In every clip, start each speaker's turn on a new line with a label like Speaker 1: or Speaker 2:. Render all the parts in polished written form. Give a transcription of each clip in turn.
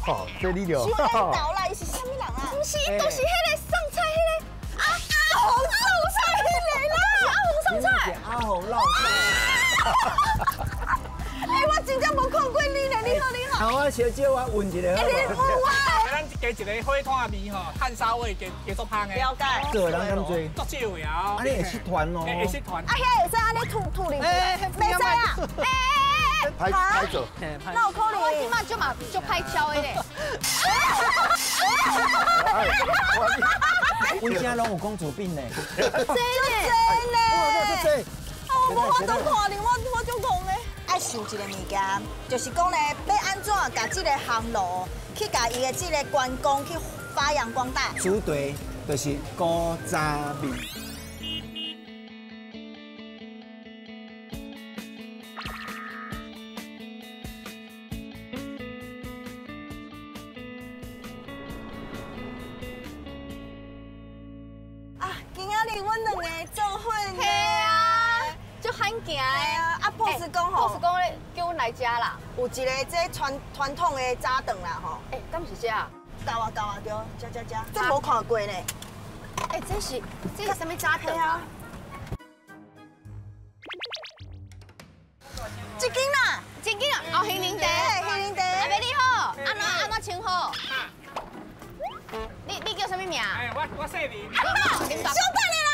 Speaker 1: 吼，這你就。
Speaker 2: 傷緣投啦，伊是啥物人啊？
Speaker 3: 毋是，伊就是彼个送菜彼个阿阿紅送菜彼个啦，阿紅送菜。
Speaker 4: 阿紅落菜。
Speaker 2: 欸，我真正無看過你呢，你好你好。
Speaker 4: 啊，我小姐我問一下好無？
Speaker 2: 有啊。
Speaker 5: 咱加一个火炭味吼，炭燒味加加足香的。
Speaker 2: 了解。
Speaker 4: 做的人敢濟？
Speaker 5: 足少的啊。
Speaker 4: 啊，你會失團哦。
Speaker 5: 會失團。
Speaker 2: 啊，遐會使按呢吐吐入去？袂使啊。欸欸欸
Speaker 1: 欸，歹歹做。
Speaker 2: 哪有可能？
Speaker 3: 我這擺就嘛足歹敲的咧。
Speaker 4: 阮遮攏有公主病呢。
Speaker 2: 真的。真的。啊，我無法度看你，我足戆的。愛想一個物件，就是講咧，欲按怎共這個烘爐去共伊的這個觀光去發揚光大。
Speaker 4: 主題就是古早味。
Speaker 2: 啊，今仔日阮兩個做伙呢。
Speaker 3: 足罕見的
Speaker 2: 啊！啊，boss 講吼
Speaker 3: ，boss 講咧叫阮來食啦。
Speaker 2: 有一個這傳傳統的早頓啦吼。
Speaker 3: 欸，敢是這？
Speaker 2: 夠啊夠啊，對，食食食，這無看過呢。
Speaker 3: 欸，這是啥物早頓啊？
Speaker 2: 這間啦，
Speaker 3: 這間啊，哦，杏仁茶，
Speaker 2: 杏仁茶。
Speaker 3: 阿伯你好，按怎稱呼？你叫啥物名？
Speaker 5: 欸，我姓林。
Speaker 3: 林林
Speaker 2: 小等下啦。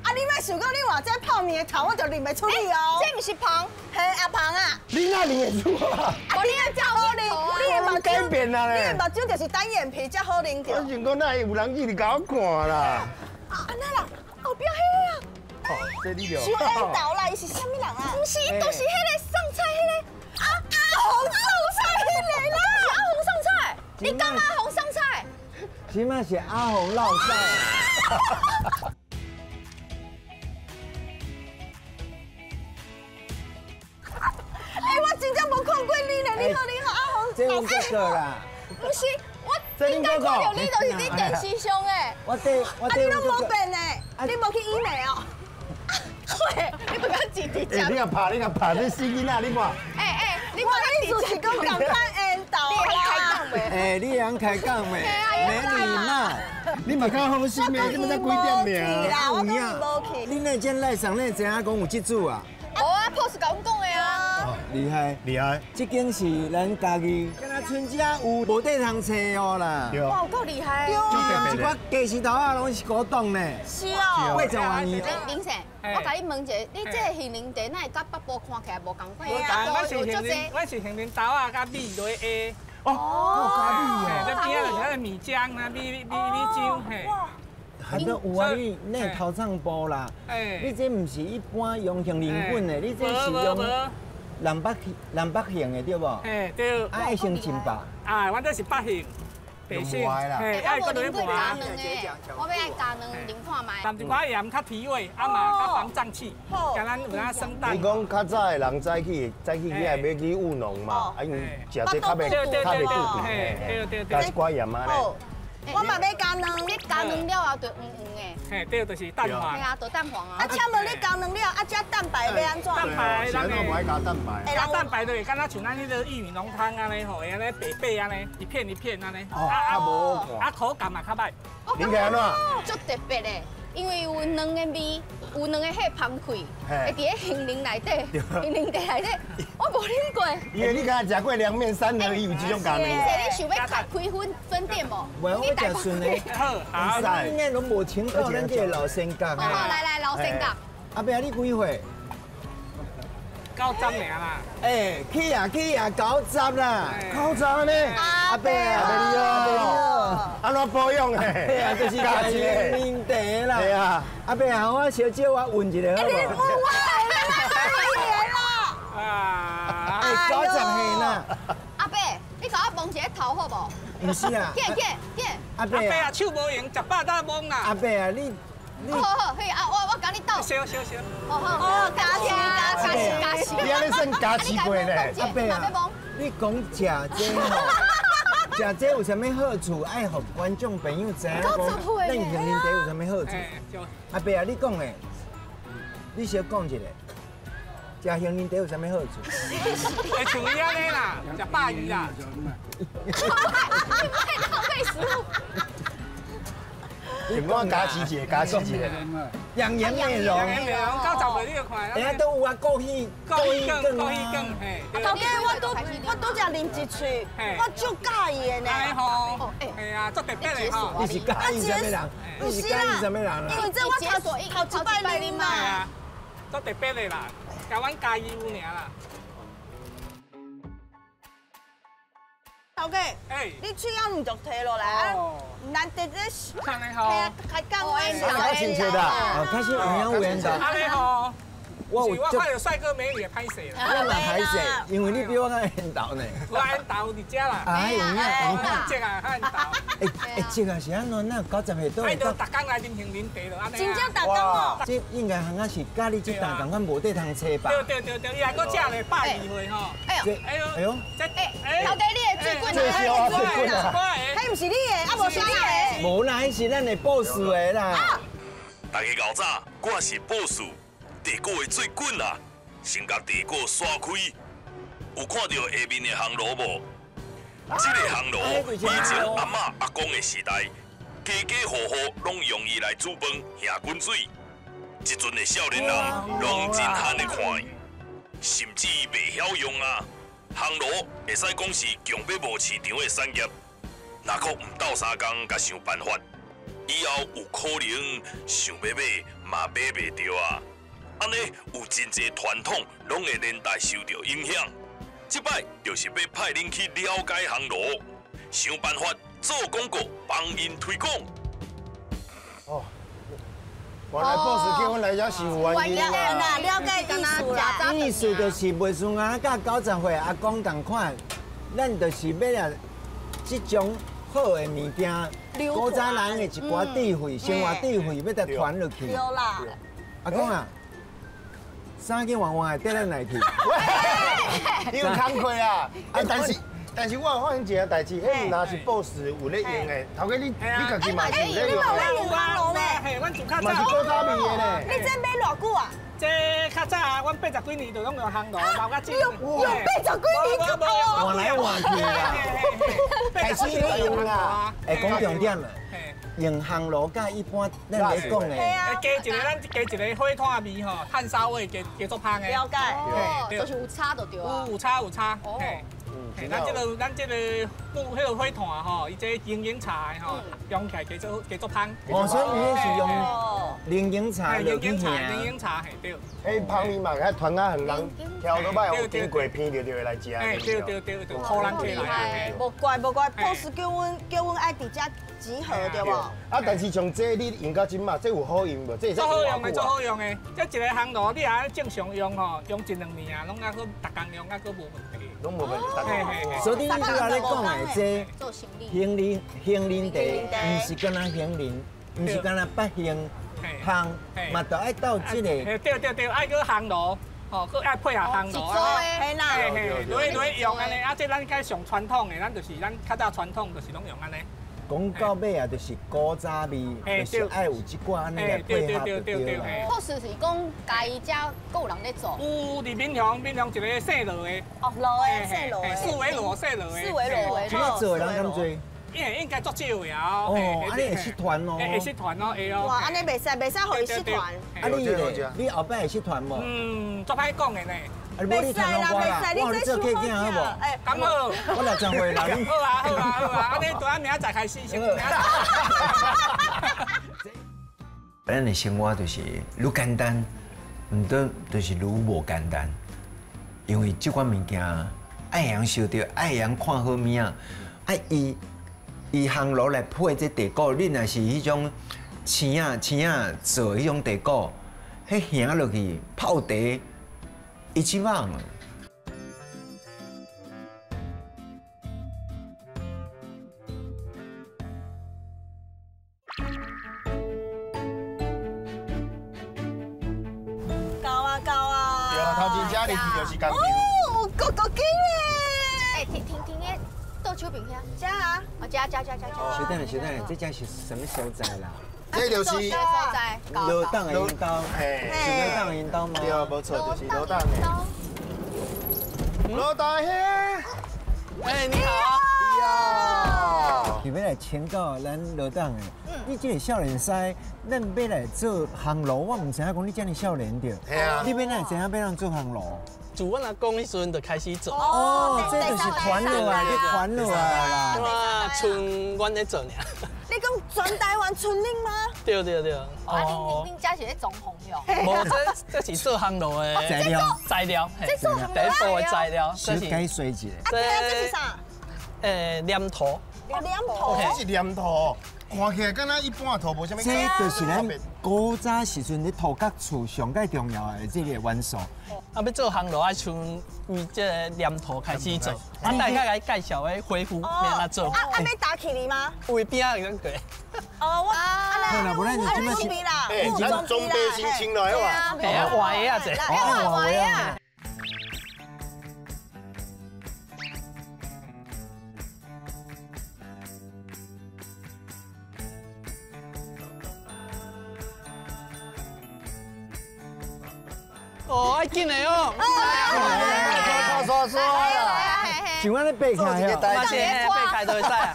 Speaker 2: 啊！你莫想講你換這泡麵的頭，我就認袂出你哦。
Speaker 3: 這毋是彭，
Speaker 2: 嘿阿彭啊！
Speaker 1: 你哪認會出啊？
Speaker 3: 無你愛好認，
Speaker 2: 你的目睭
Speaker 1: 改變啦咧！
Speaker 2: 你的目睭就是單眼皮才好認著。
Speaker 1: 我想講，哪會有人一直共我看啦？
Speaker 2: 啊，按呢啦，後壁彼個啊！
Speaker 1: 哦，這你就。
Speaker 2: 傷緣投啦，伊是啥物人啊？
Speaker 3: 毋是，伊就是彼個送菜彼個阿阿紅送菜彼個啦。阿紅送菜，你講阿紅送菜？
Speaker 4: 這擺是阿紅落菜。
Speaker 2: 欸，我真正無看過你呢，你好你好，阿紅。
Speaker 4: 這阮哥哥啦。
Speaker 3: 不是，我應該看到你就是佇電視上的。
Speaker 4: 我對，我對。
Speaker 2: 啊，你攏無變呢？你無去醫美哦？
Speaker 3: 會，你不敢直直講。
Speaker 1: 欸，你若拍，你若拍，你死囡仔，你看。
Speaker 3: 欸欸，你
Speaker 2: 我的意思是講共款緣投啦。
Speaker 4: 欸，你會曉開講袂？沒禮貌。
Speaker 1: 你嘛較好心的，這麼才幾點爾？
Speaker 2: 我講伊無去。
Speaker 4: 你那陣來上，你知影講有這組啊？
Speaker 3: 無啊，boss 共阮講的啊。
Speaker 4: 厲害，
Speaker 1: 厲害！
Speaker 4: 這間是咱家己，敢若賰遮有無地通揣哦啦。
Speaker 3: 哇，有夠厲害！
Speaker 2: 對啊，
Speaker 4: 這寡家私頭仔攏是古董呢。
Speaker 2: 是哦，80
Speaker 4: 外年。
Speaker 3: 林生，我共你問一下，你這個杏仁茶哪會佮北部看起來無仝款？
Speaker 5: 阮是杏仁豆仔佮米落去下。
Speaker 4: 哦，加米哦。
Speaker 5: 這邊仔就是咱的米漿啊，米米漿嘿。
Speaker 4: 还阁有啊，你那头藏布啦，你這毋是一般用杏仁粉的，你這是用南北杏的對無？
Speaker 5: 嘿，對。
Speaker 4: 啊，愛先浸吧。
Speaker 5: 啊，阮這是北杏，白杏，嘿，愛閣落去磨。
Speaker 3: 加卵的，我欲愛加卵啉看覓。
Speaker 5: 淋一寡鹽較提味，啊嘛較防脹氣，共咱有影耍蛋。
Speaker 1: 伊講較早的人早起早起起來欲去務農嘛，啊因為食這較袂較袂肚肚，
Speaker 5: 對對對，
Speaker 1: 加一寡鹽仔咧。
Speaker 2: 我嘛欲加卵，
Speaker 3: 你加卵了後就黃黃的。
Speaker 5: 嘿，對，就是蛋黃。
Speaker 3: 嘿啊，就蛋黃啊。
Speaker 2: 啊，請問你加卵了，啊，這蛋白欲按怎？
Speaker 5: 蛋白，
Speaker 1: 咱無愛加蛋白。
Speaker 5: 加蛋白就會敢若像咱彼个玉米濃湯按呢吼，會按呢白白按呢，一片一片按呢。
Speaker 1: 哦，啊無好看。
Speaker 5: 啊，口感嘛較歹。
Speaker 1: 你看按怎？
Speaker 3: 足特別的，因為有兩个味，有兩个彼芳氣，會佇咧杏仁內底，杏仁茶內底，我無啉過。
Speaker 1: 因為你敢若食過涼麵三合一有這種加卵。
Speaker 3: 林生，你想欲開開分店無？
Speaker 4: 無，我食順的。
Speaker 5: 好，好。
Speaker 4: 應該攏無請到咱這個老先覺。
Speaker 3: 好好，來來，老先覺。
Speaker 4: 阿伯，你幾歲？
Speaker 5: 90爾啦。
Speaker 4: 欸，去啊去啊，90啦。
Speaker 1: 90呢？
Speaker 4: 阿伯啊，
Speaker 1: 阿伯你好。按怎保養的？
Speaker 4: 嘿啊，就是加杏仁茶啦。
Speaker 1: 對啊。
Speaker 4: 阿伯啊，我小姐我問一下好無？
Speaker 2: 你問我啦，
Speaker 5: 啊，
Speaker 4: 欸，90歲啦。
Speaker 3: 阿伯，你共我摸一下頭好無？
Speaker 4: 毋是啊。
Speaker 3: 起起起。
Speaker 4: 阿伯
Speaker 5: 啊，手無閒，食飽才摸啦。
Speaker 4: 阿伯啊，你。
Speaker 3: 好好，嘿啊，我共你鬥。
Speaker 5: 燒燒燒。
Speaker 3: 哦好。加持加持加持。
Speaker 1: 你按呢算加持過咧？
Speaker 4: 阿伯啊，你講食這吼，食這有啥物好處？愛予觀眾朋友知影講，咱杏仁茶有啥物好處？阿伯啊，你講的，你小講一下。食杏仁茶有啥物好处？
Speaker 5: 会像伊按呢啦，食鮑鱼啦。
Speaker 3: 你莫浪费食物。
Speaker 1: 你讲加起一个，加起一个。
Speaker 4: 养颜美容，
Speaker 5: 养颜美容，90岁你就看。
Speaker 4: 哎呀，都有啊，枸杞，
Speaker 5: 枸杞羹，枸杞羹，嘿。
Speaker 2: 头家，我拄才啉一喙，我足喜欢的呢。
Speaker 5: 哎吼，哎呀，足特别的吼。
Speaker 4: 你是喜欢啥物人？你是喜欢啥物人啦？
Speaker 2: 因为这我头一摆啉嘛。
Speaker 5: 足特别的啦，共阮家己有尔啦。
Speaker 2: 头家，你喙仔毋着提落来啊？难得这开讲话，
Speaker 1: 较亲切的，
Speaker 4: 啊，开始有影有缘的。
Speaker 5: 按呢吼，我看到帅哥美女会歹势啦。
Speaker 4: 我嘛歹势，因为你比我较缘投呢。
Speaker 5: 我缘投伫遮啦。
Speaker 4: 哎，有影有影。
Speaker 5: 这啊，较缘投。
Speaker 4: 哎，这啊是按怎？那90岁都会。
Speaker 5: 哎，就逐工来啉杏仁茶就按呢。
Speaker 2: 真正逐工哦。
Speaker 4: 这应该行啊是佮你这档仝款无地通揣吧？
Speaker 5: 对对对对，伊还阁食咧120岁吼。
Speaker 3: 哎呦
Speaker 5: 哎呦哎呦，这
Speaker 3: 哎，头家你的水滚
Speaker 1: 啊，水滚啊，
Speaker 2: 彼毋是你的，啊无是你的。
Speaker 4: 无啦，彼是咱的 boss 的啦。
Speaker 6: 大家𠢕早，我是 boss。地锅的水滚啊，先共地锅刷开，有看到下面的烘炉无？这个烘炉以前阿嬷阿公的时代，家家户户拢用伊来煮饭、下滚水。这阵的少年人拢真罕咧看，甚至袂晓用啊。烘炉会使讲是强欲无市场的产业，若阁毋斗相共，共想办法，以后有可能想欲买嘛买袂著啊。按呢有真济传统拢会连带受到影响。这摆就是欲派恁去了解烘炉，想办法做广告，帮𪜶推广。
Speaker 1: 哦，原来 boss 叫阮来遮是有原因的
Speaker 2: 啦，了解意思啦。
Speaker 4: 意思就是袂输啊，佮90岁阿公仝款，咱就是欲啊，这种好的物件，古早人的一寡智慧、生活智慧，欲共传落去。
Speaker 2: 对啦。
Speaker 4: 阿公啊。衫紧换换，缀咱来去。
Speaker 1: 你有工课啊？啊，但是我发现一件代志，彼毋若是 boss 有咧用的，头家你家己嘛是有咧用的。
Speaker 2: 你嘛有咧
Speaker 5: 用的。嘿，阮自较早。
Speaker 1: 嘛是古早味的呢。
Speaker 2: 你这买偌久啊？
Speaker 5: 这较早啊，阮80几年就拢用烘炉，老较少。
Speaker 2: 用80几年
Speaker 4: 换来换去啦。
Speaker 1: 开始咧用啦。
Speaker 4: 会讲重点啦。用烘炉佮一般咱咧讲的，
Speaker 5: 加一个咱加一个火炭味吼，炭烧味加加足香的。
Speaker 2: 了解，
Speaker 3: 哦，就是有差就对啊。
Speaker 5: 有差有差。哦。咱这个咱这个木彼个火炭吼，伊这龙井茶的吼，用起来加足加足香。
Speaker 4: 哦，所以伊是用龙井茶
Speaker 5: 龙井茶，龙井茶嘿对。
Speaker 1: 彼香味嘛，遐传啊，人挑都摆有经过闻著就会来食。
Speaker 5: 嘿对对对对，予人起来。
Speaker 2: 无怪无怪，boss 叫阮叫阮爱伫遮集合对无？
Speaker 1: 啊，但是像这你用到这嘛，这有好用无？这
Speaker 5: 足好用的，足好用的。这一个烘炉，你若正常用吼，用一两年啊，拢犹阁逐工用，犹阁无问题。
Speaker 1: 拢无问题。
Speaker 4: 所以你拄仔咧讲的这杏仁杏仁茶，毋是干焦杏仁，毋是干焦北杏烘，嘛都爱斗这个。
Speaker 5: 对对对，爱阁烘炉，吼，阁爱配合烘炉。
Speaker 3: 一组的，
Speaker 5: 嘿啦，嘿嘿，落落用按呢，啊，这咱较上传统的，咱就是咱较早传统就是拢用按呢。
Speaker 4: 讲到尾啊，就是古早味，就是爱有这寡按呢来配合就对啦。
Speaker 3: 确实是讲，家己遮阁有人咧做。
Speaker 5: 有伫民雄，民雄一个姓罗的。
Speaker 2: 哦，罗的，姓罗的。
Speaker 5: 四维罗，姓罗的。
Speaker 2: 四维罗。
Speaker 4: 这个做的人敢济？
Speaker 5: 应该足少的啊。
Speaker 4: 哦，按呢会失传哦。
Speaker 5: 会失传哦，会哦。
Speaker 2: 哇，按呢袂使，袂使予伊失传。
Speaker 4: 啊，你咧？你后摆会失传无？
Speaker 5: 嗯，足歹讲的呢。
Speaker 4: 袂使啦，袂使，你这做客囝好无？
Speaker 5: 哎，咁好。
Speaker 4: 我60岁啦。
Speaker 5: 好啊，好啊，好啊，按呢对啊，明仔载开始先。
Speaker 4: 咱的生活就是愈简单，毋过就是愈无简单，因为这款物件爱会晓收著，爱会晓看好物仔，啊伊烘炉来配这地鼓，你若是彼种青仔青仔做彼种地鼓，彼行落去泡茶。一级棒。
Speaker 2: 到啊到啊！
Speaker 1: 对啊，头前遮入去就是工厂。
Speaker 2: 哦，高高机咧！
Speaker 3: 哎，停停停，咧倒手边遐。
Speaker 2: 遮啊！
Speaker 3: 哦，遮遮遮遮遮。
Speaker 4: 稍等下，稍等下，这遮是啥物所在啦？
Speaker 1: 这就是
Speaker 4: 罗党的引导，是罗党的引导吗？
Speaker 1: 对，无错，就是罗党的。罗大兄，
Speaker 5: 哎，你好。
Speaker 4: 你要来请教咱罗党的，你这个少年师，咱欲来做烘炉，我毋知影讲你这么少年著。
Speaker 1: 嘿啊。
Speaker 4: 你欲哪会知影欲人做烘炉？
Speaker 5: 自阮阿公彼时阵就开始做。
Speaker 4: 哦，这就是传落来，传落来啦。
Speaker 5: 哇，剩阮咧做尔。
Speaker 2: 你讲全台湾剩恁吗？
Speaker 5: 对对对。
Speaker 3: 啊，恁家是咧装潢哟？
Speaker 5: 无，这是做烘炉的
Speaker 4: 材料。
Speaker 5: 材料。
Speaker 3: 这做烘炉
Speaker 5: 第一步的材料。
Speaker 4: 小解说一下。
Speaker 2: 啊，这是啥？
Speaker 5: 黏土。
Speaker 2: 哦，黏土。
Speaker 1: 这是黏土，看起来敢若一般土无啥物。
Speaker 4: 这就是咱古早时阵咧土角厝上盖重要的这个元素。
Speaker 5: 啊，欲做烘炉爱从为这个黏土开始做。啊，等下来介绍的恢复欲按怎做。
Speaker 2: 啊，欲打起来吗？
Speaker 5: 有边仔会使过。
Speaker 2: 哦，我
Speaker 4: 啊，那无咱就这摆
Speaker 2: 是
Speaker 1: 啦，咱装备先穿落来哇。
Speaker 5: 嘿啊，换鞋啊，这。
Speaker 3: 换鞋啊。
Speaker 5: 哦，爱紧的哦！
Speaker 1: 刷刷刷啦！
Speaker 4: 像安呢爬起来哦，
Speaker 5: 嘛是爬起来就会使啊。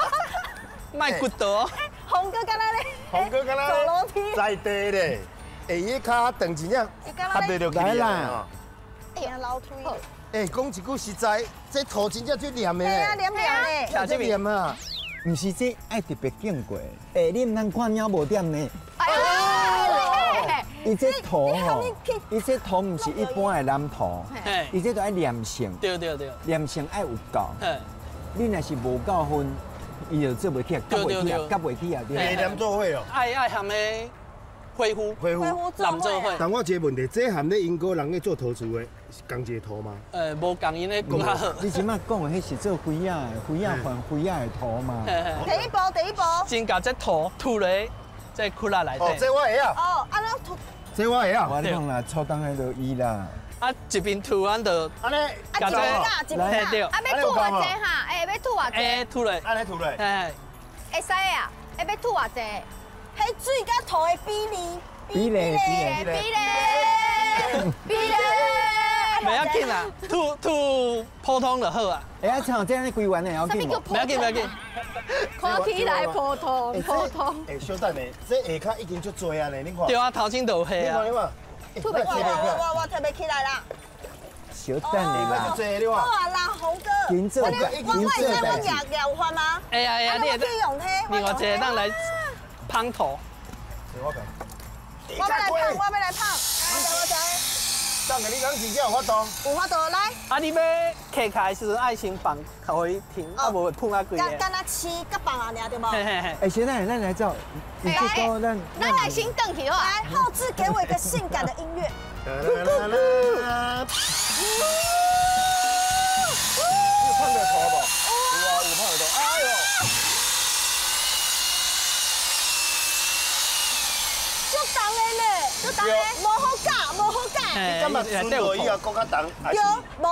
Speaker 5: 莫骨头。
Speaker 2: 洪哥敢若咧？
Speaker 1: 洪哥敢若
Speaker 2: 走楼梯。
Speaker 1: 在地咧，哎，伊跤长真正合袂落去啦。
Speaker 2: 哎呀，楼梯。
Speaker 1: 哎，讲一句实在，这土真正足黏的。
Speaker 2: 对啊，黏黏的。
Speaker 1: 这黏啊！
Speaker 4: 毋是这爱特别经过，哎，你毋通看猫无点呢。伊这土吼，伊这土毋是一般的黏土，伊这都爱黏性。
Speaker 5: 对对对，
Speaker 4: 黏性爱有够。你若是无够分，伊就做袂起来，夹袂起来，夹袂起来。
Speaker 1: 对，黏做伙哦。
Speaker 5: 爱含个恢复，
Speaker 1: 恢复
Speaker 5: 黏做伙。
Speaker 1: 但我一个问题，这含咧英国人咧做陶瓷的，是仝一个土吗？
Speaker 5: 无仝，𪜶咧讲较好。
Speaker 4: 你这摆讲的彼是做灰仔的，灰仔换灰仔的土嘛？
Speaker 2: 第一步，第一步。
Speaker 5: 先共这土吐落这窟仔内底。
Speaker 1: 哦，这我会晓。
Speaker 2: 哦，按怎吐？
Speaker 1: 这我会晓。
Speaker 4: 我讲啦，粗工的就伊啦。
Speaker 5: 啊，一边吐咱就
Speaker 1: 按呢，
Speaker 5: 共这，
Speaker 4: 来
Speaker 5: 对。
Speaker 3: 啊，欲吐偌济哈？哎，欲吐偌济？
Speaker 5: 哎，吐落。
Speaker 1: 按呢吐落。
Speaker 5: 哎。
Speaker 3: 会使啊？哎，欲吐偌济？
Speaker 2: 彼水佮土的比例。
Speaker 4: 比例，
Speaker 3: 比例，比例。
Speaker 5: 袂要紧啦，吐吐普通就好啊。
Speaker 4: 哎，啊，像这样规圆的要紧无？
Speaker 5: 袂要紧，袂要紧。
Speaker 3: 看起来普通，普通。
Speaker 1: 哎，小等下，这下跤已经足济啊呢，你看。
Speaker 5: 对啊，头先就有下啊。
Speaker 1: 你看，你看。
Speaker 2: 吐袂起来，我提袂起来啦。
Speaker 4: 小等下啦。
Speaker 1: 足济你看。
Speaker 2: 好啊啦，洪哥。
Speaker 4: 紧做，
Speaker 2: 紧做。我会使我举举有法吗？
Speaker 5: 会啊会啊，你
Speaker 2: 会用彼。
Speaker 5: 另外一个咱来捧土。
Speaker 1: 我
Speaker 2: 我欲来捧，我欲来捧。我知我知。
Speaker 1: 等下你讲真正有法度？
Speaker 2: 有法度来。
Speaker 5: 啊，你欲揢开的时阵爱先放，予伊停，啊无会喷啊规个。
Speaker 2: 敢若饲佮放啊尔对无？
Speaker 5: 嘿嘿嘿。
Speaker 4: 哎，现在咱来走，你这个咱
Speaker 3: 咱来先转去好。
Speaker 2: 来，后制给我一个性感的音乐。
Speaker 1: 有碰到头无？有啊，有碰到头。哎呦！
Speaker 2: 足重的呢，足重的，无好夹，无好夹。
Speaker 1: 你感觉钻落以后阁较重？
Speaker 2: 对，无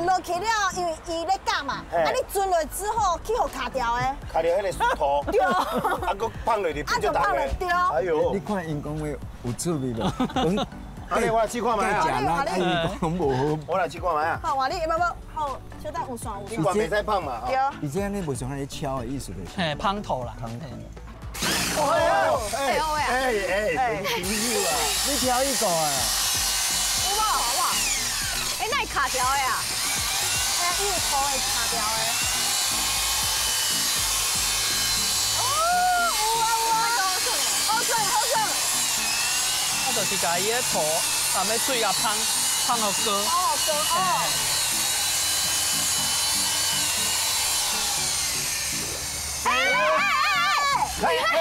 Speaker 2: 落去了，因为伊咧夹嘛，啊你钻落之后去予卡掉的。
Speaker 1: 卡掉彼个土。
Speaker 2: 对。
Speaker 1: 啊，阁放落去变足重的。
Speaker 2: 对。
Speaker 1: 哎呦！
Speaker 4: 你看𪜶讲话有趣味无？
Speaker 1: 按呢，我来试看觅啊。
Speaker 4: 食力，啊伊讲无好。
Speaker 1: 我来试看觅啊。
Speaker 2: 好，换你，无无，好，小等有线有线。
Speaker 1: 你管袂使放嘛？
Speaker 2: 对。
Speaker 4: 伊这按呢无像按呢敲的意思就是。
Speaker 5: 嘿，捧土啦。
Speaker 4: 捧土。
Speaker 1: 哎哎哎，朋友啊，
Speaker 4: 你挑一个啊？
Speaker 3: 有无？哇！哎，那会卡掉的啊？
Speaker 2: 哎，伊有土会卡掉的。哦，有啊有啊，好顺好顺。
Speaker 5: 啊，就是共伊的土，啊，欲水啊捧，捧予高。
Speaker 2: 哦，高哦。
Speaker 1: 哎哎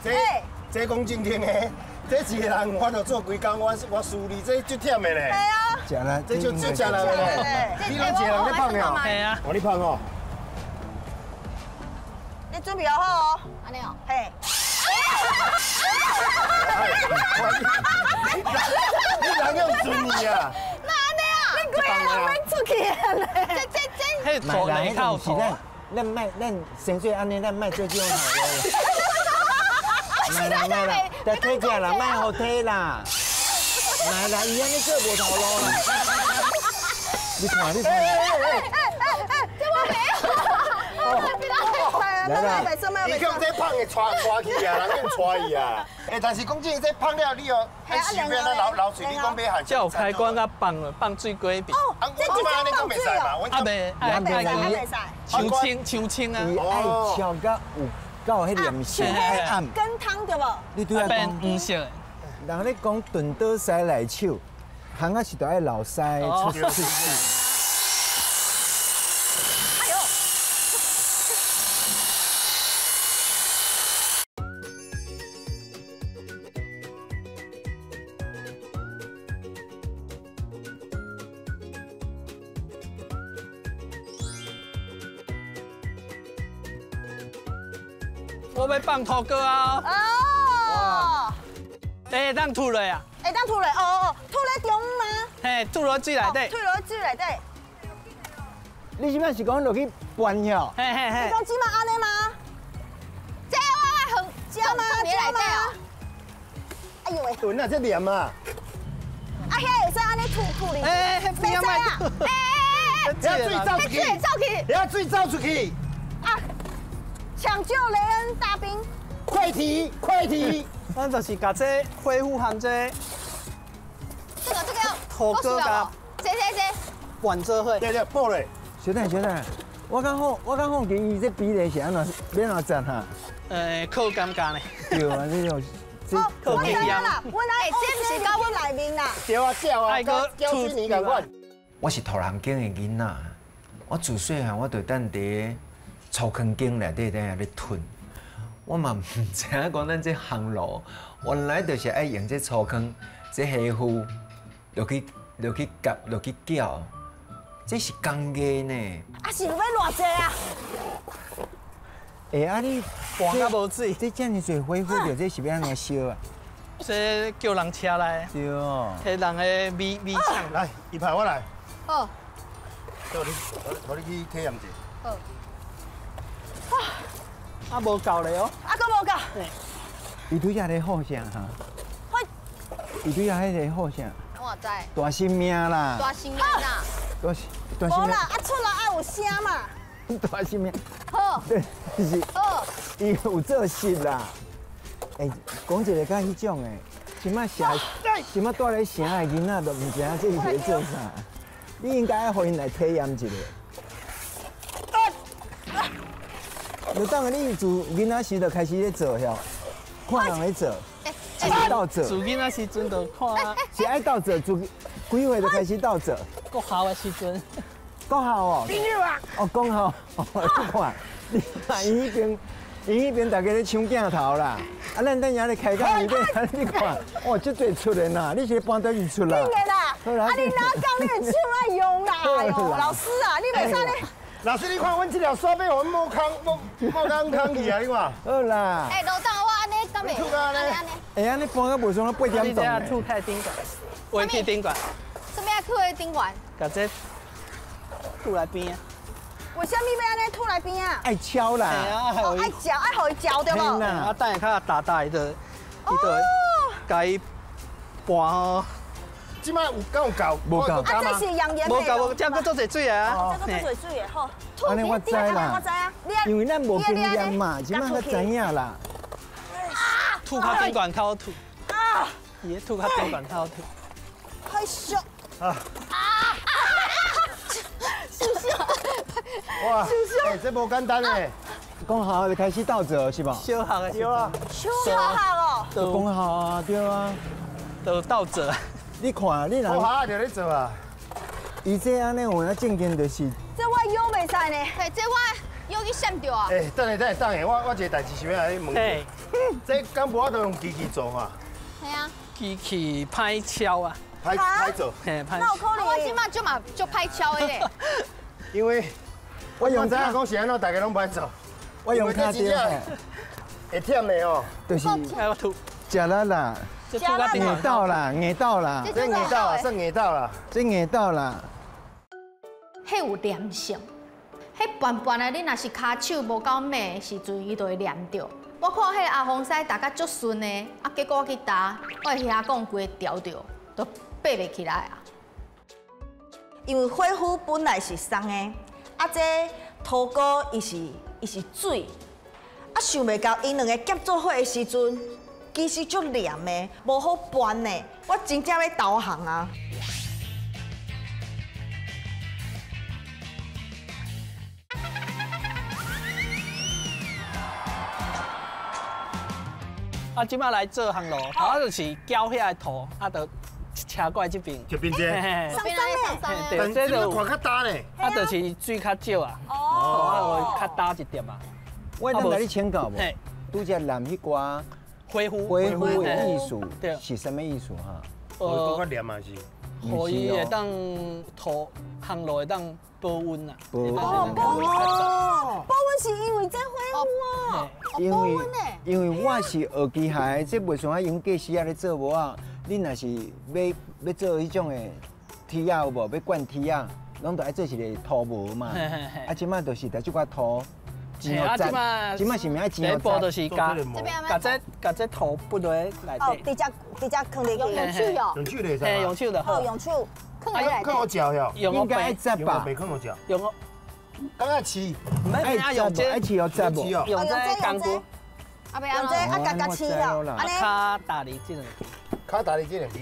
Speaker 1: 哎，这讲正经的，这一个人我著做规工，我输你这足忝的咧。
Speaker 2: 对啊。
Speaker 4: 食力，
Speaker 1: 这就足食力的咧。你拢一个人咧捧了？
Speaker 5: 系啊。
Speaker 1: 我你捧哦。
Speaker 2: 你准备好哦。
Speaker 3: 按呢哦。
Speaker 2: 嘿。
Speaker 1: 你人用尊你啊？
Speaker 3: 哪按呢啊？
Speaker 2: 你规个人免出去啊咧。
Speaker 3: 这。
Speaker 5: 彼土内口土。
Speaker 4: 咱莫咱先做按呢，咱莫做这种头路。来啦来啦，来提起来啦，莫予提啦。来啦，伊按呢做无头路啦。你看，你看。
Speaker 3: 这我袂晓。
Speaker 4: 来啦，
Speaker 1: 伊用这胖的带带去啊，人用带伊啊。哎，但是讲真，这胖了你哦，喺随便咱流流水，你讲欲喊。
Speaker 5: 这有开关甲放了，放水过一边。
Speaker 2: 哦，这这放水哦。
Speaker 5: 啊袂，
Speaker 2: 啊袂使，
Speaker 5: 伤清伤清啊。
Speaker 4: 伊爱超甲有够彼黏性，爱暗。
Speaker 2: 羹汤对无？
Speaker 4: 你拄仔讲
Speaker 5: 黄色的。
Speaker 4: 人咧讲钝刀师来手，烘仔是著爱老师出出。
Speaker 2: 哎呦！
Speaker 5: 我欲放土锅啊！
Speaker 2: 哦。
Speaker 5: 会当吐落啊！
Speaker 2: 会当吐落，哦哦，吐咧中吗？
Speaker 5: 嘿，吐落水内底。
Speaker 2: 吐落水内底。
Speaker 4: 你这摆是讲落去拌哟？
Speaker 5: 嘿嘿嘿。
Speaker 2: 你讲这马按呢吗？
Speaker 3: 这我爱放
Speaker 2: 加吗？加吗？哎呦喂！
Speaker 1: 炖啊，这黏啊！
Speaker 2: 啊，遐会使按呢吐吐哩？
Speaker 5: 哎，袂使啊！
Speaker 3: 哎哎哎！
Speaker 1: 遐水走出去！
Speaker 3: 水走去！
Speaker 1: 遐水走出去！
Speaker 2: 啊！抢救雷恩大兵！
Speaker 1: 快提，快提！
Speaker 5: 咱就是共这恢复含这，
Speaker 3: 这个这个要
Speaker 5: 土锅共
Speaker 3: 这这这
Speaker 5: 拌做伙。
Speaker 1: 对对，补咧。
Speaker 4: 小等小等，我讲好，我讲好奇伊这比例是按怎，欲按怎斩哈？
Speaker 5: 靠感觉呢。
Speaker 4: 对啊，这种
Speaker 2: 这靠经验啦。我来，这毋是到阮内面啦。
Speaker 1: 对啊，对啊，胶水泥仝款。
Speaker 4: 我是土人间的囡仔，我自细汉我就等伫粗坑间内底在遐咧吞。我嘛毋知影讲咱这烘炉原来就是爱用这粗糠、这虾脯落去落去夹、落去搅，这是工艺呢。
Speaker 2: 啊是欲偌济啊？
Speaker 4: 欸，啊你
Speaker 5: 拌甲无水，
Speaker 4: 这遮尔济火火著，这是欲按怎烧啊？
Speaker 5: 这叫人车来。
Speaker 4: 对哦。
Speaker 5: 彼人的米米厂
Speaker 1: 来，伊派我来。
Speaker 3: 好。
Speaker 1: 我你我你去体验者。
Speaker 3: 好。
Speaker 5: 啊，无够咧哦！
Speaker 2: 啊，阁无够。
Speaker 4: 伊拄才咧好啥哈？伊拄才彼个好啥？
Speaker 3: 我知。
Speaker 4: 大心命啦！
Speaker 3: 大心命啦！
Speaker 4: 大心大心。
Speaker 2: 无啦，啊出来爱有声嘛。
Speaker 4: 大心命。
Speaker 3: 好。
Speaker 4: 对，是。
Speaker 3: 好。
Speaker 4: 伊有做事啦。欸，讲一个较彼种的，这马城，这马住咧城的囡仔都毋知影这是咧做啥。你应该爱予𪜶来体验一下。就当你自囡仔时就开始咧做晓，看人咧做，是斗做。
Speaker 5: 自囡仔时阵就看，
Speaker 4: 是爱斗做，自几岁就开始斗做？
Speaker 5: 国校的时阵。
Speaker 4: 国校哦。
Speaker 1: 朋友啊。
Speaker 4: 哦，国校，哦，你看，你看伊彼边，伊彼边大家咧抢镜头啦。啊，咱等下咧开讲，伊边你看，哦，这济出来啦，你是搬倒去出啦？
Speaker 2: 真的啦。啊，你哪讲你的手爱用啦？哎呦，老师啊，你袂使咧。
Speaker 1: 老师，你看阮这条刷被阮摸空摸摸空空去啊！你看。
Speaker 4: 好啦。
Speaker 3: 欸，老大，我按呢敢袂？按呢按呢。
Speaker 4: 欸，按呢搬到袂爽，8点钟。
Speaker 5: 你这吐开顶悬，画去顶悬。
Speaker 3: 啥物啊？吐去顶悬？
Speaker 5: 共这吐来边啊。
Speaker 2: 为啥物欲按呢吐来边啊？
Speaker 4: 爱敲啦。
Speaker 2: 哦，爱嚼，爱予伊嚼对无？
Speaker 5: 啊，等下较大大，伊就伊就共伊拌吼。
Speaker 1: 这摆有够有够？
Speaker 4: 无够。
Speaker 2: 啊，这是养盐
Speaker 5: 无够无，这阁做济水啊！
Speaker 2: 这阁做济水的好。
Speaker 4: 按呢我知啦，
Speaker 2: 我知啊，
Speaker 4: 因为咱无经验嘛，这摆才知影啦。
Speaker 5: 吐较顶悬较好吐。啊！伊吐较顶悬较好吐。
Speaker 2: 太俗。
Speaker 1: 啊！
Speaker 3: 啊！受伤。
Speaker 1: 哇！欸，这无简单嘞。
Speaker 4: 讲校就开始斗做是无？
Speaker 5: 小学的
Speaker 1: 对啊。
Speaker 2: 小学哦。
Speaker 4: 讲校啊，对啊。
Speaker 5: 都斗做。
Speaker 4: 你看，你人
Speaker 1: 我下就咧做啊。
Speaker 4: 伊这按呢有影正经就是。
Speaker 2: 这我腰袂使呢。
Speaker 3: 嘿，这我腰去闪著啊。
Speaker 1: 欸，等下等下等下，我一个代志想欲来问你。这敢无法度用机器做啊？
Speaker 3: 嘿啊。
Speaker 5: 机器歹敲啊。
Speaker 1: 歹歹做。
Speaker 5: 嘿，歹。
Speaker 2: 哪有可能？
Speaker 3: 我这马就嘛足歹敲的咧。
Speaker 1: 因为我用知影讲是按怎，大家拢歹做。
Speaker 4: 我用卡掉。
Speaker 1: 会忝的哦。
Speaker 4: 就是。
Speaker 5: 哎，我吐。
Speaker 4: 食力啦。硬到啦，硬到啦，
Speaker 1: 这硬到啦，算硬到啦，
Speaker 4: 这硬到啦。
Speaker 3: 彼有黏性，彼拌拌的，你若是跤手无够猛的时阵，伊就会黏著。我看彼个阿洪师踏甲足顺的，啊，结果我去踏，我的兄公规个掉掉，都爬袂起来啊。
Speaker 2: 因为火夫本来是松的，啊，这土膏伊是水，啊，想袂到𪜶两个夹做伙的时阵，其实足黏的，无好搬的，我真正欲投降啊！
Speaker 5: 啊，这摆来做烘炉，头仔就是搅遐个土，啊，就车过来这边。
Speaker 1: 这边这。
Speaker 2: 松松的。
Speaker 5: 对，
Speaker 1: 这就看较焦呢。
Speaker 5: 啊，就是水较少啊。哦。啊，较焦一点啊。
Speaker 4: 我当来你请教无？拄才南彼歌
Speaker 5: 恢复
Speaker 4: 恢复的意思是啥物意思哈？
Speaker 1: 较黏啊是。
Speaker 5: 予伊会当土烘炉会当保温啊。
Speaker 4: 保温。
Speaker 2: 保温。保温是因为这恢复哦。
Speaker 4: 因为我是学机械，这袂像啊用计时仔咧做无啊。你若是欲做彼种的梯仔有无？欲灌梯仔，拢都爱做一个土模嘛。啊，这摆就是伫这寡土，
Speaker 5: 啊，这摆
Speaker 4: 这摆是毋爱钱
Speaker 5: 好第一步就是共共这土拨落内底。
Speaker 2: 哦，直接直接囥入去。
Speaker 3: 用手哦。
Speaker 1: 用手就会使。
Speaker 5: 用手就好。
Speaker 2: 用手。
Speaker 3: 囥落来。
Speaker 1: 囥好食哟。
Speaker 4: 应该爱扎吧？
Speaker 1: 袂囥好食。
Speaker 5: 用个。
Speaker 1: 刚刚饲。
Speaker 5: 爱用这，
Speaker 4: 爱饲哦，扎无？
Speaker 5: 用这工具。
Speaker 3: 啊，
Speaker 2: 用这啊，共共饲哦。按呢。
Speaker 5: 跤踏入这两支。
Speaker 1: 跤踏入这两支。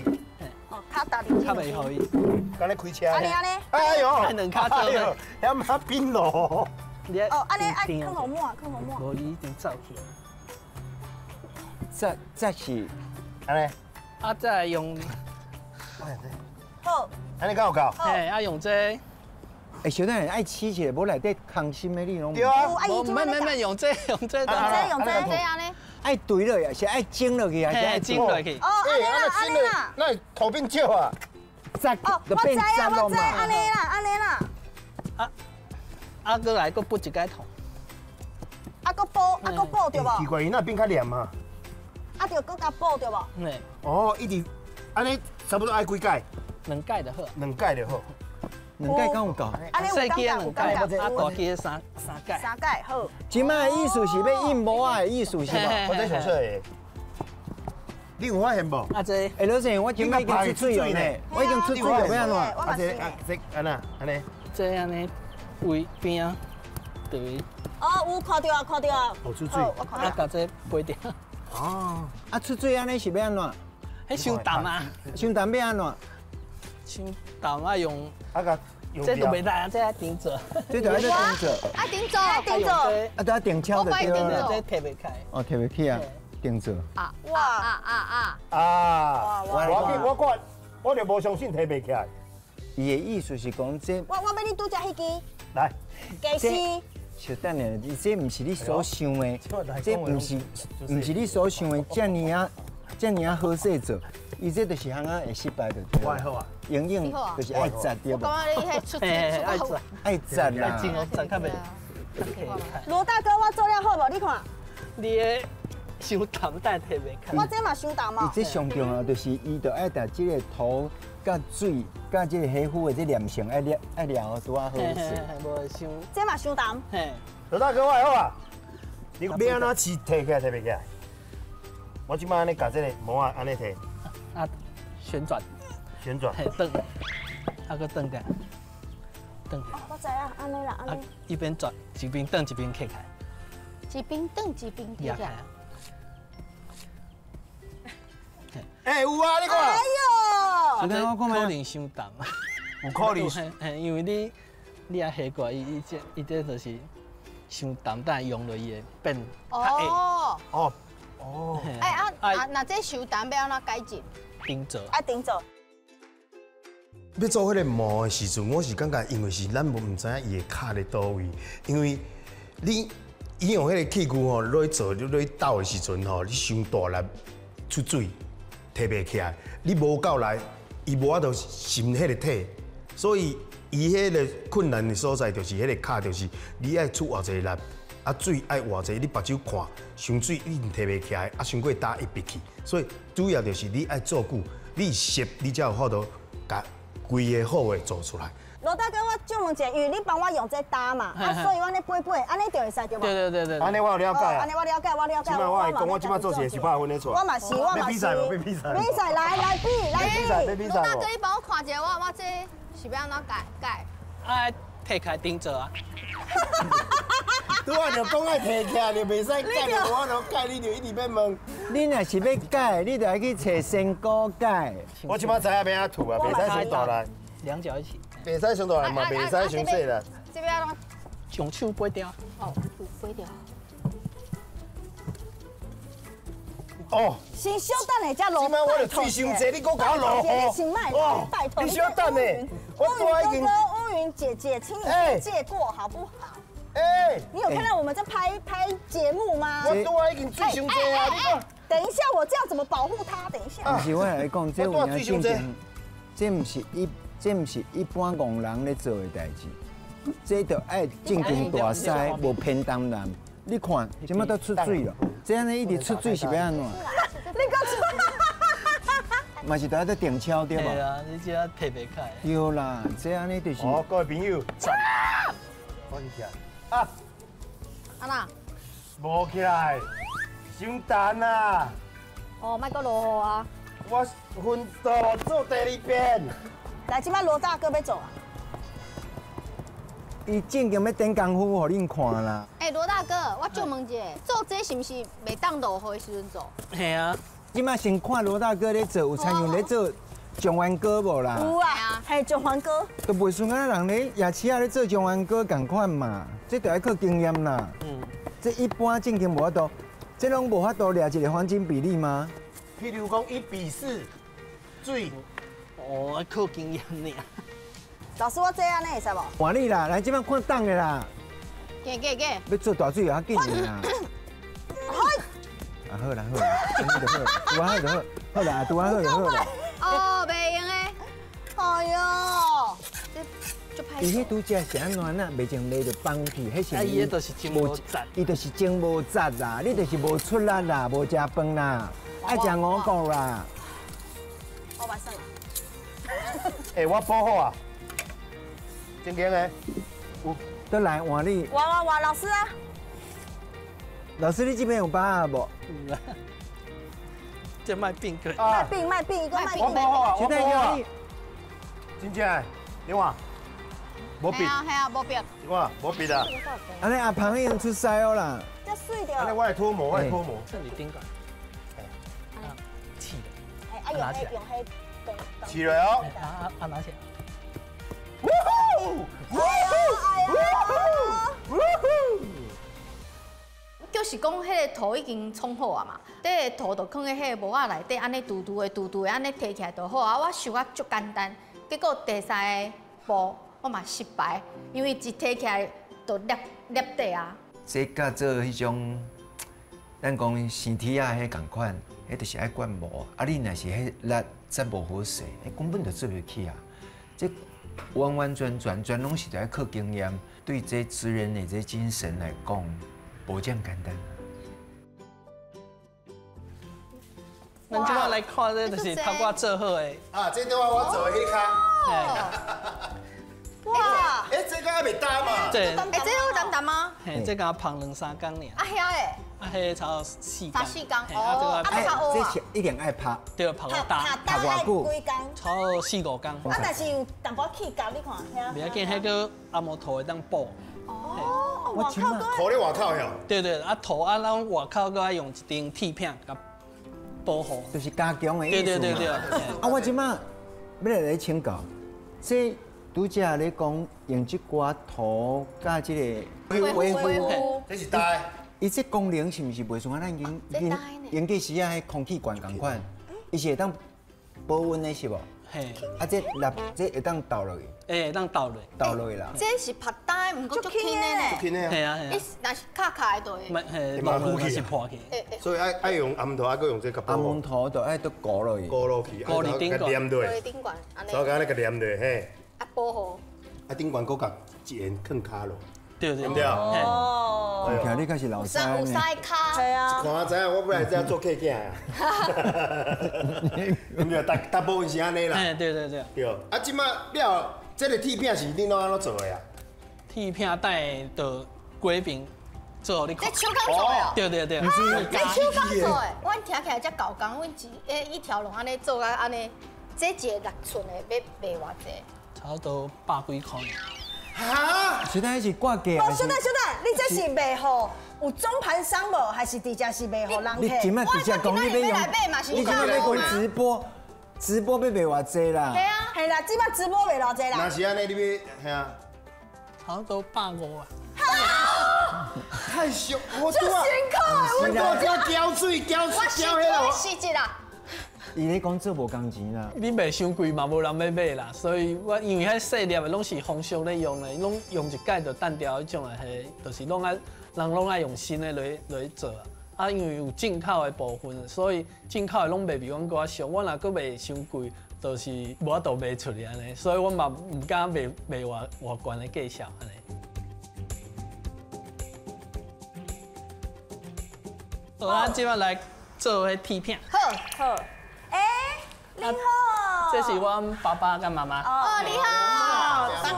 Speaker 2: 哦，跤踏入。
Speaker 5: 较袂予伊。
Speaker 1: 敢咧开车。
Speaker 2: 按呢按呢。
Speaker 1: 哎呦，
Speaker 5: 两跤做
Speaker 1: 伙。遐嘛冰炉。
Speaker 2: 哦，按呢爱囥予满，囥予满。
Speaker 5: 无伊已经走去。
Speaker 4: 这这是
Speaker 1: 按呢。
Speaker 5: 啊，再用。
Speaker 2: 好。
Speaker 1: 按呢敢有够？
Speaker 5: 嘿，啊用这。
Speaker 4: 哎，小等下爱试一下，无内底空心的你拢。
Speaker 1: 对啊。
Speaker 5: 无，免免用这，用这。
Speaker 2: 用这，用这，
Speaker 3: 这按呢。
Speaker 4: 爱堆落去，是爱蒸落去，还是爱
Speaker 5: 蒸落去？
Speaker 2: 哦，按呢啦，按呢啦。
Speaker 1: 那土变少啊？
Speaker 4: 扎，
Speaker 2: 哦，我知啊，我知，按呢啦，按呢啦。
Speaker 5: 啊，啊，阁来阁拨一盖土。
Speaker 2: 啊，阁补，啊，阁补对无？
Speaker 1: 奇怪，伊哪变较黏啊？
Speaker 2: 啊，对，阁共补对无？
Speaker 5: 嘿。
Speaker 1: 哦，一直按呢，差不多爱几盖？
Speaker 5: 两盖就好。
Speaker 1: 两盖就好。
Speaker 4: 两盖敢有够？
Speaker 5: 细支两盖，啊大支三盖。
Speaker 2: 三盖好。
Speaker 4: 这摆的意思是欲印模仔的意思是无？
Speaker 1: 我在想说的。你有发现无？
Speaker 5: 啊这，
Speaker 4: 哎，老师，我这摆已经出水了呢，我已经出水了，欲按怎？
Speaker 1: 啊这啊这按怎按呢？
Speaker 5: 这按呢位边啊，对。
Speaker 2: 哦，有看著啊，看著啊。
Speaker 1: 哦，出水。
Speaker 5: 啊，共这背掉。
Speaker 1: 哦。
Speaker 4: 啊，出水按呢是欲按怎？
Speaker 5: 彼伤澹啊。
Speaker 4: 伤澹欲按怎？
Speaker 5: 伤澹啊用。
Speaker 1: 啊共。
Speaker 5: 这都袂来啊，这爱顶做。
Speaker 4: 这就爱顶做。
Speaker 3: 爱顶做，
Speaker 2: 爱顶做。
Speaker 4: 啊，都爱顶敲就对了。
Speaker 5: 这提袂开。
Speaker 4: 哦，提袂起啊，顶做。
Speaker 3: 啊哇啊啊啊！
Speaker 1: 啊！我我我就无相信提袂起来。
Speaker 4: 伊的意思是讲这。
Speaker 2: 我欲你拄才彼支。
Speaker 1: 来。
Speaker 2: 家私。
Speaker 4: 小等下，这毋是你所想的，这毋是你所想的遮尔啊，遮尔啊好势做。伊这就是烘仔会失败就对。
Speaker 1: 我好啊。
Speaker 4: 营养就是爱扎对无？
Speaker 3: 我感觉你彼出水
Speaker 5: 爱扎，
Speaker 4: 爱扎啦。
Speaker 5: 真哦，扎较袂。
Speaker 2: 罗大哥，我做了好无？你看。
Speaker 5: 你的伤澹，等提袂开。
Speaker 2: 我这嘛伤澹哦。
Speaker 4: 伊这上重要就是伊就爱把这个土、佮水、佮这个皮肤的这黏性爱抓爱抓拄仔好势。
Speaker 5: 无会伤。
Speaker 2: 这嘛伤澹。
Speaker 5: 嘿。
Speaker 1: 罗大哥，我会好啊。你欲按怎试提起来提袂起来？我这摆按呢共这个模仔按呢提。
Speaker 5: 啊，旋转。
Speaker 1: 旋转。
Speaker 5: 嘿，转。啊，阁转过来。转。
Speaker 2: 我知影，按呢啦，按呢。
Speaker 5: 一边转，一边转，一边起来。
Speaker 3: 一边转一边起来。
Speaker 1: 哎，有啊，你看。
Speaker 2: 哎呦！
Speaker 5: 这可能伤重啊。
Speaker 1: 有可能。
Speaker 5: 嘿，因为你啊下过来，伊这就是伤重，等下用落伊会变较硬。
Speaker 3: 哦。
Speaker 1: 哦。哦。
Speaker 3: 哎啊啊，那这伤重欲按怎改进？
Speaker 5: 顶做。
Speaker 2: 啊，顶做。
Speaker 1: 欲做彼个模的时阵，我是感觉，因为是咱无毋知影伊会卡咧佗位，因为你伊用彼个器具吼落去做，落去斗的时阵吼，你伤大力出水，提袂起来，你无够力，伊无法度沉彼个体，所以伊彼个困难的所在就是彼个卡，就是你爱出偌济力，啊水爱偌济，你目睭看，伤水你提袂起来，啊伤过焦伊闭去，所以主要就是你爱做久，你熟，你才有法度共规个好的做出来。
Speaker 2: 罗大哥，我借问一下，因为你帮我用这担嘛，啊，所以我咧背背，按呢就会使对无？
Speaker 5: 对对对对。
Speaker 1: 按呢我有了解啊。
Speaker 2: 按呢我了解，我了解。
Speaker 1: 这摆我会讲，我这摆做事是100分的错。
Speaker 2: 我嘛是，我嘛是。
Speaker 1: 欲比赛无？欲比赛。
Speaker 2: 比赛来来比来比。
Speaker 1: 比比赛。
Speaker 3: 罗大哥，你帮我看一下，我这是欲按怎改改？
Speaker 5: 啊，提开顶做啊。
Speaker 1: 拄仔就讲爱提起来，就袂使改，就无法度改，你就一直欲问。
Speaker 4: 你若是欲改，你就爱去揣仙姑改。
Speaker 1: 我这摆知影欲按怎吐啊，袂使伤大力。
Speaker 5: 两脚一起。
Speaker 1: 袂使伤大力嘛，袂使伤细啦。
Speaker 3: 这边按怎？
Speaker 5: 用手掰掉。
Speaker 3: 哦，掰掉。
Speaker 1: 哦。
Speaker 2: 先小等下，才落。
Speaker 1: 这摆我就水伤济，你阁共我落雨。
Speaker 2: 先莫，拜托。
Speaker 1: 你小等下，我拄仔已经。
Speaker 2: 乌云姐姐，请你先借过好不好？
Speaker 1: 哎，
Speaker 2: 你有看到我们在拍拍节目吗？
Speaker 1: 我拄仔已经水伤济啊！你讲，
Speaker 2: 等一下，我这样怎么保护他？等一下。
Speaker 4: 毋是我来讲，这有影正经，这毋是一般戆人咧做的代志，这著爱正经大师，无偏东南。你看，这马都出水了，这按呢一直出水是欲按怎？
Speaker 2: 你阁出？
Speaker 4: 嘛是在咧定超对无？
Speaker 5: 对啊，你这提袂开。
Speaker 4: 对啦，这按呢就是。
Speaker 1: 哦，各位朋友，放起来。啊！
Speaker 3: 阿哪？
Speaker 1: 无起来，伤重啊！
Speaker 3: 哦，莫阁落雨啊！
Speaker 1: 我昏倒做第二遍。
Speaker 2: 来，这摆罗大哥欲做啊！
Speaker 4: 伊正经欲点功夫予恁看啦。
Speaker 3: 欸，罗大哥，我借问一下，做这是毋是袂当落雨的时阵做？
Speaker 5: 嘿啊。
Speaker 4: 这摆先看罗大哥咧做，有参像咧做状元糕无啦？
Speaker 2: 有啊，嘿，状元糕。
Speaker 4: 都袂输咱人咧夜市仔咧做状元糕仝款嘛，这著爱靠经验啦。嗯。这一般正经无法度，这拢无法度掠一个黄金比例吗？
Speaker 1: 譬如讲1:4，水。
Speaker 5: 哦，靠经验尔。
Speaker 2: 老师，我这按呢会使无？
Speaker 4: 换你啦，来这摆看重的啦。
Speaker 3: 给给给。
Speaker 4: 欲做大水也较紧的啦。啊好啦好啦，按呢就好，拄好就好，好啦，拄好就好啦。
Speaker 3: 哦，袂用的。
Speaker 2: 哎哟，
Speaker 3: 这足歹。
Speaker 4: 伊彼拄则是按怎啊？袂从犁就放去，彼是
Speaker 5: 伊就是种无扎，
Speaker 4: 伊就是种无扎啦，你就是无出力啦，无食饭啦，爱食五谷啦。
Speaker 2: 我嘛算啦。
Speaker 1: 欸，我补好啊，正经的。
Speaker 4: 有，倒来换你。
Speaker 2: 换换换，老师啊。
Speaker 4: 老师，你这边有把握无？
Speaker 5: 有啊。这卖变过。
Speaker 2: 卖变卖变，伊讲卖变。
Speaker 1: 我补好啊，我补好啊。真正，你看，无变。
Speaker 3: 系啊系啊，无变。
Speaker 1: 你看，无变啊。
Speaker 4: 按呢阿芳已经出师了啦。
Speaker 2: 这水著。
Speaker 1: 按呢我来脱模，我来脱模。
Speaker 5: 这里顶个。起
Speaker 2: 的。哎，拿起来。
Speaker 1: 起来哦。
Speaker 5: 啊啊，拿起来。
Speaker 1: 呜呼！呜呼！呜呼！呜呼！
Speaker 3: 就是讲，彼个土已经创好啊嘛，这个土就囥佇彼个模仔内底，按呢櫥櫥的、櫥櫥的，按呢提起来就好啊。我想啊足简单，结果第三个步我嘛失败，因为一提起来就裂裂底啊。
Speaker 4: 这佮做彼种，咱讲生铁仔彼仝款，彼就是爱灌模。啊，你若是彼力才无好势，彼根本就做袂起啊。这完完全全全拢是爱靠经验，对这职人的这精神来讲。无这样简单。
Speaker 5: 咱这摆来看，这就是头我做好的。
Speaker 1: 啊，这拄仔我做的彼跤。
Speaker 2: 哇！
Speaker 1: 欸，这个还袂焦嘛？
Speaker 5: 对。
Speaker 3: 欸，这有澹澹吗？
Speaker 5: 嘿，这敢芳两三工尔。
Speaker 3: 啊，遐咧？
Speaker 5: 啊，彼差不多四
Speaker 3: 工。三四工。哦，啊，较乌
Speaker 4: 啊。这是一定爱拍。
Speaker 5: 对，拍个焦。
Speaker 4: 拍偌久？
Speaker 2: 几工？
Speaker 5: 差不多四五工。
Speaker 2: 啊，但是有淡薄起胶，你看遐。
Speaker 5: 袂要紧，彼个红毛土会当补。
Speaker 2: 哦，外口
Speaker 1: 涂咧外口哟。
Speaker 5: 对对，啊涂啊，咱外口阁爱用一层铁片共保护。
Speaker 4: 就是加强的意思。
Speaker 5: 对对对对。
Speaker 4: 啊，我这马欲来请教，这拄则咧讲用这寡土佮这个
Speaker 3: 灰灰，
Speaker 1: 这是焦的。
Speaker 4: 伊这功能是毋是袂像咱用用时啊，彼空气罐仝款，伊是会当保温的是无？
Speaker 5: 嘿。
Speaker 4: 啊，这蜡这会当倒落去。
Speaker 5: 欸，会当倒落。
Speaker 4: 倒落去啦。
Speaker 3: 这是拍焦的，毋过足轻的呢。
Speaker 1: 足轻的啊。
Speaker 5: 嘿啊嘿啊。
Speaker 3: 伊若是卡卡的就会。
Speaker 5: 嘿，落去是破去。
Speaker 1: 所以爱用红土，爱阁用这个。
Speaker 4: 红土就爱搁糊落去。
Speaker 1: 糊落去，
Speaker 5: 糊伫顶
Speaker 1: 悬。黏落。
Speaker 3: 糊伫顶悬，按呢。
Speaker 1: 所以按呢共黏落，嘿。
Speaker 3: 啊，保护。
Speaker 1: 啊，顶悬阁共一缘囥跤落。
Speaker 5: 对对
Speaker 1: 对。
Speaker 4: 哦。听你敢是老师
Speaker 3: 呢。有三个跤。
Speaker 2: 对啊。
Speaker 1: 一看就知影，我本来这做客囝啊。对，大大部分是按呢啦。
Speaker 5: 嘿，对对对。
Speaker 1: 对。啊，这马了，这个铁片是恁拢按怎做的啊？
Speaker 5: 铁片带到过边做予你看。
Speaker 3: 这手工做的哦。
Speaker 5: 对对对。
Speaker 3: 这手工做的，阮听起来才够工，阮一一条龙按呢做啊按呢，这一个6寸的欲卖偌济？
Speaker 5: 差不多百几块。
Speaker 1: 哈？
Speaker 4: 现在是挂价。
Speaker 2: 哦，小等小等，你这是卖予有中盘商无，还是直接是卖予人客？
Speaker 4: 你这摆直接讲你欲用，你这摆欲讲直播，直播欲卖偌济啦？
Speaker 3: 系啊，
Speaker 2: 系啦，这摆直播卖偌济啦？
Speaker 1: 若是按呢，你欲嘿啊？
Speaker 5: 差不多150啊。
Speaker 1: 太俗，我拄啊，
Speaker 2: 辛苦的，
Speaker 1: 我拄啊搅水搅搅彼个。
Speaker 3: 死这啦。
Speaker 4: 伊咧讲做无工钱啦，
Speaker 5: 你卖伤贵嘛，无人欲买啦，所以我因为彼细粒的拢是风俗咧用的，拢用一摆就掷掉彼种的，彼就是拢爱人拢爱用新的来来做啊。啊，因为有进口的部分，所以进口的拢卖比阮阁较俗。我若阁卖伤贵，就是无法度卖出去按呢，所以我嘛毋敢卖卖偌偌悬的价钱按呢。好，咱这摆来做彼铁片。
Speaker 2: 好，好。哎，你好，
Speaker 5: 这是阮爸爸佮妈妈。
Speaker 3: 哦，你好，
Speaker 7: 大家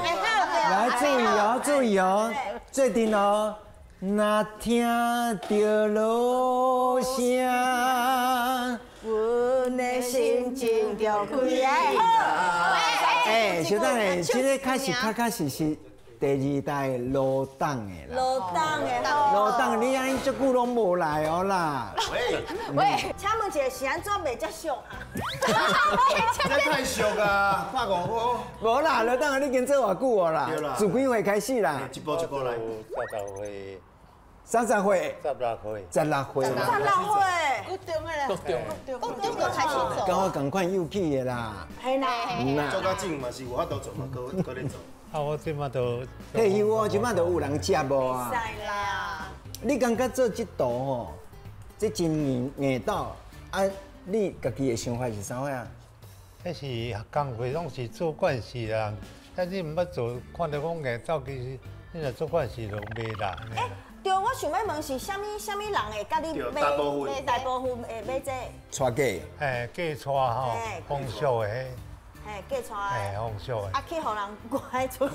Speaker 7: 好。
Speaker 4: 来注意哦，注意哦，做阵哦，若听著锣声，
Speaker 2: 阮的心情就开。
Speaker 4: 哎，小等下，这个确实确确实实第二代罗董的啦。
Speaker 2: 罗董的吼。
Speaker 4: 罗董，你按呢足久拢无来哦啦。
Speaker 1: 喂
Speaker 2: 喂，请问一下，是按怎卖遮俗啊？
Speaker 1: 这太俗啊，150块。
Speaker 4: 无啦，罗董，你已经做偌久哦啦？自几岁开始啦？
Speaker 1: 一步一步来。
Speaker 8: 30岁。
Speaker 4: 30岁。
Speaker 8: 16岁。
Speaker 4: 16岁。
Speaker 2: 16岁。
Speaker 7: 国中的啦。
Speaker 5: 国中。
Speaker 3: 国中就开始做。
Speaker 4: 跟我仝款幼齿的啦。
Speaker 2: 嘿啦。
Speaker 1: 做较正嘛是有法度做嘛，阁阁咧做。
Speaker 8: 啊，我这马都
Speaker 4: 退休哦，这马都有人接无啊？
Speaker 2: 会使啦。
Speaker 4: 你感觉做这道吼，这真硬硬道啊？你家己的想法是啥货啊？
Speaker 8: 彼是工课拢是做惯势啦，但你毋捌做，看著讲硬道，其实你若做惯势就袂啦。
Speaker 2: 欸，对，我想欲问是啥物啥物人会佮你买？
Speaker 1: 大部分，
Speaker 2: 大部分会买这个。
Speaker 4: 娶嫁。
Speaker 8: 嘿，嫁娶吼，风俗的。
Speaker 2: 嘿，嫁娶的。
Speaker 8: 嘿，风俗的。
Speaker 2: 啊，去予人拐出来。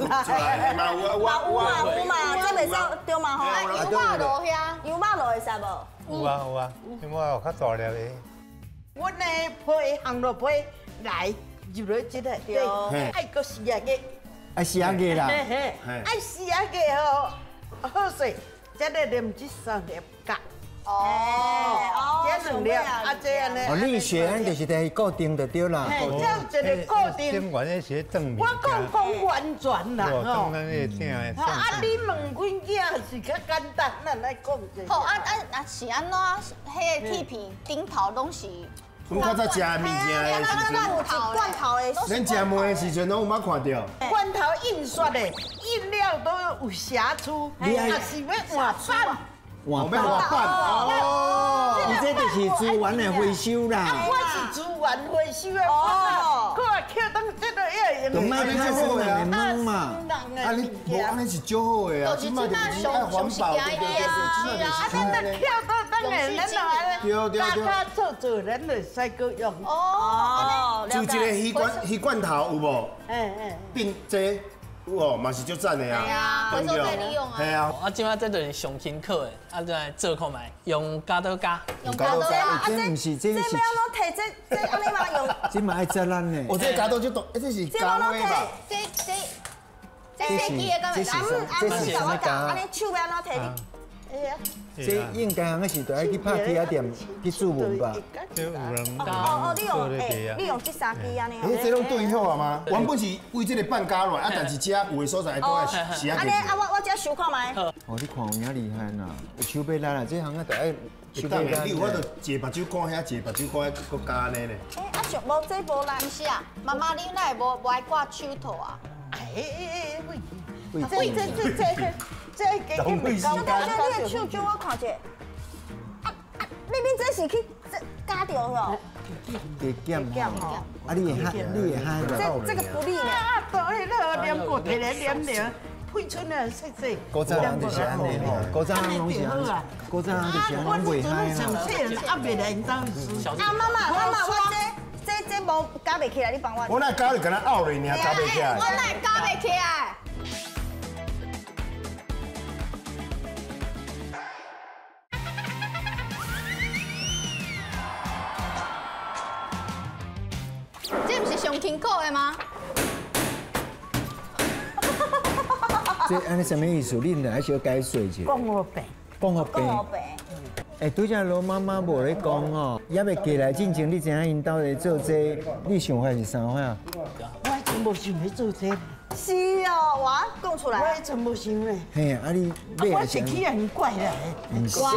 Speaker 1: 嘛有啊，
Speaker 2: 有嘛有嘛，这袂使对嘛吼？
Speaker 3: 油肉落遐，
Speaker 2: 油肉落会使无？
Speaker 8: 有啊有啊，因为有较大粒的。
Speaker 7: 阮的批烘炉批来入来这个，对，爱阁四啊个。
Speaker 4: 爱四啊个啦。
Speaker 7: 嘿嘿，爱四啊个吼，好势，才来连这三粒角。哦，这两粒啊，这按呢。
Speaker 4: 哦，力学咱就是在固定就对啦。
Speaker 7: 嘿，这有一个固定。
Speaker 8: 顶悬那是正面。
Speaker 7: 我讲讲完全啦，
Speaker 8: 吼。咱那个鼎的。
Speaker 7: 啊，你问阮囝是较简单，咱来讲者。
Speaker 3: 好，啊啊啊，是按怎？彼个铁片顶头拢是。
Speaker 1: 阮较早食的物件的时阵，
Speaker 2: 罐头的。
Speaker 1: 咱食糜的时阵，拢有捌看著。
Speaker 7: 罐头印刷的，印了都有瑕疵，啊是欲换版。
Speaker 4: 换
Speaker 1: 版哦，
Speaker 4: 伊这就是资源的回收啦。
Speaker 7: 啊，我是资源回收的，我啊捡当这个要用。
Speaker 4: 就莫较生人的问嘛。
Speaker 1: 啊，你无按呢是足好的啊，这摆就是爱环保，对对对，这摆就是
Speaker 7: 啊，咱就捡到当然，咱就按呢，
Speaker 1: 对对对，
Speaker 7: 加做做，咱就使阁用。
Speaker 2: 哦，
Speaker 1: 就一个鱼罐鱼罐头有无？
Speaker 7: 嗯嗯。
Speaker 1: 变这。有哦，嘛是足赞的啊，
Speaker 3: 回收再利用啊。
Speaker 1: 嘿啊，
Speaker 5: 啊，这摆这就是上轻巧的，啊，再来做看觅，用剪刀剪。
Speaker 2: 用剪刀剪
Speaker 4: 啊，这毋是，这是。
Speaker 2: 这欲按怎提？这这按呢嘛用？
Speaker 4: 这嘛爱责任呢。
Speaker 1: 哦，这剪刀就大，这是剪刀吧？
Speaker 3: 这这这细支的敢会
Speaker 4: 这是啥物
Speaker 2: 剪？按呢手欲按怎提？
Speaker 7: 哎呀，
Speaker 4: 这应该行是著爱去拍铁仔店去注文吧？
Speaker 8: 这有人
Speaker 2: 哦哦，你用欸，你用这三支按呢？
Speaker 1: 欸，这拢对好啊吗？原本是为这个半加落，啊，但是这有的所在都爱是啊。
Speaker 2: 按呢啊，我这收看觅。
Speaker 4: 哦，你看有影厉害呐，有手臂力啦，这行啊著爱手臂力。
Speaker 1: 你有法度一个目睭看遐，一个目睭看遐，阁加按呢咧。
Speaker 2: 欸，啊，上无这无啦。
Speaker 3: 毋是啊，妈妈，你哪会无爱挂手套啊？
Speaker 7: 哎哎哎，喂，这这这这。这加减袂够。
Speaker 2: 小姐，你的手借我看者。啊啊，你恁这是去这加著哦？
Speaker 4: 加减吼。啊，你会嗨，你会嗨。
Speaker 2: 这这个不利呢。
Speaker 7: 啊，对，那个黏过，提来黏着，配出来细细。
Speaker 4: 古早人就是按呢吼，古早人拢是按呢，古早人就是按呢，拢袂嗨
Speaker 7: 啦。啊，袂来因兜
Speaker 2: 啊，妈妈，妈妈，我这这这无夹袂起来，你帮我。
Speaker 1: 我那夹就敢若拗落尔，夹袂起来。
Speaker 3: 我哪会夹袂起来？这毋是上辛苦的吗？
Speaker 4: 这按呢啥物意思？你来小解说一下。
Speaker 7: 讲我病，
Speaker 4: 讲予病。哎，拄才罗妈妈无咧讲吼，犹未过来进前，你知影𪜶兜咧做这个，你想法是啥款啊？
Speaker 7: 我迄阵无想欲做这个。
Speaker 2: 是哦，我讲出来。
Speaker 7: 我迄阵无想咧。
Speaker 4: 嘿，啊你
Speaker 7: 我是去予𪜶怪来的。
Speaker 4: 毋是。
Speaker 2: 哇，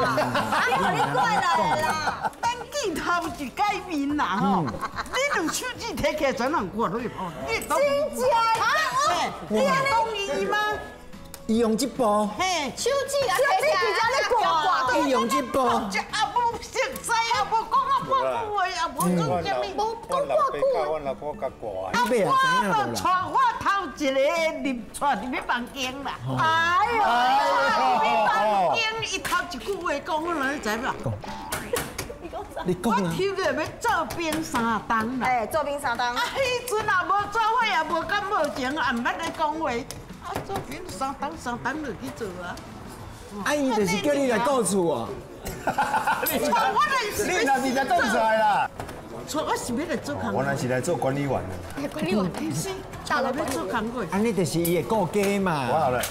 Speaker 2: 你予你怪来啦！
Speaker 7: 咱镜头一改面啦吼，你两手指提起来，全人挂落去。你
Speaker 2: 真正啊？
Speaker 7: 你安呢懂伊吗？
Speaker 4: 伊用这步，
Speaker 7: 嘿，
Speaker 3: 手指啊，提起来挂，
Speaker 4: 伊用这步，
Speaker 7: 这也无熟似，也无讲啊半句话，也无讲啥物，
Speaker 3: 无讲半句。
Speaker 8: 阮老婆较挂。
Speaker 4: 你欲也知影无啦？
Speaker 7: 带我头一个入带入去房间啦。
Speaker 2: 哎呦，
Speaker 7: 入去房间，伊头一句话讲，我哪知无？
Speaker 4: 你讲啊！
Speaker 7: 我抽个欲做兵三冬啦。
Speaker 2: 哎，做兵三冬。
Speaker 7: 啊，彼阵也无做伙，也无感无情，也毋捌咧讲话。啊，做兵三冬三冬就去做啊。
Speaker 4: 啊，伊就是叫你来顾厝哦。
Speaker 7: 我
Speaker 1: 你若是来讲出来啦。
Speaker 7: 错，我是欲来做工。
Speaker 1: 我那是来做管理员的。
Speaker 3: 管理员
Speaker 7: 是，大佬欲做工课。
Speaker 4: 按呢就是伊的顾家嘛。
Speaker 1: 我好了。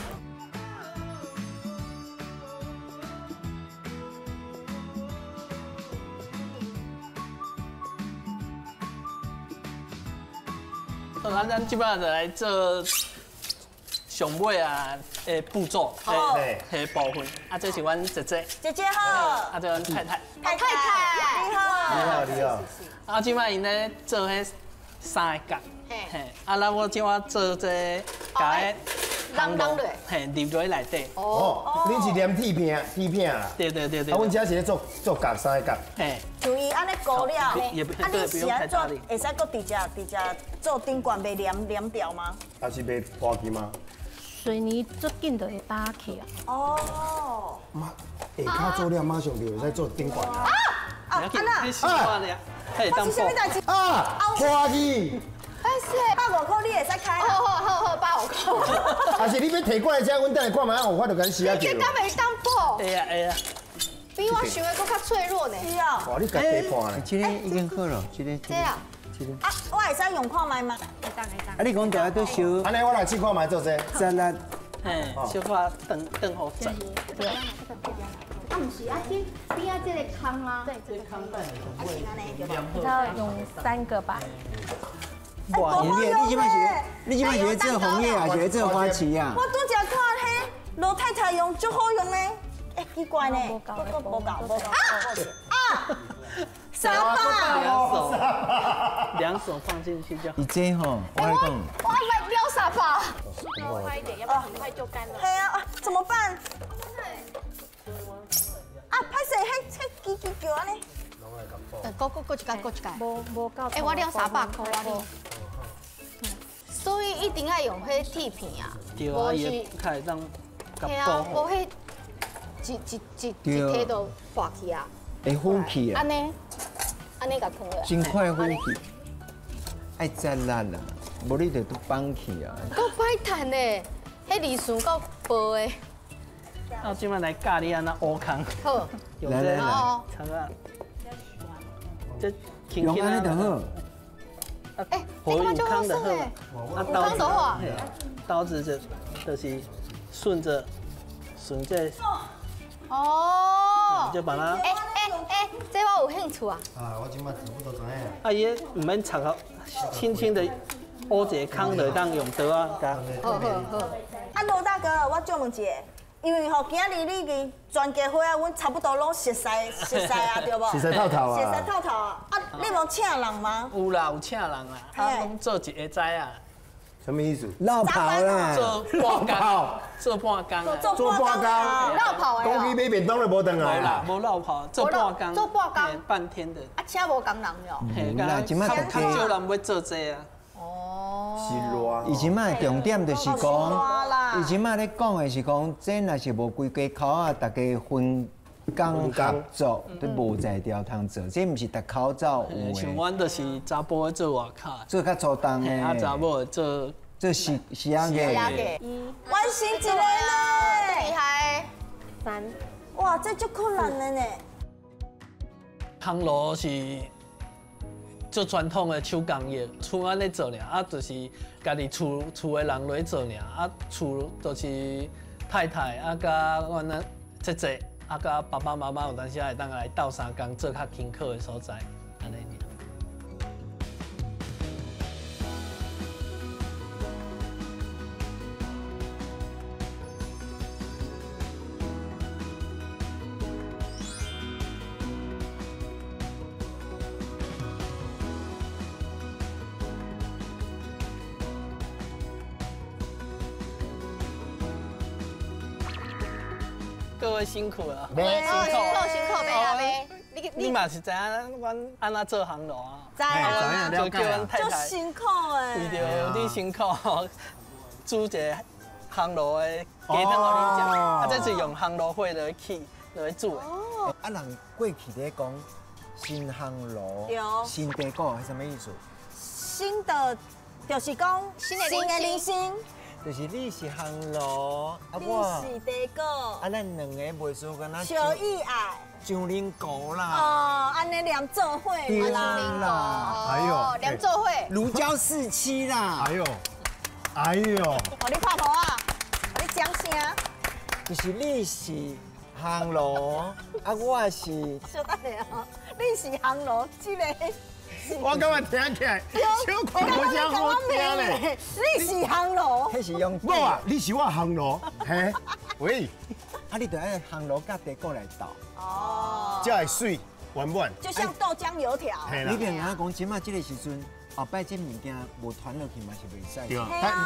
Speaker 5: 咱这摆就来做上尾啊的步骤，的部分。啊，这是阮姐姐，
Speaker 2: 姐姐好。
Speaker 5: 啊，这阮太太，
Speaker 2: 太太你好。
Speaker 1: 你好，你好。
Speaker 5: 啊，这摆𪜶咧做彼三个角，嘿，啊，咱我这摆做这共彼
Speaker 3: 人人
Speaker 5: 嘿，入落内底。
Speaker 1: 哦，恁是黏铁片，铁片啦。
Speaker 5: 对对对对。
Speaker 1: 啊，阮这是咧做做角三个角。
Speaker 5: 嘿。
Speaker 2: 像伊按呢糊了，啊，你是按怎会使阁直接直接做顶悬袂黏黏掉吗？
Speaker 1: 啊是袂破去吗？
Speaker 9: 水泥足紧就会打起啊。
Speaker 2: 哦。
Speaker 1: 马下跤做了，马上就会使做顶悬。
Speaker 2: 啊啊！啊
Speaker 5: 那啊！
Speaker 2: 发生什么代志？
Speaker 1: 啊！破去。
Speaker 3: 哎是，
Speaker 2: 百五箍你会使开。
Speaker 3: 好好好好，百五箍。
Speaker 1: 啊是你欲提过来遮，阮等下看觅有法就共死啊！
Speaker 3: 这敢袂当补？
Speaker 5: 会啊会啊。
Speaker 3: 比我想的阁较脆弱呢。
Speaker 2: 是啊。
Speaker 1: 哇，你家己看咧。
Speaker 4: 这个已经好了，这个。
Speaker 3: 这啊。
Speaker 4: 这个。
Speaker 2: 啊，我会使用看觅吗？
Speaker 9: 会当会当。
Speaker 4: 啊，你讲大家都烧。
Speaker 1: 按呢，我来试看觅做这。
Speaker 4: 十力。
Speaker 5: 嘿，小可转转好转。
Speaker 9: 对。啊，毋是啊，这边仔这个空啊。
Speaker 3: 对，这个空。
Speaker 9: 要用三个吧。
Speaker 4: 哇，你你这摆是，你这摆是咧做红叶还是咧做花旗啊？
Speaker 2: 我拄才看彼罗太太用足好用呢，哎，奇怪呢，无够，无够，无够啊！三百，
Speaker 5: 两手放进去就好。
Speaker 4: 伊这吼，我来讲，
Speaker 3: 我来撩三百。
Speaker 9: 要快一点，要不然很快就干了。
Speaker 2: 嘿啊，怎么办？啊，歹势，彼彼机机叫按呢。
Speaker 3: 阁阁阁一届，阁一届。
Speaker 9: 无无够。
Speaker 3: 哎，我了300箍啊！所以一定爱用彼铁片啊，
Speaker 5: 对啊，伊较会当
Speaker 3: 嘿啊，无彼一一一一提就破去啊，
Speaker 4: 会粉去啊。
Speaker 3: 按呢，按呢共囥落。
Speaker 4: 真快粉去，爱扎力啦，无你就都绑去啊。
Speaker 3: 够歹趁的，彼利息够薄的。
Speaker 5: 那我这摆来教你按怎挖空。
Speaker 3: 好，
Speaker 4: 来来来，
Speaker 5: 长啊，这
Speaker 4: 用按呢就好。
Speaker 3: 哎，这个就好耍的，
Speaker 5: 啊，刀子，刀子就是顺着顺着，
Speaker 3: 哦，
Speaker 5: 就把它，
Speaker 3: 哎哎哎，这我有兴趣啊。
Speaker 1: 啊，我这摆全部都知影。
Speaker 5: 啊，伊毋免插好，轻轻的挖一个空就当用刀啊。
Speaker 3: 好好好。
Speaker 2: 啊，罗大哥，我借问一下。因为吼，今仔日你已全家伙仔，阮差不多拢熟似熟似啊，对无？
Speaker 1: 熟似透透啊！
Speaker 2: 熟似透透啊！啊，你无请人吗？
Speaker 5: 有啦，有请人啦，啊，拢做一个知啊。
Speaker 1: 什么意思？
Speaker 4: 落跑啦！
Speaker 5: 做半工，做半工，
Speaker 1: 做半工，
Speaker 3: 落跑的。
Speaker 1: 讲起买便当就无转来
Speaker 5: 啦。无落跑，做半工，
Speaker 3: 做半工，
Speaker 5: 半天的。
Speaker 3: 啊，请无工人哟。
Speaker 5: 嘿，较少人欲做这啊。
Speaker 1: 是热。
Speaker 4: 伊这摆重点就是讲，伊这摆咧讲的是讲，这若是无规家口仔，大家分工合作，都无才调通做，这毋是逐口罩有
Speaker 5: 的。像阮就是查甫做外口，
Speaker 4: 做较粗重的，
Speaker 5: 啊查某做
Speaker 4: 做是是安个。
Speaker 2: 完成一个咧，
Speaker 3: 厉害！
Speaker 9: 三，
Speaker 2: 哇，这足困难的呢。
Speaker 5: 烘炉是做传统的手工业，厝按呢做尔，啊，就是家己厝厝的人来做尔，啊，厝就是太太啊，佮阮那姐姐啊，佮爸爸妈妈有当时会当来斗相共做较辛苦的所在，按呢尔。各位辛苦了，
Speaker 3: 辛苦辛苦，袂啊袂。
Speaker 5: 你嘛是知影阮按怎做烘炉啊？
Speaker 2: 知啊，
Speaker 5: 就叫阮太太。
Speaker 2: 足辛苦的。
Speaker 5: 为著你辛苦，煮一个烘炉的鸡汤予恁食。啊，这是用烘炉火来起来煮的。
Speaker 4: 哦。啊，人过去咧讲新烘炉、新地鼓是啥物意思？
Speaker 2: 新的，就是讲新的人生。
Speaker 4: 就是你是烘炉，啊
Speaker 2: 我你是地鼓，
Speaker 4: 啊咱两个袂输敢若
Speaker 2: 相依爱，
Speaker 4: 上灵鼓啦。
Speaker 2: 哦，按呢连做伙
Speaker 4: 啦，
Speaker 1: 哎呦，
Speaker 3: 连做伙，
Speaker 4: 如胶似漆啦。
Speaker 1: 哎呦，哎呦，
Speaker 2: 予你拍鼓啊，予你掌声。
Speaker 4: 就是你是烘炉，啊我是。
Speaker 2: 稍等下哦，你是烘炉，这个。
Speaker 1: 我感觉听起来小可无啥好听咧。
Speaker 2: 你是烘炉，
Speaker 4: 彼是用
Speaker 1: 无啊？你是我烘炉，嘿，喂，
Speaker 4: 啊，你就爱烘炉佮地鼓来斗，
Speaker 2: 哦，
Speaker 1: 才会媠圆满。
Speaker 2: 就像豆浆油条。
Speaker 4: 你别安讲，这马这个时阵，后摆这物件无传落去嘛是袂使。
Speaker 1: 对，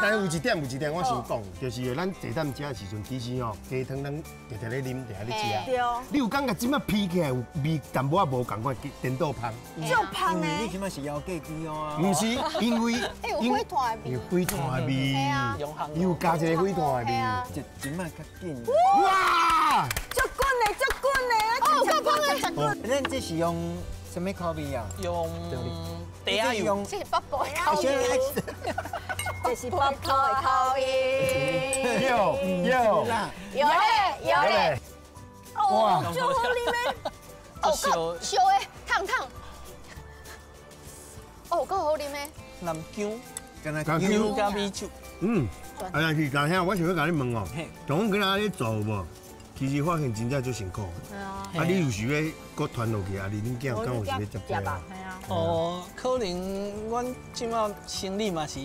Speaker 1: 但有一点，有一点，我想讲，就是咱坐踮遮的时阵，其实吼鸡汤咱直直咧啉，直直咧食。
Speaker 2: 对。
Speaker 1: 你有感觉这马披起来有味淡薄仔无仝款，颠倒芳。
Speaker 2: 足芳的。
Speaker 4: 你这马是枵鸡鸡哦。
Speaker 1: 毋是，因为
Speaker 3: 有火炭的味。
Speaker 1: 有火炭的味。又加一个火炭的味。
Speaker 4: 这这马较紧。
Speaker 1: 哇！
Speaker 2: 足滚的，足滚的，哦，够芳的。
Speaker 4: 咱这是用啥物口味啊？
Speaker 5: 用。地仔油，
Speaker 3: 这是北部的口味，
Speaker 2: 这是北部的口味。
Speaker 1: 有有
Speaker 3: 有咧有咧，
Speaker 1: 哇，
Speaker 2: 足好啉的，
Speaker 3: 哦，烧烧的烫烫，哦，够好啉的。
Speaker 5: 南姜，
Speaker 4: 南
Speaker 5: 姜加米酒。
Speaker 1: 嗯，哎呀，是大兄，我想欲共你问哦，从阮今仔咧做有无？其实发现真正足辛苦。啊，你有想欲阁传落去啊？你恁囝敢有想欲接这个？
Speaker 5: 哦，可能阮这马生理嘛是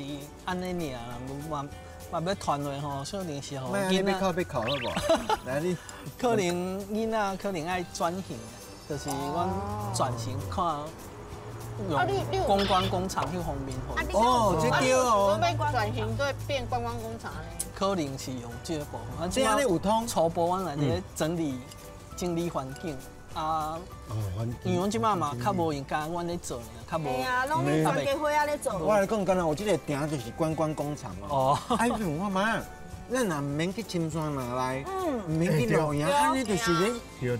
Speaker 5: 按呢尔啦，嘛嘛欲传落吼，可能是予囡仔。
Speaker 4: 欲哭欲哭好无？来你，
Speaker 5: 可能囡仔可能爱转型，就是阮转型看用观光工厂彼方面。
Speaker 4: 哦，这对哦。
Speaker 3: 欲转型对变观光工厂呢？
Speaker 5: 可能是用这个部分。
Speaker 4: 这按呢有通。
Speaker 5: 初步阮来咧整理整理环境。啊，因为阮这马嘛较无闲，干阮咧做尔，较无。
Speaker 2: 嘿啊，拢全家伙仔咧做。
Speaker 4: 我来讲，敢若有这个埕就是观光工厂嘛。哦。哎，你问我妈，咱也毋免去深山内来，毋免去露营，按呢就是咧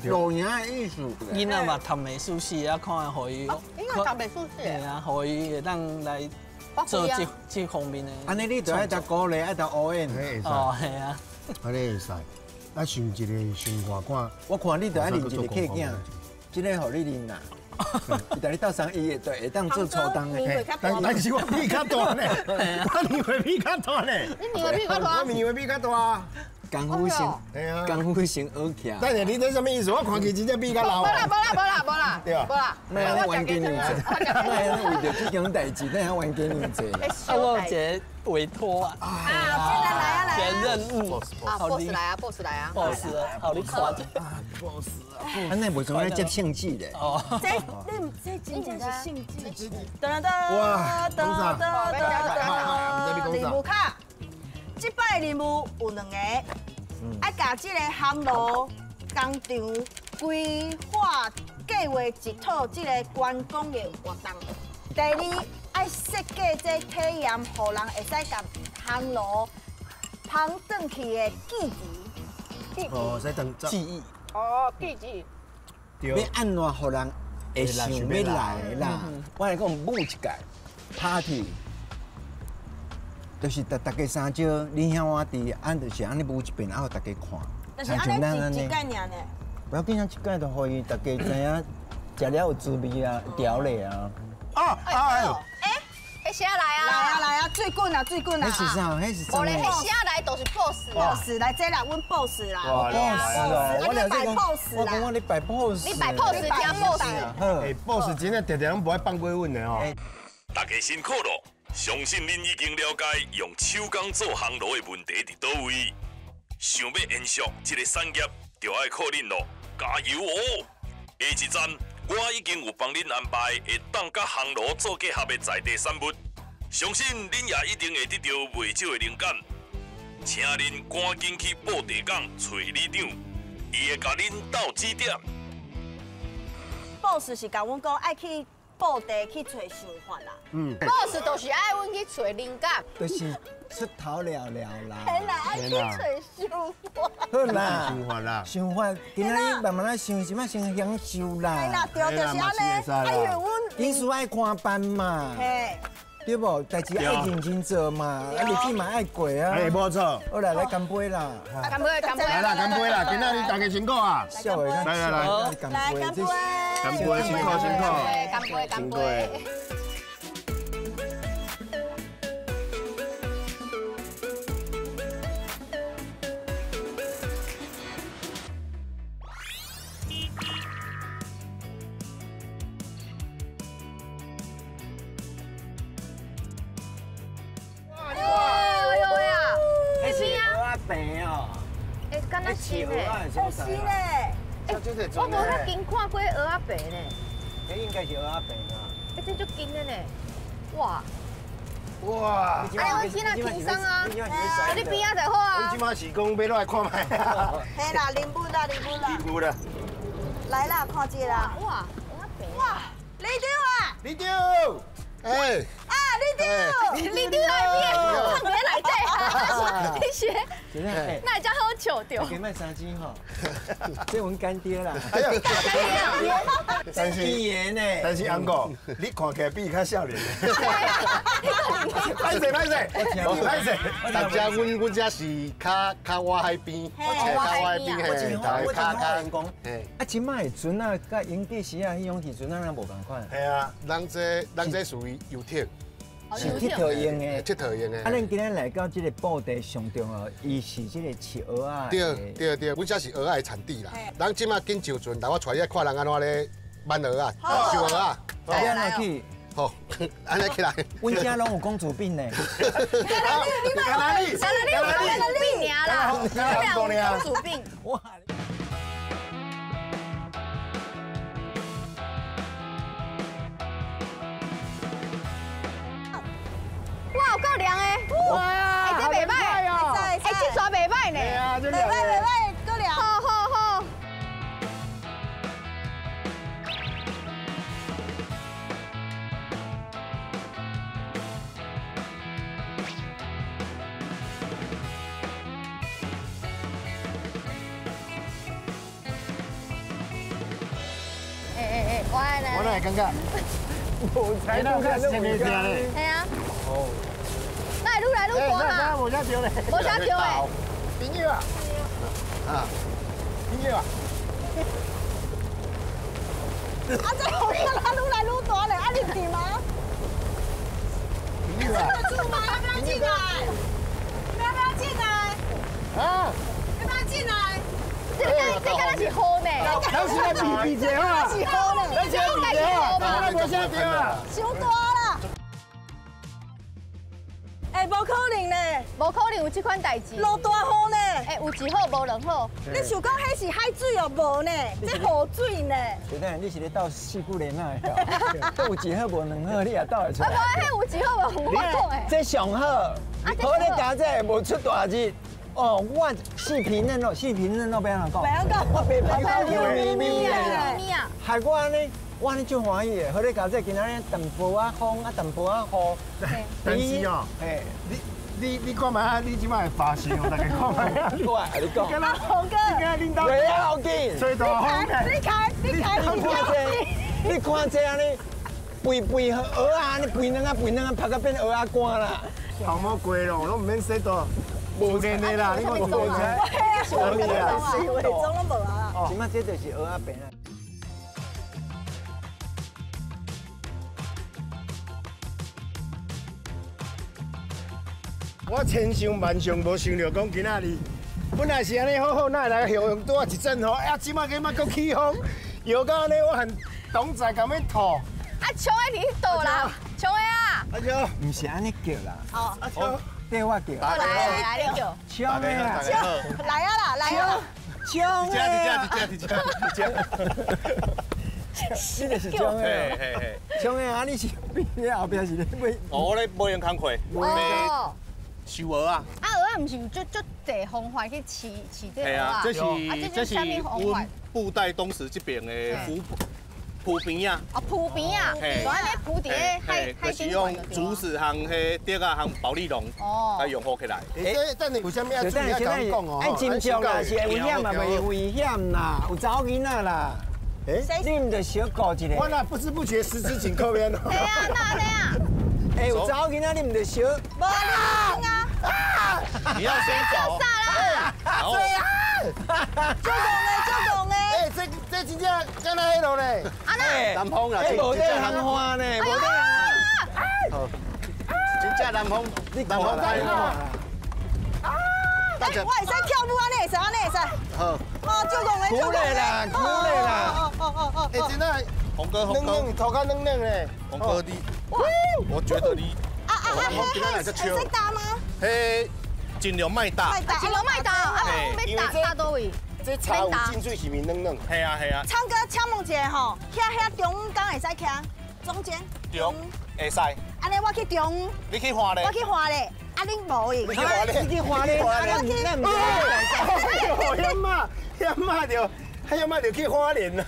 Speaker 4: 露营的意思。
Speaker 5: 囡仔嘛读美术系啊，看予伊。
Speaker 3: 应该读美术系。
Speaker 5: 嘿啊，予伊会当来做这方面的。
Speaker 4: 按呢你就爱读鼓励，爱读乌烟。
Speaker 5: 哦，嘿啊。
Speaker 1: 按呢会使。啊，想一个想外看，
Speaker 4: 我看你就爱认一个客囝，这个予你认啦。伊共你斗相，伊会对会当做粗重的。
Speaker 1: 但是我比较大呢，我年岁比较大呢。
Speaker 3: 你年岁比较大？
Speaker 1: 我年岁比较大。
Speaker 4: 功夫先，功夫先学起来。
Speaker 1: 等下你这啥物意思？我看起真正比较老。
Speaker 3: 无啦无啦无啦无啦，
Speaker 1: 对啊，
Speaker 3: 无啦。
Speaker 4: 莫按呢冤家娘济，莫按呢为著这件代志，莫按冤家娘济。
Speaker 5: 啊，我有一个委托啊。
Speaker 2: 啊，来来啊来。
Speaker 5: 一个任务。
Speaker 3: 啊，boss 来啊，boss 来啊。
Speaker 5: boss 啊，予你看者。
Speaker 4: 啊，boss 啊。啊，那袂像咧接圣旨咧。
Speaker 5: 哦。
Speaker 2: 这你这真正是圣旨。噔噔。
Speaker 1: 哇，讲啥？
Speaker 2: 任务卡。这摆任务有两个，爱共这个烘炉工厂规划计划一套这个观光的活动。第二，爱设计这体验，予人会使共烘炉捧转去的记忆。
Speaker 1: 哦，使当
Speaker 5: 记忆。
Speaker 3: 哦，记住。
Speaker 4: 要按怎予人会想欲来啦？我来讲，舞一届 party，就是逐逐家三招，恁兄我弟，按就是按呢舞一遍，啊，予大家看。
Speaker 2: 但是按呢一届尔呢。
Speaker 4: 不要紧啊，一届就予伊大家知影，食了有滋味啊，调咧啊。
Speaker 1: 啊啊！
Speaker 3: 哎，彼声来啊！
Speaker 2: 来啊来啊，水滚啊水滚啊！
Speaker 4: 彼是啥？彼是啥？
Speaker 3: 无咧，彼声来就是 boss。
Speaker 2: boss 来这啦，阮 boss 啦。
Speaker 4: boss 哦，
Speaker 2: 我摆 pose
Speaker 4: 我讲我咧摆 pose。
Speaker 3: 你摆 pose 听 boss。
Speaker 1: 哎，boss 真正常常拢无爱放过阮的吼。
Speaker 6: 大家辛苦咯，相信恁已经了解用手工做烘炉的问题伫佗位。想欲延续这个产业，就爱靠恁咯，加油哦！下一站，我已经有帮恁安排会当佮烘炉做结合的在地产物，相信恁也一定会得到袂少的灵感。请恁赶紧去布袋港揣里长，伊会共恁斗指点。
Speaker 2: boss 是共阮讲爱去布袋去揣想法啦。
Speaker 1: 嗯
Speaker 3: ，boss 就是爱阮去揣灵感，
Speaker 4: 就是出头了了啦。
Speaker 2: 嘿啦，爱去揣想法。
Speaker 4: 好啦，
Speaker 1: 想法啦，
Speaker 4: 想法，今仔日慢慢仔想，是嘛先享受啦。
Speaker 2: 嘿啦，对，就是按呢。哎呦，阮
Speaker 4: 医师爱看班嘛，
Speaker 2: 嘿，
Speaker 4: 对无？代志爱认真做嘛，啊日子嘛爱过啊。
Speaker 1: 哎，无错。
Speaker 4: 好啦，来干杯啦！
Speaker 3: 干杯，干杯！
Speaker 1: 来啦，干杯啦！今仔日大家辛苦啊！
Speaker 4: 笑的，
Speaker 1: 来来来，
Speaker 2: 来干杯！
Speaker 1: 干杯，辛苦辛苦！
Speaker 3: 干杯，干杯！
Speaker 2: 是咧，
Speaker 3: 欸，我无遐近看过蚵仔白呢。
Speaker 4: 这应该是蚵仔白啦。
Speaker 3: 欸，这足近的呢，哇！
Speaker 1: 哇！
Speaker 3: 哎，阮囡仔轻松啊，啊你边仔就好啊。
Speaker 1: 阮这马是讲欲落来看觅啊。
Speaker 2: 嘿啦，啉酒啦，啉酒啦。
Speaker 1: 啉酒啦。
Speaker 2: 来啦，看这啦。
Speaker 3: 哇，蚵仔白。
Speaker 2: 哇，里长啊！
Speaker 1: 里长，哎。
Speaker 2: 啊，里长，
Speaker 3: 里长来边，放伫内底。你是？那会遮好笑著？
Speaker 4: 加卖三支吼，这阮干爹啦。
Speaker 1: 哎呀，
Speaker 3: 干爹啊！
Speaker 1: 但是但是翁哥，你看起来比伊较少年。歹势歹势，歹势。
Speaker 10: 大家阮遮是较较外海边，较外海边嘿，较较较。
Speaker 4: 啊，这摆的船仔佮英帝时啊，彼种渔船仔若无仝款。
Speaker 10: 系啊，人这属于游艇。
Speaker 4: 是铁佗用的，
Speaker 10: 铁佗用的。
Speaker 4: 啊，咱今日来到这个布袋上重要，伊是这个饲蚵仔。
Speaker 10: 对对对，阮遮是蚵仔的产地啦。人这马紧上船，来我带你看人按怎咧挽蚵仔、收蚵仔。
Speaker 4: 你按怎去？
Speaker 10: 好，按呢起来。
Speaker 4: 阮遮拢有公主病呢。
Speaker 3: 你哪里？你有公主病尔啦？公主病。
Speaker 4: 哇！
Speaker 3: 哇，有够凉的！哇，哎，这袂歹哦，哎，这煞袂歹呢，
Speaker 2: 袂歹袂歹，够凉。
Speaker 3: 好好好。哎哎哎，我来。
Speaker 1: 我哪会感觉？
Speaker 4: 无才能看这么
Speaker 3: 咧。系啊。哦。愈来愈大啦！
Speaker 1: 无啥钓咧，
Speaker 3: 无啥钓诶。
Speaker 1: 朋友啊，啊，朋友啊。
Speaker 2: 啊，这雨敢若愈来愈大咧，啊，入去吗？
Speaker 1: 朋友啊。
Speaker 2: 住吗？要不要进来？要不要进来？
Speaker 1: 啊？
Speaker 2: 要不要进来？
Speaker 3: 这这敢若是雨呢？
Speaker 1: 咱是来比比者啊！
Speaker 2: 是雨呢？
Speaker 1: 咱是来比者啊！咱无啥钓啊！
Speaker 2: 伤大啦！哎，无可能呢，
Speaker 3: 无可能有这款代志。
Speaker 2: 落大雨呢？
Speaker 3: 哎，有一好无两好。
Speaker 2: 你想讲彼是海水哦？无呢，这雨水呢？
Speaker 4: 小等，你是咧斗四句连仔的？有一好无两好，你也斗会出来？
Speaker 3: 啊，无，彼有一好无两好，我讲的。
Speaker 4: 这上好，好咧加这无出大日。哦，我四皮嫩哦，四皮嫩哦，欲按怎讲？
Speaker 2: 欲按怎讲？
Speaker 4: 我白白又咪咪的
Speaker 3: 啦，
Speaker 4: 害我按呢，我按呢足欢喜的。好咧，加这今仔日淡薄仔风啊，淡薄仔雨。
Speaker 1: 但是哦，你看觅啊，你这摆的发型，大家看觅啊。
Speaker 4: 我你讲。
Speaker 2: 红哥，
Speaker 1: 你今领导。
Speaker 4: 袂要紧。
Speaker 1: 吹大风
Speaker 2: 你开，你开，
Speaker 4: 你看这，你看这按呢，肥肥蚵仔，按呢肥软啊肥软啊，拍甲变蚵仔干啦。
Speaker 1: 头毛过咯，拢毋免洗多，无练的啦，你看自然
Speaker 2: 知。伪装拢无啊。
Speaker 4: 这摆这就是蚵仔饼啊。
Speaker 1: 我千想万想，无想到讲今仔日，本来是按呢好好，哪会来形容拄仔一阵雨，啊，这摆计嘛阁起风，摇到按呢，我和董仔共欲吐。
Speaker 3: 啊，冲的伫倒啦，冲的啊！
Speaker 1: 阿秋，
Speaker 4: 毋是按呢叫啦。
Speaker 2: 哦，
Speaker 1: 阿秋，
Speaker 4: 对我叫。
Speaker 3: 来来来，你叫。
Speaker 4: 冲的啊！
Speaker 2: 来啊啦，来啊！
Speaker 4: 冲的啊！
Speaker 10: 这这这这
Speaker 4: 这。你就是冲的。冲的啊！你是你后壁是咧买？
Speaker 10: 哦，我咧买用工课。哦。收蚵仔。
Speaker 3: 啊，蚵仔毋是有足足济方法去饲饲这蚵仔？
Speaker 10: 这是这是阮布袋东石这边的浮浮边仔。
Speaker 3: 哦，浮边仔，就按呢浮伫咧海海
Speaker 10: 就是用竹子和彼竹仔和保丽龙来融合起来。
Speaker 1: 欸，等下有啥物要注意要讲哦？
Speaker 4: 爱斟酌啦，是会危险嘛？袂危险啦，有查某囡仔啦。欸，你毋著小顾一下。
Speaker 1: 我若不知不觉十指紧扣边咯。
Speaker 3: 对啊，哪安呢啊？
Speaker 4: 欸，有查某囡仔你毋著小。
Speaker 2: 无啊！
Speaker 1: 啊！
Speaker 10: 你要先走。
Speaker 3: 啥啦？
Speaker 1: 对啊！
Speaker 2: 足戆的，足戆的。
Speaker 1: 欸，这真正敢若彼落咧。
Speaker 3: 啊那？
Speaker 10: 南风啦，
Speaker 4: 无在行花呢，无在。
Speaker 10: 好，真正南风，南风来啦。
Speaker 2: 啊！我会使跳舞，按呢会使，按呢会使。
Speaker 10: 好。
Speaker 2: 哦，足戆的，足戆的。
Speaker 4: 苦啦，苦啦。
Speaker 2: 哦。
Speaker 1: 欸，真的，
Speaker 10: 洪哥，洪哥，
Speaker 1: 头壳软软嘞。
Speaker 10: 洪哥你，我觉得你。
Speaker 2: 啊啊啊！会使打吗？
Speaker 10: 嘿，尽量莫打。
Speaker 3: 尽量莫打，啊，欲打打佗位？
Speaker 1: 这茶有进水是毋是软软？
Speaker 10: 系啊系啊。
Speaker 2: 昌哥，请问一下吼，遐遐中央敢会使徛？中间？
Speaker 10: 中会使。
Speaker 2: 按呢我去中。
Speaker 10: 你去换咧？
Speaker 2: 我去换咧，啊恁无用。
Speaker 4: 你去换咧？你去换咧？
Speaker 2: 我去。
Speaker 1: 哎，遐嘛遐嘛就，遐嘛就去花莲啦。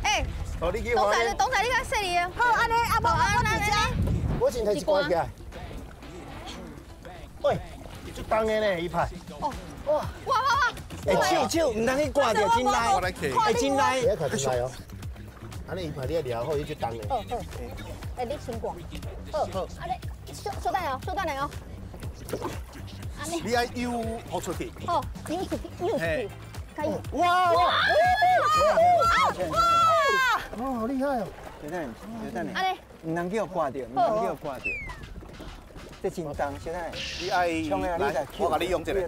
Speaker 3: 哎，
Speaker 1: 哦，你去花莲。
Speaker 3: 董仔，你较细腻的。
Speaker 2: 好，按呢啊无啊我伫遮。
Speaker 1: 我先提一罐起来。喂，足重的呢，伊拍。
Speaker 3: 哦，哇哇哇！
Speaker 4: 欸，手手毋通去挂著，真赖，欸，真赖。
Speaker 1: 别看真赖哦。按呢伊拍你掠好，伊足重的。
Speaker 9: 好好。欸，你先挂。好。按呢，稍稍等哦，稍等下哦。按呢。
Speaker 10: 你爱扭予出去。
Speaker 9: 好，扭出去，扭出去。可以。
Speaker 1: 哇哇哇！
Speaker 2: 哇！
Speaker 1: 哦，好厉害哦。
Speaker 4: 小等，小等。
Speaker 9: 按呢。
Speaker 4: 毋通叫挂著，毋通叫挂著。这真重，小等。
Speaker 10: 你爱，来，我共你用一个。
Speaker 3: 你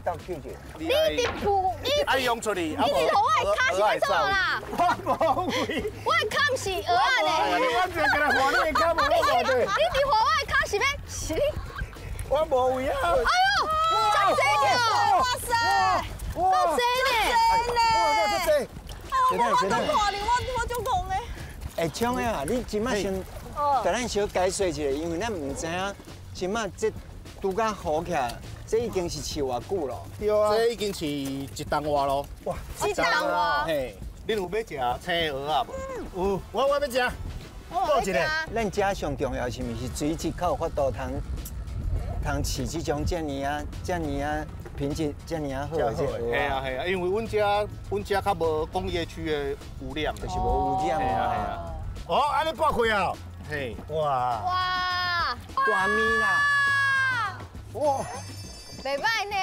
Speaker 3: 伫铺，你
Speaker 10: 爱用出去。
Speaker 3: 你伫予我的跤是欲创啦？
Speaker 1: 我无位。
Speaker 3: 我的跤毋是蚵仔呢。
Speaker 1: 我只干焦换你的跤无我无对。
Speaker 3: 你伫换我的跤是欲是你？
Speaker 1: 我无位啊。
Speaker 3: 哎呦，遮济哦！
Speaker 2: 哇塞！
Speaker 3: 够济呢！
Speaker 2: 呢！
Speaker 1: 哇，遮济。
Speaker 2: 我我都看哩，我足戆的。
Speaker 4: 欸，冲的啊，你这摆先，共咱小解说一下，因为咱毋知影，这摆这拄甲好起来，这已经是饲偌久咯？
Speaker 1: 对啊，
Speaker 10: 这已经饲一冬外咯。
Speaker 1: 哇，
Speaker 3: 一冬外。
Speaker 10: 嘿，恁有欲食青蚵仔无？
Speaker 1: 有，我欲食。
Speaker 3: 我
Speaker 1: 一个。
Speaker 4: 咱遮上重要是毋是水质较有法度通饲这种遮尔啊、遮尔啊品质遮尔啊好的这蚵仔。
Speaker 10: 系啊系啊，因为阮遮较无工业区的污染，
Speaker 4: 就是无污染
Speaker 10: 啊。系啊。
Speaker 1: 哦，按呢剥开啊！
Speaker 10: 嘿，
Speaker 1: 哇！
Speaker 3: 哇！
Speaker 4: 大面啦！
Speaker 1: 哇！
Speaker 3: 袂歹呢。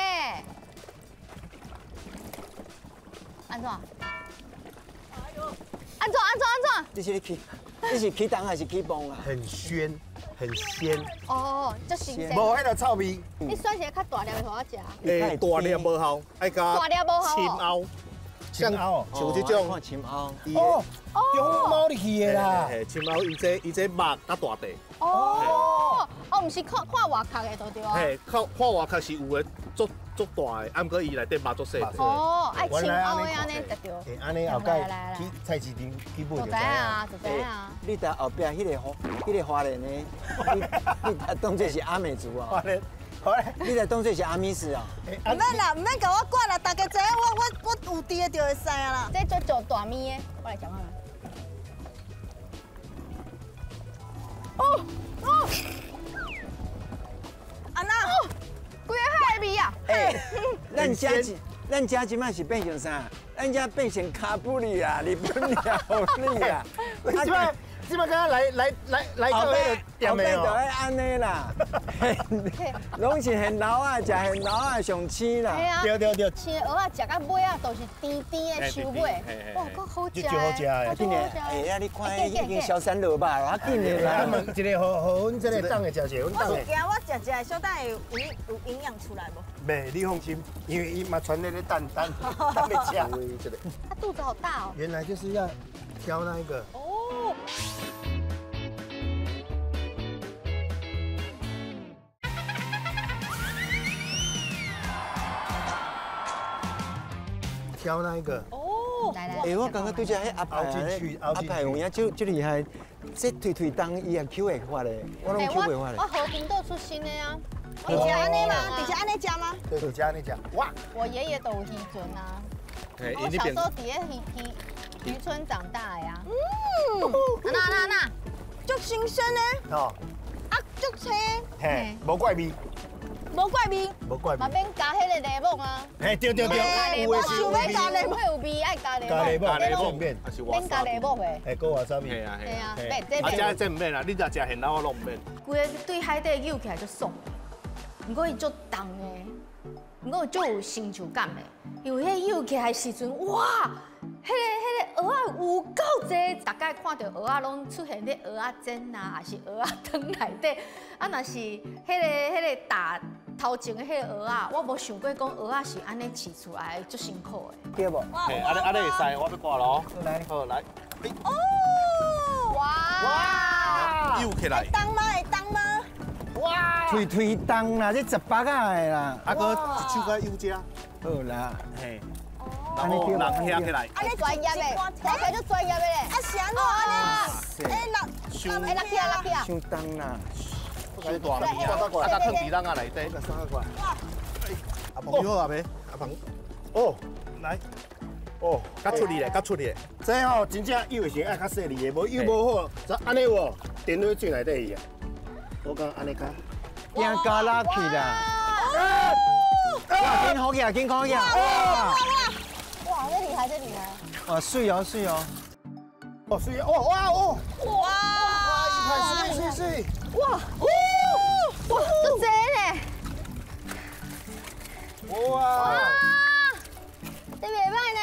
Speaker 3: 按怎？按怎？按怎？按怎？
Speaker 4: 你是咧起？你是起重还是起磅啊？
Speaker 1: 很鲜，很鲜。
Speaker 3: 哦，足新鲜。
Speaker 1: 无彼个臭味。
Speaker 3: 你选一个较大粒的予我食。
Speaker 10: 欸，大粒无效，爱加
Speaker 3: 大粒无效。
Speaker 10: 深凹。
Speaker 1: 深凹，
Speaker 10: 像这种。
Speaker 4: 看深凹。
Speaker 1: 哦，中猫入去的啦。
Speaker 10: 嘿，深凹伊这肉较大块。
Speaker 3: 哦，哦，毋是看看外壳的就对啊。
Speaker 10: 嘿，看看外壳是有的足足大的，啊，毋过伊内底肉足细。
Speaker 3: 哦，爱深凹的按呢就对。
Speaker 1: 欸，按呢后盖去菜市场去买就知
Speaker 3: 啊，就知啊。
Speaker 4: 你伫后壁彼个花莲的，你当作是阿美族啊？
Speaker 1: 花莲，花莲，
Speaker 4: 你来当作是阿美斯啊？
Speaker 2: 毋免啦，毋免共我管啦，大家知影我有伫的就会使啊啦。
Speaker 3: 这足做大面的，我来食看觅。哦哦，
Speaker 2: 安那，
Speaker 3: 规个海味啊！
Speaker 4: 欸，咱遮咱遮这摆是变成啥？咱遮变成卡布里啊，日本料理啊。
Speaker 1: 这摆敢来来来来到彼个店的哦，
Speaker 4: 就爱按呢啦，拢是现老啊，食现老啊上鲜啦。
Speaker 1: 对对对，
Speaker 3: 生蚵仔食到尾啊，都是甜甜的收尾，哇，阁好食。
Speaker 1: 就好食的。
Speaker 4: 紧的，哎呀，你看已经消散落肉啊，紧的啦。
Speaker 1: 一个予阮这个冻的食者，阮冻的。
Speaker 2: 我是惊我食食的小等会有营养出来无？
Speaker 1: 袂，你放心，因为伊嘛传咧咧等等等欲食。
Speaker 3: 他肚子好大哦。
Speaker 1: 原来就是要挑那一个。
Speaker 3: 哦。
Speaker 1: 挑那一个。
Speaker 3: 哦。来来。
Speaker 4: 哎，我感觉对这彼阿派，阿派有影足足厉害，这推推重伊也抾会发咧，我拢抾袂发咧。
Speaker 3: 我和平岛出身的啊。
Speaker 2: 你食按呢吗？你食按呢食吗？
Speaker 1: 对，食按呢食。哇！
Speaker 3: 我爷爷都有渔船啊。我小时候伫咧渔村长大的呀。嗯。那，
Speaker 2: 足新鲜的。
Speaker 1: 哦。
Speaker 2: 啊，足青。
Speaker 1: 嘿，无怪味。
Speaker 2: 无怪味。
Speaker 1: 无怪味。
Speaker 3: 嘛免加彼个柠檬啊。
Speaker 1: 嘿，对对对，
Speaker 2: 我想欲加柠檬，
Speaker 3: 会有味，爱加柠
Speaker 1: 檬。
Speaker 3: 加
Speaker 1: 柠檬，免。
Speaker 3: 免加柠檬的。
Speaker 1: 嘿，阁瓦萨米。
Speaker 11: 嘿啊
Speaker 3: 嘿啊。免，
Speaker 11: 啊，这毋免啦，你若食现老我拢毋免。
Speaker 3: 规个对海底游起来就爽，毋过伊足重的，毋过足有成就感的，因为彼游起来时阵，哇，彼个蚵仔有够济，大概看到蚵仔拢出现咧蚵仔煎啊，抑是蚵仔汤内底，啊，若是彼个打头前的彼个蚵仔，我无想过讲蚵仔是按呢饲出来足辛苦的，
Speaker 4: 对无？
Speaker 11: 嘿，按呢会使，我欲挂咯。
Speaker 4: 来，
Speaker 11: 好来。
Speaker 2: 哦，
Speaker 3: 哇！
Speaker 11: 游起来。
Speaker 2: 会重吗？会重吗？
Speaker 1: 哇！
Speaker 4: 推推重啦，这18仔的啦。
Speaker 11: 啊，阁一手搁幼只。
Speaker 4: 好啦，
Speaker 11: 嘿。然后人遐起来。
Speaker 2: 啊，你
Speaker 3: 专业的，睇起来就专业的咧。
Speaker 2: 啊，是按怎按呢？哎，落，
Speaker 3: 哎，落起来，落起来。
Speaker 4: 伤重啦。
Speaker 11: 伤大啦，啊，甲放伫咱仔内底。阿鹏，你好啊，未？阿鹏。
Speaker 1: 哦，来。哦，
Speaker 11: 较出力咧，较出力。
Speaker 1: 这吼真正游的时爱较细腻的，无游无好，就按呢无，沉落水内底去啊。我讲按呢较。
Speaker 4: 惊加拉去啦！哇，紧好起来，紧好起来！
Speaker 3: 哇哇，这厉害，这厉害！
Speaker 4: 哇，水哦，水哦！
Speaker 1: 哦，水哦，哇哦！
Speaker 2: 哇！
Speaker 1: 哇，一排水水水！
Speaker 3: 哇！哇，足济咧！
Speaker 1: 哇！
Speaker 3: 这袂歹呢。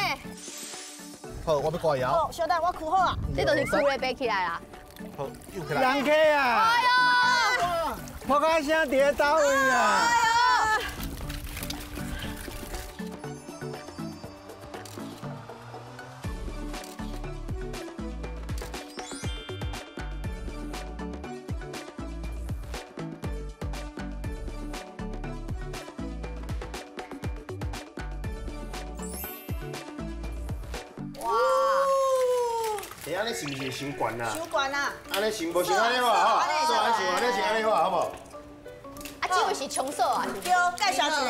Speaker 10: 好，我欲挂摇。
Speaker 2: 好，小等我箍好啊。
Speaker 3: 这就是箍咧爬起来啦。
Speaker 10: 好，又起来。
Speaker 4: 人客啊！
Speaker 3: 哎呦！
Speaker 4: 噗仔声伫咧佗位啊？
Speaker 2: 哎呦！
Speaker 1: 欸，按呢是毋是伤悬啦？
Speaker 2: 伤悬啊！
Speaker 1: 按呢是无是按呢好啊？吼，按呢是按呢是按呢好，好无？
Speaker 3: 啊，这位是穷色啊？
Speaker 2: 对，介绍一下。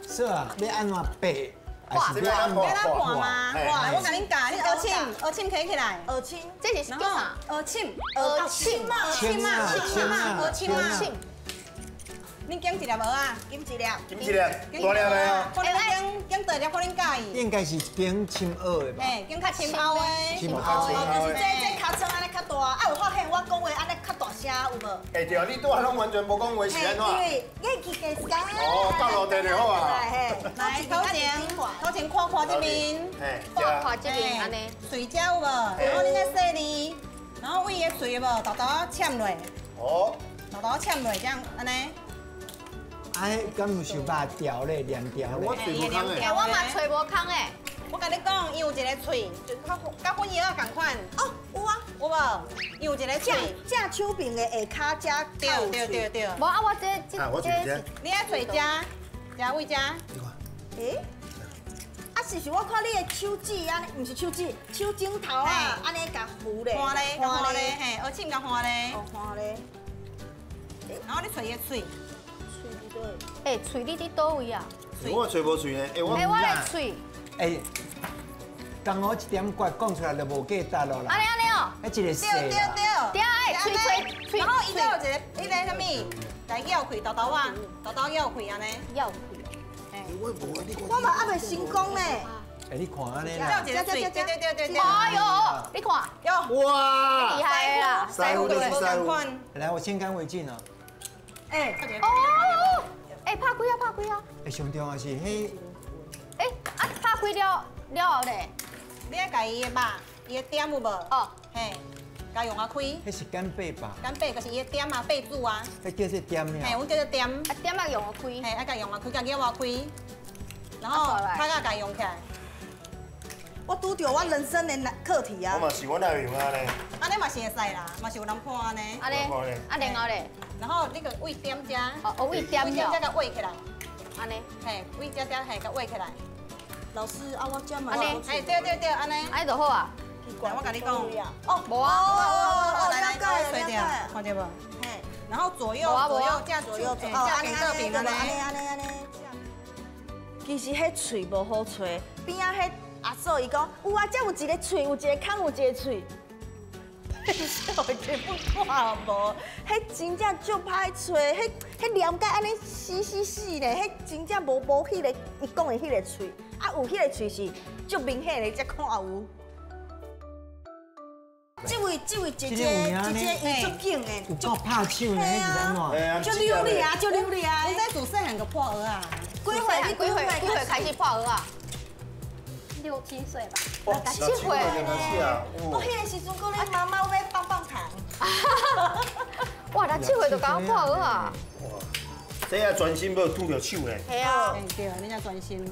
Speaker 4: 色啊，欲按怎白？
Speaker 2: 画，
Speaker 7: 欲按怎画吗？画，我共恁教，你蚵青，蚵青提起来。
Speaker 2: 蚵青，
Speaker 3: 这是叫啥？
Speaker 7: 蚵青，
Speaker 3: 蚵青嘛，
Speaker 7: 蚵青啊，蚵青啊，蚵青。恁拣一粒蚵仔，
Speaker 2: 拣一粒，
Speaker 1: 拣一粒，大粒的哦。
Speaker 7: 可能拣大粒，可能佮意。
Speaker 4: 应该是拣深蚵的吧？
Speaker 7: 嘿，拣较深蚵的。
Speaker 1: 深蚵
Speaker 2: 就是这尻川按呢较大，啊有发现我讲话按呢较大声有无？
Speaker 1: 欸对，你拄仔拢完全无讲话是按怎？
Speaker 2: 因为眼气加深。
Speaker 1: 哦，到落地就好啊。
Speaker 7: 来，头前看看这边，
Speaker 3: 看看这边按呢。
Speaker 7: 喙遮有无？然后你再细腻，然后位的喙有无？豆豆嵌落。
Speaker 1: 哦。
Speaker 7: 豆豆嵌落这样按呢。
Speaker 4: 哎，敢有想肉条咧，黏条咧？
Speaker 1: 我喙无空的。
Speaker 3: 我嘛喙无空的。
Speaker 7: 我共你讲，伊有一个喙，就佮粉药仔仝款。
Speaker 2: 哦，有啊，
Speaker 7: 有无？伊有一个喙，
Speaker 2: 正手边的下跤遮
Speaker 7: 对对对对。
Speaker 3: 无啊，我这，
Speaker 7: 你爱揣遮，遮位遮。
Speaker 2: 欸？啊，是是我看你的手指按呢，毋是手指，手指头啊，按呢共扶咧。
Speaker 7: 换咧，换咧，嘿，蚵青共换咧。
Speaker 2: 哦，换咧。
Speaker 7: 然后你揣伊的喙。
Speaker 3: 欸，喙你伫佗位啊？
Speaker 1: 我喙无喙呢，欸我。
Speaker 3: 欸，我的喙。
Speaker 4: 欸，刚好一点骨讲出来就无价值咯啦。
Speaker 3: 按呢按呢哦。
Speaker 4: 彼一个细。
Speaker 7: 对对对。
Speaker 3: 对啊，欸，喙喙喙。
Speaker 7: 然后伊阁有一个，彼个啥物，来咬开，豆豆啊，豆豆咬开按呢。
Speaker 3: 咬开。
Speaker 2: 我嘛还袂成功呢。
Speaker 4: 哎，你看按呢啦，
Speaker 12: 对对对对对。
Speaker 3: 哎呦，你看，
Speaker 1: 哇，
Speaker 3: 厉害啦！
Speaker 1: 师傅就是师傅。
Speaker 4: 来，我先干为敬哦。
Speaker 12: 哎，
Speaker 3: 哦，哎，拍开啊，拍开啊！
Speaker 4: 哎，上重要是彼，
Speaker 3: 哎，啊，拍开了了后咧，
Speaker 12: 你爱共伊的肉，伊的点有无？哦，嘿，共用啊开。
Speaker 4: 彼是干贝吧？
Speaker 12: 干贝就是伊的点啊，贝柱啊。
Speaker 4: 彼叫做点呀。
Speaker 12: 嘿，阮叫做点。
Speaker 3: 啊，点啊用啊开。
Speaker 12: 嘿，爱共用啊开，共咬啊开，然后较甲共用起来。
Speaker 2: 我拄著我人生的课题啊！
Speaker 1: 我嘛是，我哪会用按呢？
Speaker 12: 按呢嘛是会使啦，嘛是有人破按呢。
Speaker 3: 按呢，啊然后咧，
Speaker 12: 然后你个位点遮，
Speaker 3: 哦，位点
Speaker 12: 遮共围起来，
Speaker 3: 按呢，
Speaker 12: 嘿，位遮遮嘿，共围起来。
Speaker 2: 老师啊，我遮嘛，
Speaker 3: 按呢，
Speaker 12: 嘿，对对对，按呢，
Speaker 3: 按呢就好啊。
Speaker 12: 我共你讲，
Speaker 2: 哦，
Speaker 3: 无啊，
Speaker 12: 来来，来，垂掉，看到无？嘿，然后左右左右这左右，这平倒平按呢，
Speaker 2: 按呢按呢。其实彼喙无好揣，边仔彼。阿嫂伊讲，有啊，这有一个喙，有一个空，有一个喙。笑根本看无，彼真正足歹揣，彼彼黏甲按呢死死死咧，彼真正无彼个伊讲的彼个喙，啊有彼个喙是足明显的，才看有。这位姐姐姐姐伊足紧的，
Speaker 4: 有够拍手呢，彼是按怎？
Speaker 2: 足溜利啊，足溜利啊！
Speaker 12: 阮这自细汉就破蚵仔，
Speaker 2: 几岁？你几岁
Speaker 3: 几岁开始破蚵仔？
Speaker 9: 6、7岁吧。
Speaker 2: 6、7岁我彼个时阵，阁咧妈妈买棒棒糖。
Speaker 3: 哇，6、7岁就共我破蚵啊！
Speaker 1: 哇，这也专心无拄著手呢。
Speaker 3: 系啊，
Speaker 12: 对，你才专心。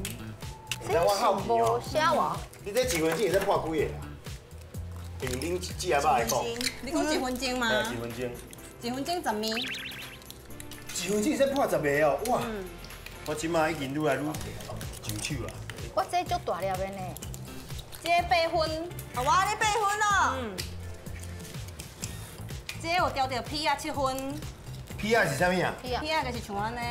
Speaker 1: 这我好奇哦。
Speaker 3: 啥话？
Speaker 1: 你这一分钟会使破几个啊？用恁这阿爸来讲。
Speaker 12: 你讲1分钟吗？
Speaker 1: 1分钟。
Speaker 12: 1分钟10暝。
Speaker 1: 1分钟会使破10个哦，哇！我这马已经愈来愈上手啊。
Speaker 3: 我这足大粒的呢，
Speaker 12: 这8分，
Speaker 2: 我呢8分哦。
Speaker 12: 嗯，这有调著皮仔7分。
Speaker 1: 皮仔是啥物啊？
Speaker 12: 皮仔就是像按呢，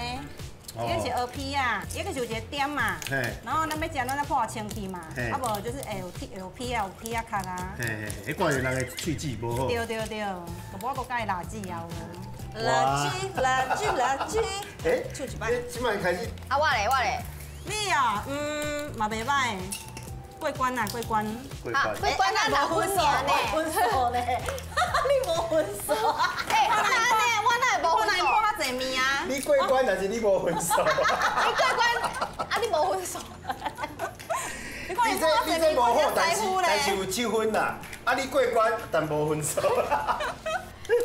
Speaker 12: 这是蚵皮仔，伊就是有一个点嘛。然后咱欲食，咱爱破清气嘛。啊无就是会有皮仔，有皮仔壳啊。
Speaker 1: 嘿嘿，彼挂着人的喙齿无好。
Speaker 12: 对对对，就无阁加辣子啊有无？
Speaker 2: 辣子辣子辣子。
Speaker 1: 哎，
Speaker 2: 唱一摆。
Speaker 1: 这摆开始。
Speaker 3: 啊我咧我咧。
Speaker 12: 你啊，嘛袂歹，过关啊，过关。
Speaker 1: 过关。
Speaker 3: 过关啊，无分数呢？
Speaker 2: 分数呢？你无分数。
Speaker 3: 哎，我哪我哪会无分数？
Speaker 12: 我破较济面啊。
Speaker 1: 你过关，但是你无分数。
Speaker 3: 你过关，啊你无分数。
Speaker 12: 你看
Speaker 1: 你这无好，但是有7分啦。啊，你过关，但无分数。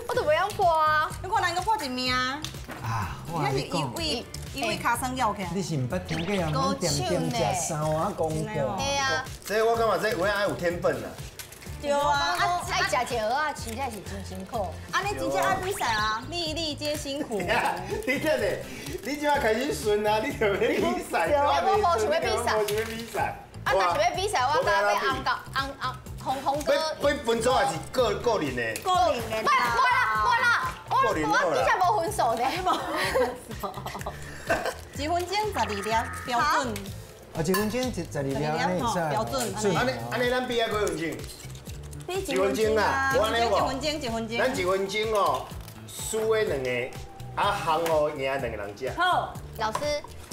Speaker 3: 我都袂晓破啊。
Speaker 12: 你看人阁破一命啊。
Speaker 4: 啊，我
Speaker 12: 是伊位。因为尻川咬起来。
Speaker 4: 你是毋捌听过人讲点点食三碗公婆？
Speaker 3: 对啊。
Speaker 1: 这我感觉这有影爱有天分啦。
Speaker 2: 对啊，
Speaker 3: 爱食一个蚵仔，真正是真辛苦。
Speaker 2: 啊，你真正爱比赛啊？
Speaker 12: 粒粒皆辛苦。
Speaker 1: 你等下，你这摆开始顺啊，你就欲比赛。
Speaker 3: 我无想欲比赛。
Speaker 1: 无想欲比赛。
Speaker 3: 啊，若想欲比赛，我敢欲红到红红红红哥。
Speaker 1: 要分组还是个人的？
Speaker 2: 个人的。
Speaker 3: 无啦无啦，我我真正无分数呢。
Speaker 12: 1分钟12粒标准。
Speaker 4: 啊，1分钟12粒
Speaker 12: 标准。
Speaker 1: 按呢按呢，咱比啊几分钟？1分钟啦，1
Speaker 12: 分钟1分钟1分钟。
Speaker 1: 咱1分钟哦，输的2个，啊，行哦赢2个人食。
Speaker 12: 好，
Speaker 3: 老师，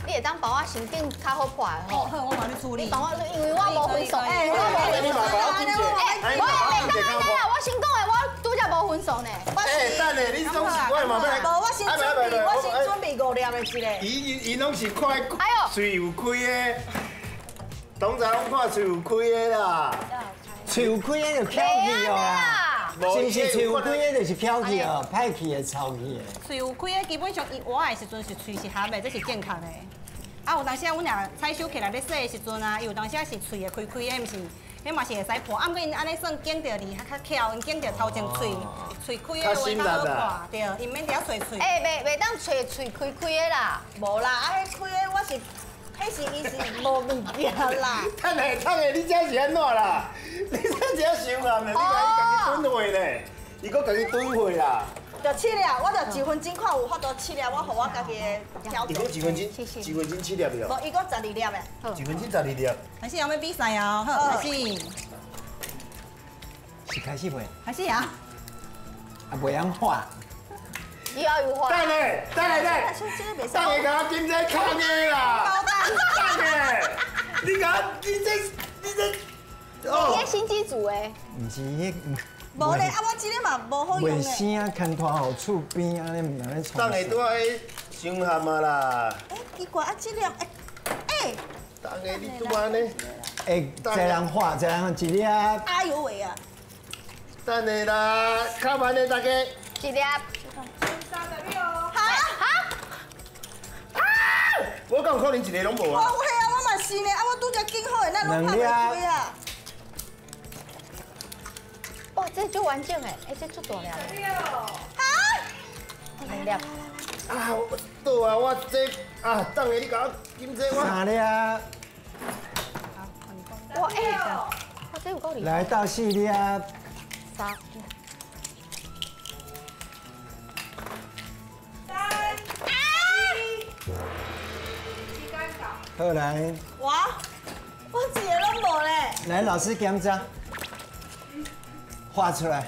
Speaker 3: 你会当帮我先顶较好破的吼？
Speaker 12: 好，我帮你处理。
Speaker 3: 你帮我，因为我无分数，我无分数。哎，我也袂当按呢啦，我先讲的，我拄则无分数呢。
Speaker 1: 哎，等下，你总是我嘛欲来。
Speaker 2: 无，我先准备，我先准备5粒的一个。
Speaker 1: 伊拢是看喙有开的，通常拢看喙有开的啦。
Speaker 4: 喙有开的就翘起哦啦，是毋是？喙有开的就是翘起哦，歹去的、臭去的。
Speaker 12: 喙有开的基本上伊活的时阵是喙是合的，这是正确的。啊，有当时啊，阮若采收起来咧洗的时阵啊，伊有当时啊是喙会开开的，毋是，彼嘛是会使破。啊，毋过𪜶按呢算拣著离较翘，𪜶拣著头前喙喙开的话较好看，对，伊免伫遐揣喙。
Speaker 3: 欸，袂当揣喙开开的啦，
Speaker 2: 无啦，啊，彼开的我是，彼是伊是无物件啦。
Speaker 1: 等下，等下，你这是按怎啦？你这这伤难的，你家己炖货咧，伊阁家己炖货啦。
Speaker 2: 就7粒，我就1分钟看有法度7粒，我予我家己的挑。
Speaker 1: 伊讲1分钟，1分钟7粒对。
Speaker 2: 无，伊讲12粒的。
Speaker 1: 1分钟12粒。
Speaker 12: 开始要欲比赛啊！好，开始。
Speaker 4: 是开始未？
Speaker 12: 开始啊！
Speaker 4: 啊，袂晓画。
Speaker 3: 以后有画。
Speaker 1: 等下，等下，等下，等下，共我金这卡的啦。你讲，你这，你这，
Speaker 3: 哦，你新机组的？
Speaker 4: 毋是迄。
Speaker 2: 无咧，啊，我这个嘛无好用
Speaker 4: 咧。卫生牵拖予厝边按呢，毋通咧创。
Speaker 1: 等下拄仔伤咸啊啦！
Speaker 2: 哎，奇怪，啊，这粒，哎，哎，
Speaker 1: 等下你拄按呢？
Speaker 4: 哎，这人画，这人一粒。
Speaker 2: 哎呦喂啊！
Speaker 1: 等下啦，较慢的大家。
Speaker 3: 一粒。
Speaker 2: 哈
Speaker 3: 哈
Speaker 1: 啊！我敢有可能一个拢无啊？
Speaker 2: 我有啊，我嘛是呢，啊，我拄则拣好的，咱拢拍袂开啊。
Speaker 3: 哇，这足完整的，哎，这足大粒。
Speaker 2: 啊！
Speaker 3: 两粒。
Speaker 1: 啊，我倒啊，我这啊，等下你共我金这我。
Speaker 4: 三粒。
Speaker 3: 哇，哎，哇，这有够厉害。
Speaker 4: 来到四粒。
Speaker 3: 三。
Speaker 13: 三。啊！时间到。
Speaker 4: 好来。
Speaker 2: 哇，我一个拢无咧。
Speaker 4: 来，老师检查。画出来。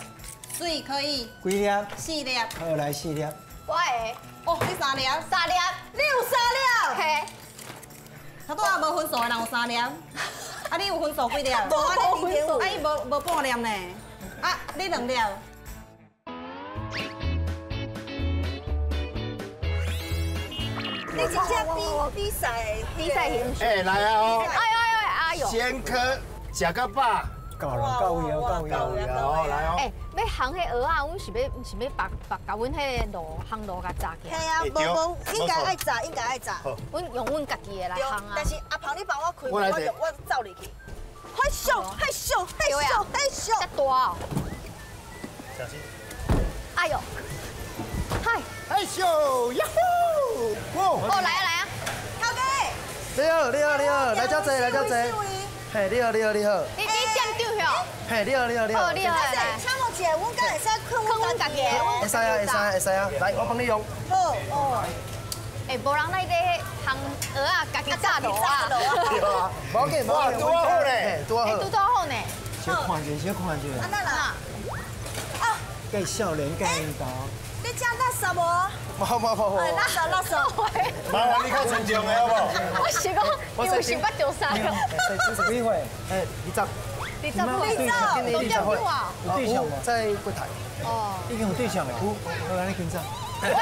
Speaker 12: 水可以。
Speaker 4: 几粒？
Speaker 12: 四粒。
Speaker 4: 好，来四粒。
Speaker 3: 我会。
Speaker 12: 哦，你三粒。
Speaker 3: 三粒。
Speaker 2: 你有三粒。
Speaker 3: 嘿。
Speaker 12: 他拄仔无分数的人有三粒。啊，你有分数几粒？
Speaker 2: 无啊，你
Speaker 12: 啊，伊无半粒呢。啊，你两粒。
Speaker 2: 你真正比赛
Speaker 3: 比赛形式。
Speaker 1: 哎，来啊！哦。
Speaker 3: 哎哎哎，哎呦。
Speaker 1: 先科食到饱。
Speaker 4: 够了，够位哦，够位
Speaker 1: 哦，来哦。
Speaker 3: 哎，欲烘彼蚵仔，阮是欲是欲把把共阮彼个炉烘炉共炸起来。
Speaker 2: 嘿啊，无无，应该爱炸，应该爱炸。
Speaker 3: 阮用阮家己的来烘啊。
Speaker 2: 但是阿鹏，你帮我开，我就我走入去。害羞害羞害羞害羞。
Speaker 3: 遮大哦。
Speaker 11: 小心。
Speaker 3: 哎呦。嗨。
Speaker 1: 害羞呀呼！
Speaker 3: 哦，来啊来啊。
Speaker 2: 头家。
Speaker 11: 你好，你好，你好，来遮坐，来遮坐。嘿，你好，你好，你好。
Speaker 3: 你站长吼？
Speaker 11: 嘿，你好，你好，你好。
Speaker 3: 好，你好。
Speaker 2: 请问一下，阮敢会使囥阮家己的？
Speaker 11: 会使啊，会使，会使啊。来，我帮你用。
Speaker 2: 好哦。
Speaker 3: 哎，无人来咧烘蚵仔，家己炸炉啊。
Speaker 11: 对啊，无要紧，无要紧。
Speaker 1: 拄好咧，
Speaker 11: 拄好。
Speaker 3: 拄好呢。
Speaker 4: 小看者，小看者。
Speaker 2: 啊，那啦。啊。
Speaker 4: 盖少年盖因兜。
Speaker 2: 你食垃圾无？
Speaker 11: 无无无无。
Speaker 2: 垃圾垃圾。
Speaker 1: 麻烦你较尊重的好无？
Speaker 3: 我是讲，又是捌着啥？
Speaker 11: 几岁？哎，20。
Speaker 3: 20岁，
Speaker 11: 今年20岁。
Speaker 4: 有对象无？
Speaker 11: 在柜台。
Speaker 3: 哦。
Speaker 4: 已经有对象了，有，好，按呢紧张。
Speaker 3: 喂喂，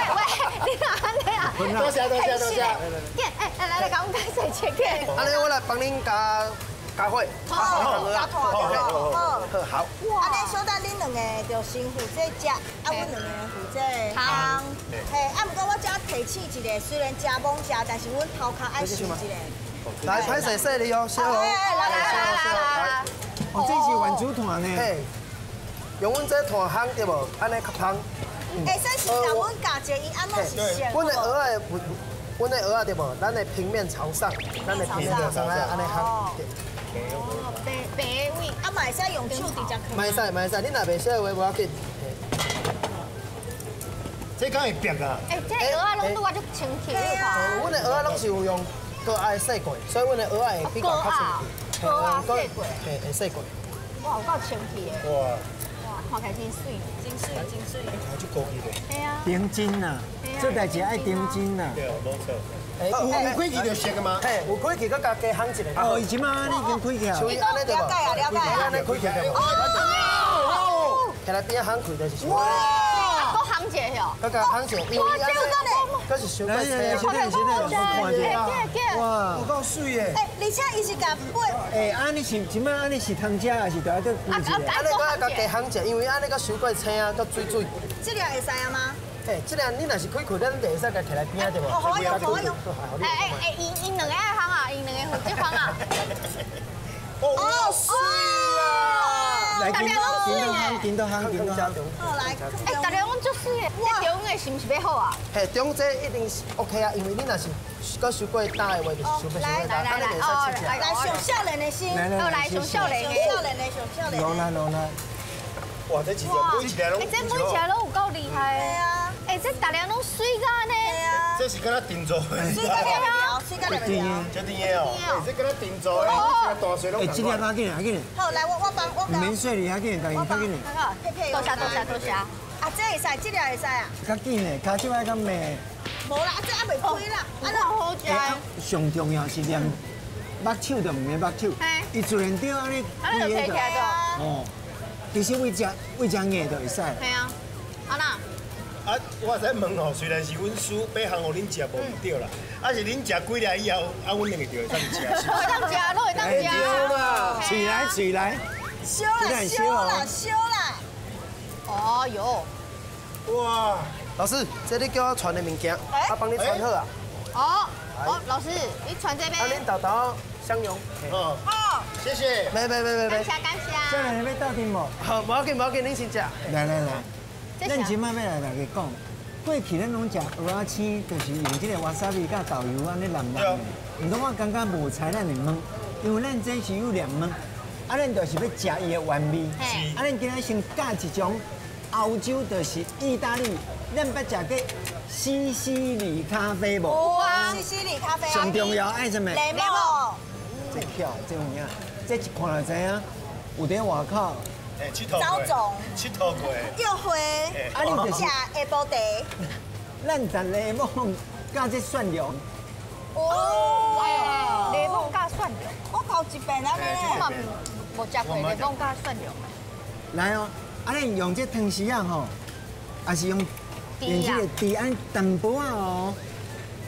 Speaker 3: 你哪按呢啊？
Speaker 10: 多谢多谢多谢。
Speaker 3: 哎哎，来来，共阮开始切开。
Speaker 11: 按呢，我来帮恁加加火。
Speaker 2: 好，加炭对无？好，
Speaker 11: 好。
Speaker 2: 按呢，小等恁两个就先负责食，啊，阮两个负责烘。嘿，啊，毋过我遮提醒一下，虽然食罔食，但是阮头壳爱想一下。
Speaker 11: 来，歹势细腻哦，小哦。
Speaker 3: 来来来来来。
Speaker 4: 哦，这是原主炭呢。
Speaker 11: 嘿，用阮这炭烘对无？按呢较香。
Speaker 2: 会使是共阮教一下，伊按怎是先？
Speaker 11: 阮的蚵仔，阮的蚵仔对无？咱的平面朝上，咱的平面朝上来按呢烘。
Speaker 3: 哦，白白位，
Speaker 2: 啊，嘛会使用手直接囥。
Speaker 11: 嘛会使，嘛会使，你若袂识的话，无要紧。
Speaker 1: 这敢会变啊？
Speaker 3: 哎，这蚵仔拢拄啊足清气，你有看？
Speaker 11: 阮的蚵仔拢是有用高压洗过，所以阮的蚵仔会比较较清气。
Speaker 3: 高压洗过。
Speaker 11: 嘿，会洗过。
Speaker 3: 哇，有够清气的。
Speaker 1: 哇。
Speaker 3: 哇，看起来真媠，
Speaker 2: 真媠，真媠。
Speaker 1: 看足高级的。
Speaker 3: 嘿啊。
Speaker 4: 定真呐，这代志爱定真呐。
Speaker 1: 对，无错。有开气就熟的吗？
Speaker 11: 嘿，有开气，阁加加烘一下。
Speaker 4: 哦，伊这马你已经开起啊。
Speaker 11: 像伊按呢对无？
Speaker 2: 了解啊，了解啊。
Speaker 11: 按呢开起对无？哦。起来边仔烘开就是。
Speaker 3: 哇！啊，阁烘一下哟。
Speaker 11: 阁加烘一下，因为按呢，阁是伤过青。
Speaker 4: 来，小等，小等，我看一下。哇，
Speaker 11: 有够媠的。
Speaker 2: 哎，而且伊是共买。
Speaker 4: 哎，按呢是这马按呢是通食，还是得爱阁煎一下？
Speaker 11: 按呢阁爱共加烘一下，因为按呢阁伤过青啊，阁水水。
Speaker 2: 这个会使啊吗？
Speaker 11: 嘿，这个你若是开开，咱就会使共提来边仔对无？
Speaker 2: 好，我用，我用。
Speaker 3: 哎哎哎，𪜶两个爱烘啊，𪜶两个负责烘啊。
Speaker 2: 哦，媠啊！
Speaker 4: 来，紧紧紧到烘，紧到烘，紧到烘。
Speaker 2: 好来，
Speaker 3: 哎，大家拢足媠的，这中的是毋是欲好啊？
Speaker 11: 嘿，中这一定是 OK 啊，因为你若是阁伤过焦的话，就是伤过伤过焦，
Speaker 3: 来来来，
Speaker 2: 来上少年的心，
Speaker 3: 好来上少年的，
Speaker 2: 少年的上少年的。
Speaker 4: 落来落来。
Speaker 1: 哇，这一只每一个拢，
Speaker 3: 哎，这每一个拢有够厉害。
Speaker 2: 对啊。
Speaker 3: 哎，这逐个拢媠甲按呢。
Speaker 2: 对啊。
Speaker 1: 这是敢若定做的。
Speaker 2: 媠甲两条，媠甲两条。
Speaker 1: 这甜的哦，哎，这敢若定做的，大细拢。
Speaker 4: 哎，这粒较紧，较紧。
Speaker 2: 好，来我帮我。
Speaker 4: 毋免洗哩，较紧，家己较紧。
Speaker 2: 好，配配。
Speaker 3: 多谢多谢多谢。
Speaker 2: 啊，这会使，这粒会使啊。
Speaker 4: 较紧的，跤手爱较慢。
Speaker 2: 無啦，啊這還袂開啦，啊那
Speaker 3: 好食。
Speaker 4: 上重要是連目手就毋免目手，伊自然就按呢，
Speaker 3: 按呢就提起來就。
Speaker 4: 哦，其實為食為食硬就會使。
Speaker 3: 係啊，啊那。
Speaker 1: 啊，我使問吼，雖然是阮師買烘予恁食無毋對啦，啊是恁食幾粒以後，啊阮兩個就會當食。
Speaker 3: 會當食，攏會當食。
Speaker 4: 對啦，起來起來。
Speaker 2: 燒啦燒啦燒啦。
Speaker 3: 哦喲。
Speaker 1: 哇，
Speaker 11: 老師，這你叫我傳的物件，我幫你傳好啊。
Speaker 3: 哦，哦，老師，你傳這邊。
Speaker 11: 啊，恁豆豆香油。
Speaker 1: 哦。
Speaker 2: 好，
Speaker 1: 謝謝。
Speaker 11: 沒沒沒沒沒。
Speaker 3: 感謝感謝。
Speaker 4: 少年，你欲鬥陣無？
Speaker 11: 好，無要緊無要緊，恁先食。
Speaker 4: 來來來。咱這擺欲來大家講，過去咱攏食蚵仔星，就是用這个 wasabi 佮豆油按呢淋淋的。毋過我感覺無采咱的問，因為咱這是有兩問，啊，咱就是欲食伊的原味。啊，咱今仔先教一種歐洲，就是意大利，咱捌食過西西里咖啡無？
Speaker 2: 有啊，西西里咖啡。
Speaker 4: 上重要愛啥物？
Speaker 2: 檸檬。
Speaker 4: 這巧，這有影，這一看就知影，有佇外口。
Speaker 1: 佚佗過，佚佗過，
Speaker 2: 約會，
Speaker 4: 啊，你就是
Speaker 2: 食下晡茶。
Speaker 4: 咱食檸檬佮這蒜蓉。
Speaker 2: 哦，
Speaker 3: 檸檬佮蒜蓉，
Speaker 2: 我頭一遍按呢。
Speaker 3: 我嘛無食過檸檬佮蒜蓉。
Speaker 4: 來哦，啊，咱用這湯匙仔吼，也是用用這個甜按淡薄仔哦，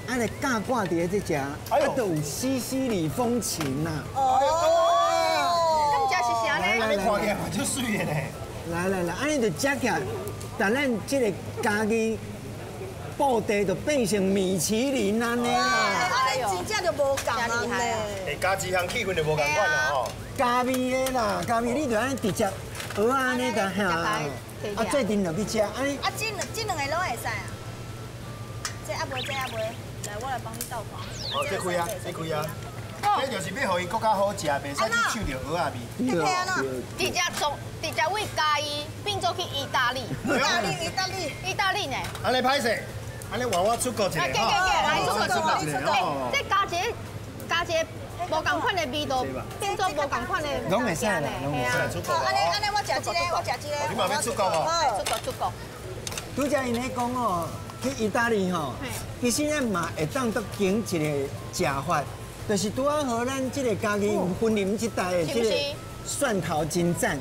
Speaker 4: 按呢夾掛佇咧這食，啊，就有西西里風情啦。
Speaker 2: 哦。
Speaker 1: 來來來，看起來嘛足媠的呢。
Speaker 4: 來來來，按呢就食起來，但咱這个家己布袋就變成米其林按呢啦。
Speaker 2: 按呢真正就無仝啊咧。
Speaker 1: 欸，加一項氣氛就無仝款啦吼。
Speaker 4: 加味的啦，加味你就按呢直接蚵仔按呢就哈，啊，做陣落去食，按呢。
Speaker 2: 啊，這兩个攏會使啊。這還袂，這還袂，來，我來幫你倒看。
Speaker 1: 哦，這開啊，這開啊。這就是欲予伊閣較好食，袂使去搶著蚵仔味。
Speaker 3: 直接從直接為嘉義變做去意大利。
Speaker 2: 意大利，意大利，
Speaker 3: 意大利呢？
Speaker 1: 按呢歹勢，按呢換我出國一下。
Speaker 3: 給給給，來出國出國。欸，這加一个加一个無仝款的味道，變做無仝款的。
Speaker 4: 攏會使啦，攏會使。
Speaker 2: 好，按呢按呢，我食這个，我食這个。
Speaker 1: 你嘛欲出國哦？
Speaker 3: 出國出國。
Speaker 4: 拄才𪜶咧講哦，去意大利吼，其實咱嘛會當閣揀一个食法。就是拄仔好，咱這个嘉義雲林這帶的這个蒜頭真讚。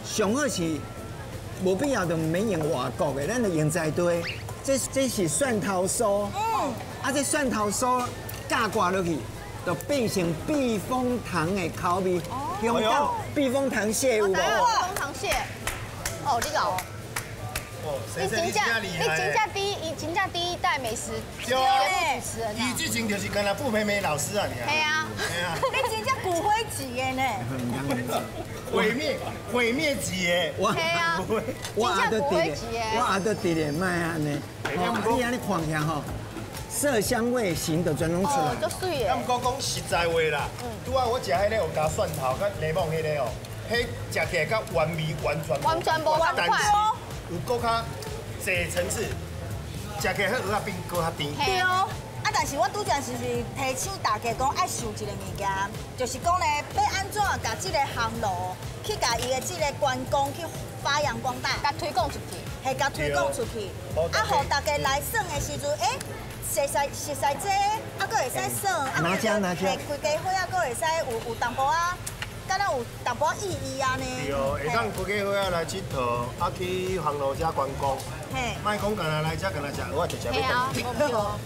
Speaker 4: 上好是無必要就毋免用外國的，咱就用在地。這是蒜頭酥。啊，這蒜頭酥夾掛落去，就變成避風塘的口味。香港避風塘蟹有無？
Speaker 3: 避風塘蟹。哦，你老。你真正，你真正第一，伊真正第一代美食節目主持人。
Speaker 1: 伊之前就是干焦傅培梅老師啊，你啊。
Speaker 3: 係啊。
Speaker 1: 係啊。
Speaker 2: 你真正骨灰級的呢。
Speaker 1: 毀滅毀滅級的。
Speaker 4: 我
Speaker 3: 係啊。
Speaker 4: 我阿都佇咧，我阿都佇咧，莫按呢。你按呢看起來吼，色香味形就全攏出來。
Speaker 3: 哦，足媠的。
Speaker 1: 啊，毋過講實在話啦，拄仔我食彼个有加蒜頭、佮檸檬彼个哦，彼食起來佮原味完全
Speaker 3: 完全無仝款。
Speaker 1: 有閣較濟層次，食起來彼蚵仔變閣較甜。
Speaker 2: 對哦，啊，但是我拄才是提醒大家講，愛想一个物件，就是講咧，欲按怎共這个烘爐去共伊的這个觀光去發揚光大，
Speaker 3: 共推廣出去，
Speaker 2: 係共推廣出去，啊，予大家來耍的時陣，欸，熟似熟似這，啊，閣會使耍，啊，
Speaker 4: 拿家拿家，
Speaker 2: 規家伙仔閣會使有淡薄仔。敢若有淡薄仔意義啊呢？
Speaker 1: 對哦，會當規家伙仔來𨑨迌，啊去烘爐遮觀光。
Speaker 2: 嘿，
Speaker 1: 莫講干焦來遮，干焦食蚵仔，食食欲轉去，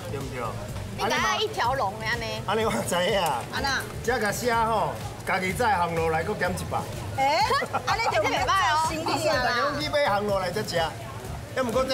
Speaker 1: 對毋對？
Speaker 3: 你敢若一條龍的按呢？
Speaker 1: 按呢我知影。
Speaker 2: 按怎？
Speaker 1: 遮共寫吼，家己載烘爐來閣減100。
Speaker 2: 欸，按呢就袂歹哦。
Speaker 1: 大家攏去買烘爐來遮食，抑毋過這。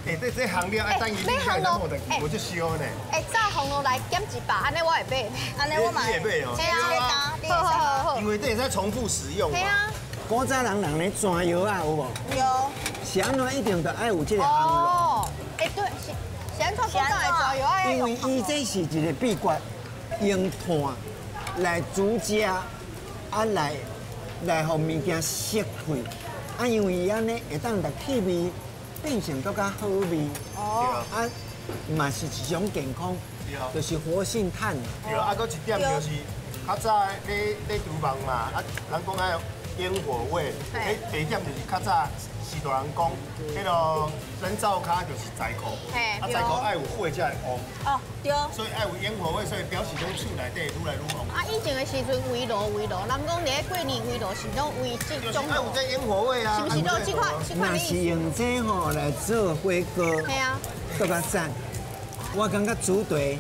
Speaker 1: 欸，這烘料愛等伊冷起來才無得，無足燒呢。
Speaker 3: 欸，炸烘爐來減100，按呢我會買。
Speaker 2: 按呢我嘛
Speaker 1: 會。你會買哦？
Speaker 3: 嘿啊，好好好。
Speaker 1: 因為這會使重複使用嘛。
Speaker 3: 嘿啊。
Speaker 4: 古早人咧轉藥仔有無？
Speaker 2: 有。
Speaker 4: 是按怎一定著愛有這个烘爐。
Speaker 3: 哦。欸，對，是按怎古早的轉藥仔？
Speaker 4: 因為伊這是一个秘訣，用炭來煮食，啊來予物件釋氣，啊因為伊按呢會當共氣味。變成閣較好味，
Speaker 2: 哦，
Speaker 4: 啊，嘛是一種健康，就是活性炭。
Speaker 1: 對，啊，閣一點就是，較早咧廚房嘛，啊，人講愛烟火味。哎，第一点就是较早是大人讲，彼个咱灶跤就是柴火，啊柴火爱有火才会旺。
Speaker 2: 哦，对。
Speaker 1: 所以爱有烟火味，所以表示讲厝内底愈来愈旺。
Speaker 3: 啊，以前的时阵围炉围炉，人讲伫咧过年围炉是拢围这种。
Speaker 1: 爱有这烟火味啊。
Speaker 3: 是毋是都这款这款
Speaker 4: 若是用这吼来做火锅，
Speaker 3: 嘿啊，
Speaker 4: 阁较赞。我感觉主题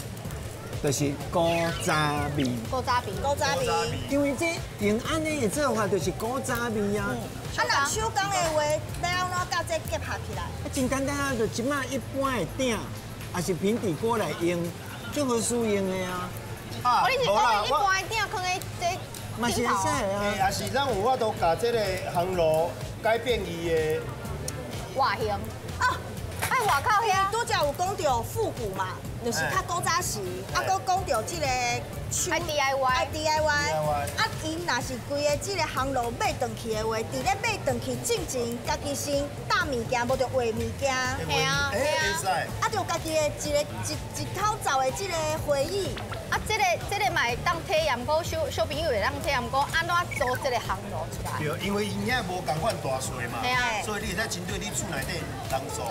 Speaker 4: 就是古早味。
Speaker 3: 古早味，
Speaker 2: 古早味。
Speaker 4: 因为这用按呢的做法就是古早味啊。
Speaker 2: 啊，若手工的话，欲按怎佮这结合起来？
Speaker 4: 啊，真简单啊，就这摆一般的鼎，也是平底锅来用，足好使用的啊。
Speaker 3: 啊，你是讲一般的鼎放在这
Speaker 4: 嘛是会使啊。
Speaker 1: 也是咱有法度共这个烘炉改变伊的
Speaker 3: 外形。
Speaker 2: 啊，
Speaker 3: 哎，外口遐。
Speaker 2: 拄才有讲到复古嘛，就是较古早时，啊，阁讲到这个手
Speaker 3: 爱 DIY，
Speaker 2: 爱 DIY，啊，𪜶若是规个这个烘炉买转去的话，伫咧买转去进前，家己先搭物件，无就画物件，
Speaker 3: 嘿啊，嘿啊，
Speaker 2: 啊，就家己的一个一一口罩的这个回忆。
Speaker 3: 啊，这个嘛会当体验讲小小朋友会当体验讲按怎做这个烘炉出来。
Speaker 1: 对，因为𪜶遐无仝款大细嘛，所以你会使针对你厝内底人数，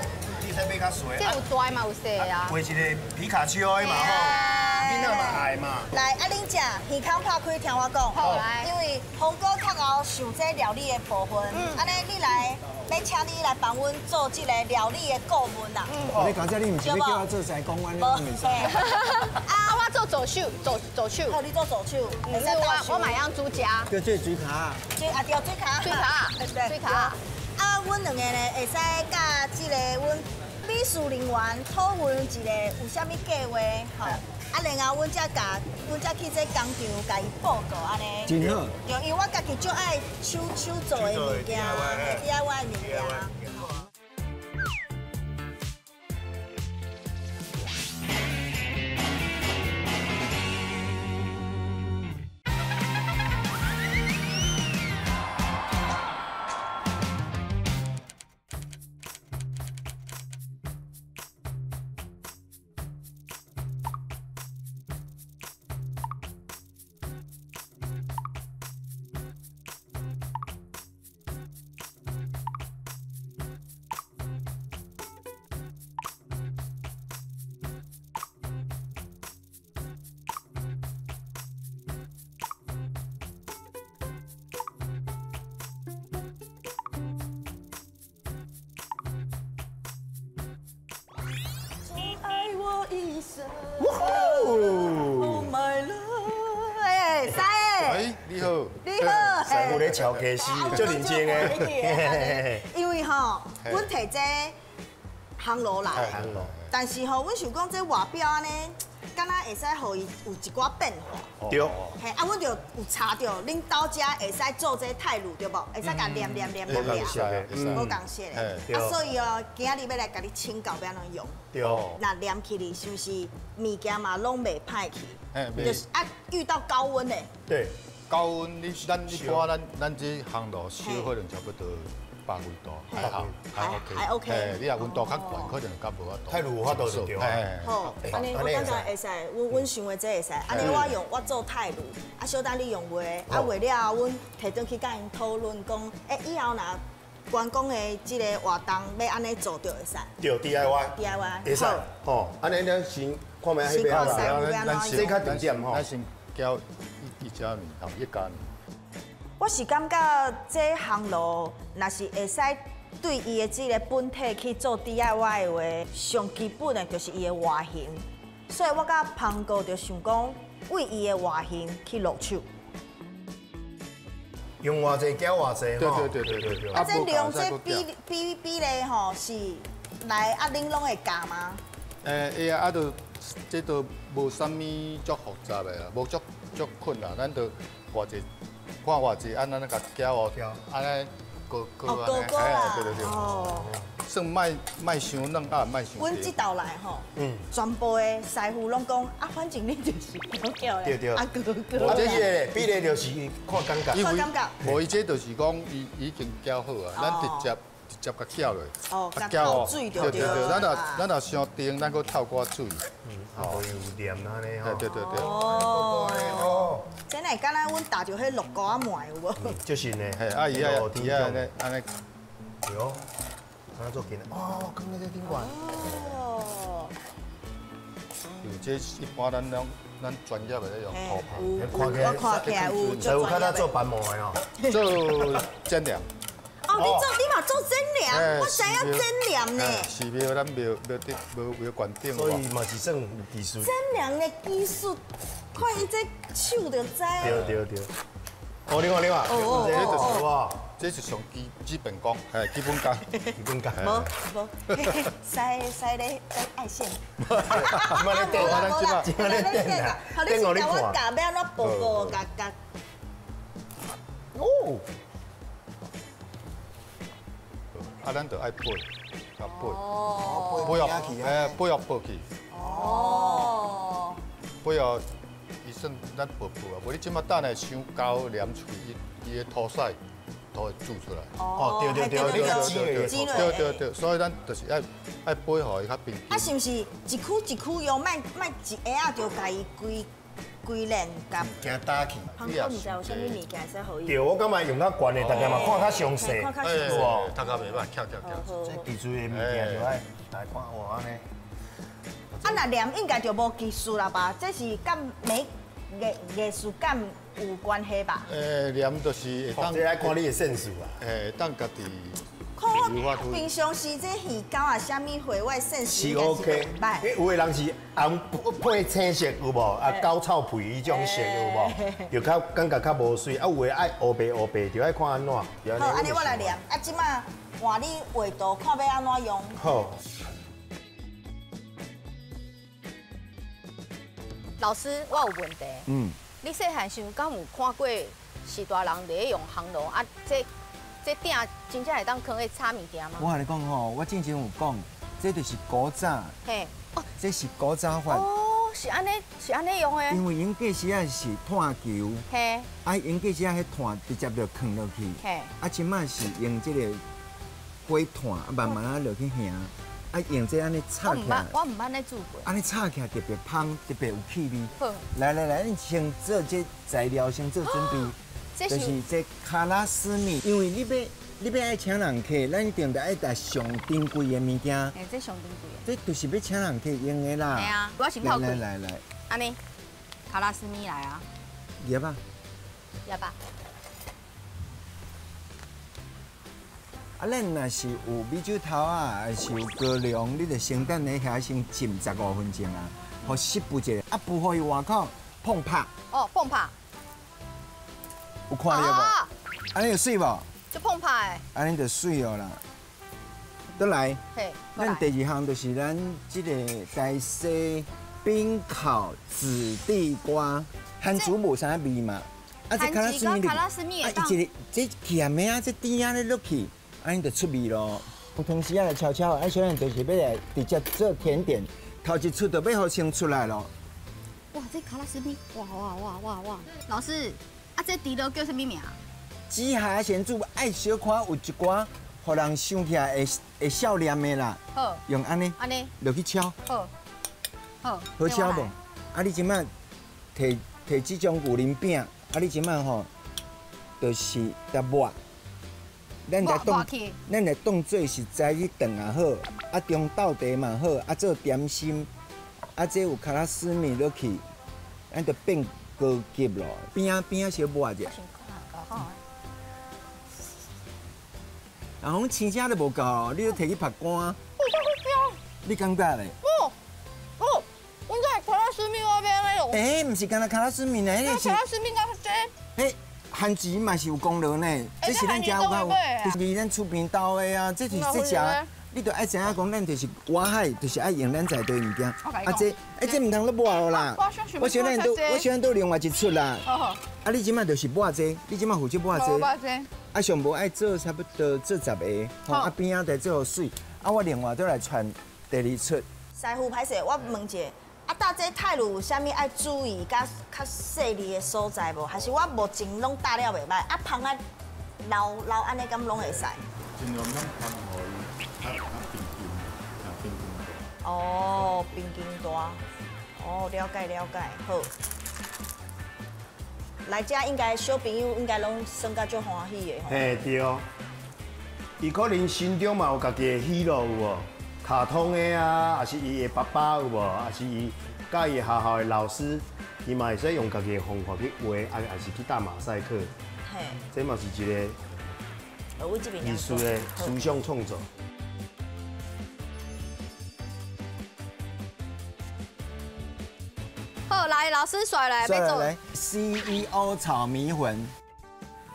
Speaker 1: 你会使买较细。
Speaker 3: 这有大嘛有细的啊。
Speaker 1: 画一个皮卡丘的嘛吼，囡仔嘛爱嘛。
Speaker 2: 来，啊，恁食耳孔拍开听我讲，
Speaker 3: 好来，
Speaker 2: 因为峰哥较𠢕想这料理的部分，按呢你来，欲请你来帮阮做这个料理的顾问啦。
Speaker 4: 你刚才你毋是欲叫我做师公，阮拢袂使。
Speaker 3: 啊，我做助手，助手。
Speaker 2: 好，你做助手，
Speaker 3: 我嘛会煮食。
Speaker 4: 叫做水跤。
Speaker 2: 水啊，对，水跤。
Speaker 3: 水跤，水跤。
Speaker 2: 啊，阮两个呢，会使佮这个阮美术人员讨论一个有啥物计划，吼。啊，然后阮才共，阮才去这工厂共伊报告按呢。
Speaker 4: 真好。
Speaker 2: 对，因为我家己足爱手手做的物件，DIY 的物件。哎，师，
Speaker 10: 哎，你好，
Speaker 2: 你好，
Speaker 1: 师傅咧敲家私，足认真的。
Speaker 2: 因为吼，阮提这烘炉来，但是吼，阮想讲这外表按呢，敢若会使予伊有一寡变化。
Speaker 1: 对。
Speaker 2: 嘿，啊，阮就有查著，恁兜遮会使做这泰卤对无？会使共黏黏黏黏黏，无仝色的。啊，所以哦，今仔日欲来共你请教欲按怎用。
Speaker 1: 对。
Speaker 2: 若黏起哩，是毋是物件嘛拢袂歹去？就是啊，遇到高温的。
Speaker 1: 对。
Speaker 8: 高温，你咱一般咱咱这烘炉烧可能差不多100几度，还好，还 OK。
Speaker 2: 还 OK。
Speaker 8: 嘿，你若温度较悬，可能较无法度。
Speaker 1: 太热有法度就对。
Speaker 2: 好，按呢我感觉会使，阮想的这会使。按呢我用我做泰卤，啊小等你用画，啊画了后，阮提转去佮𪜶讨论讲，欸以后若关公的这个活动欲按呢做就会使。
Speaker 1: 对，DIY。
Speaker 2: DIY。
Speaker 1: 会使。吼，按呢咱先看觅彼边啦，这较重点吼。
Speaker 8: 咱先搅一家面，吼，一家面。
Speaker 2: 我是感觉这烘炉，若是会使对伊的这个本体去做 DIY 的话，上基本的就是伊的外形。所以我佮芳哥就想讲，为伊的外形去落手。
Speaker 1: 用偌济搅偌济
Speaker 8: 吼。对对对对对。
Speaker 2: 啊，这量这比例吼是来啊，恁拢会教吗？
Speaker 8: 会啊，啊，就这都无啥物足复杂的啦，无足困难，咱就偌济。看偌济，按按呢共搅哦，按呢高高按呢，哎，对对对，哦，算莫莫伤软啊，莫伤。
Speaker 2: 阮这道来吼，全部的师傅拢讲啊，反正你就是搅搅
Speaker 1: 对对，
Speaker 2: 啊高高。
Speaker 1: 啊，这是比例就是看感觉。
Speaker 2: 看感觉。
Speaker 8: 无，伊这就是讲，伊已经搅好啊，咱直接直接共搅落。
Speaker 2: 哦，共透水就对。
Speaker 8: 对对，咱若伤甜，咱阁透寡水。
Speaker 1: 好，有黏按呢吼。
Speaker 8: 对对对。
Speaker 2: 哦。真的，敢若阮踏著彼绿膏仔糜有无？
Speaker 1: 就是呢。
Speaker 8: 嘿，啊伊爱伊爱按呢按呢。
Speaker 1: 对哦，敢若做紧哦，囥佇这顶悬。
Speaker 2: 哦。
Speaker 8: 因为这一般咱拢咱专业的咧用土拍。
Speaker 1: 看起来，
Speaker 2: 我看起来有
Speaker 1: 有较早做板模的哦。
Speaker 8: 做煎粮。
Speaker 2: 哦，你做你嘛做煎粮，我知影煎粮呢。
Speaker 8: 寺庙咱庙庙顶无庙关顶，
Speaker 1: 所以嘛是算有技术。
Speaker 2: 煎粮的技术，看伊这手就知。
Speaker 1: 对对对。哦，你看你看，
Speaker 8: 这就是哇，这是上基基本功，嘿，基本功，
Speaker 1: 基本功。
Speaker 2: 无无，使使咧爱线。
Speaker 1: 莫咧电啊，这马咧电啊，
Speaker 2: 好，你是教我教欲按怎步步共共。
Speaker 1: 哦。
Speaker 8: 啊，咱就爱背，共背，背后，哎，背后背去。哦。背后，伊算咱薄薄啊，无你这马等下伤厚黏出去，伊伊的涂屎都会煮出来。
Speaker 1: 哦，对对对，对
Speaker 8: 对对对，所以咱就是爱爱背予伊较平均。
Speaker 2: 啊，是毋是一区一区用，莫莫一下仔就共伊规规链共。
Speaker 1: 惊打去。
Speaker 2: 胖哥，毋知有啥物物件会使予伊？
Speaker 1: 对，我感觉用较悬的，大家嘛看较详细，
Speaker 2: 看较详细。
Speaker 8: 读较袂歹，翘翘翘。
Speaker 1: 这技术的物件就爱来看哇按呢。
Speaker 2: 啊，若黏应该就无技术啦吧？这是佮美艺艺术感有关系吧？
Speaker 8: 黏就是会当。
Speaker 1: 这爱看你的 sense 啊。
Speaker 8: 会当家己。
Speaker 2: 看我平常时这鱼钩啊，啥物货，我的 sense
Speaker 1: 是 OK。有的人是红配青色有无？啊，狗臭屁彼种色有无？就较感觉较无媠。啊，有的爱乌白乌白，就爱看按怎。
Speaker 2: 好，按呢我来念。啊，这马换你画图，看欲按怎用。
Speaker 1: 好。
Speaker 3: 老师，我有问题。嗯。你细汉时敢有看过序大人伫咧用烘炉啊？这鼎真正会当囥咧炒物件吗？
Speaker 4: 我共你讲吼，我之前有讲，这就是古早，
Speaker 3: 嘿，哦，
Speaker 4: 这是古早法。
Speaker 3: 哦，是按呢，是按呢用的。
Speaker 4: 因为𪜶过时仔是炭球，
Speaker 3: 嘿，
Speaker 4: 啊，𪜶过时仔彼炭直接就囥落去，
Speaker 3: 嘿，
Speaker 4: 啊，这摆是用这个火炭，啊，慢慢仔落去行，啊，用这按呢炒起来。
Speaker 3: 我毋捌按呢煮过。
Speaker 4: 按呢炒起来特别芳，特别有气味。
Speaker 3: 好，
Speaker 4: 来来来，你先做这材料，先做准备。就是这卡拉丝米，因为你欲爱请人客，咱一定著爱带上珍贵的物件。
Speaker 3: 哎，这上珍贵
Speaker 4: 的。这就是欲请人客用的啦。
Speaker 3: 嘿啊，我先泡
Speaker 4: 来来来。
Speaker 3: 按呢，卡拉丝米来啊。
Speaker 4: 入吧。
Speaker 3: 入吧。
Speaker 4: 啊，咱若是有米酒头啊，还是有高粱，你就先等咧遐先浸15分钟啊，予湿布一下，啊，布予伊外口碰拍。
Speaker 3: 哦，碰拍。
Speaker 4: 有看到无？按呢有媠无？
Speaker 3: 就澎湃。
Speaker 4: 按呢就媠哦啦。倒来，咱第二项就是咱这个台西冰烤紫地瓜，番薯无啥味嘛。
Speaker 3: 啊，这卡拉斯米，
Speaker 4: 啊，伊一个这咸的啊，这甜啊咧落去，按呢就出味咯。有当时啊来悄悄，啊，小人就是欲来直接做甜点，头一出就欲予先出来咯。
Speaker 3: 哇，这卡拉斯米，哇哇哇哇哇！老师。啊，这猪肉叫啥物名？
Speaker 4: 紫霞仙子爱小可有一寡，予人想起来会会笑脸的啦。
Speaker 3: 好，
Speaker 4: 用按呢，
Speaker 3: 按呢，
Speaker 4: 落去敲。
Speaker 3: 好，好，
Speaker 4: 好敲无？啊，你这摆提提这种牛奶饼，啊，你这摆吼，就是来抹。咱来当，咱来当做是早起顿也好，啊中昼茶嘛好，啊做点心，啊这有卡拉丝米落去，咱就变。高级咯，边仔边仔小抹者。然后青椒都无够，你都提去曝干。你感觉咧？
Speaker 3: 哦哦，我在卡拉斯米那边那种。
Speaker 4: 哎，毋是干焦卡拉斯米呢，
Speaker 3: 那卡拉斯米敢这？
Speaker 4: 嘿，番薯嘛是有功劳呢，这是咱家有够，就是咱厝边兜的啊，这是这食。你著爱知影讲，咱就是外海，就是爱用咱在地物件。啊这，哎这毋通咧抹啦。我想咱都，我想咱都另外一出啦。啊，你这摆就是抹这，你这摆负责抹这。
Speaker 3: 抹这。
Speaker 4: 啊，上无爱做差不多做10个，吼啊边仔再做媠。啊，我另外再来传第二出。
Speaker 2: 师傅歹势，我问一下，啊，搭这泰鲁有啥物爱注意佮较细腻的所在无？还是我目前拢搭了袂歹？啊，芳仔留留按呢，敢拢会使？
Speaker 8: 尽量拢芳予伊较较平均，较平均
Speaker 2: 大。哦，平均大。哦，了解了解，好。来遮应该小朋友应该拢耍甲足欢喜的吼。
Speaker 1: 嘿对，伊可能心中嘛有家己的喜乐有无？卡通的啊，还是伊的爸爸有无？还是伊佮伊学校的老师，伊嘛会使用家己的方法去画，啊，还是去打马赛克。
Speaker 2: 嘿，
Speaker 1: 这嘛是一个艺术的思想创作。
Speaker 3: 好，来，老师甩来，
Speaker 4: 来来，CEO 炒米粉。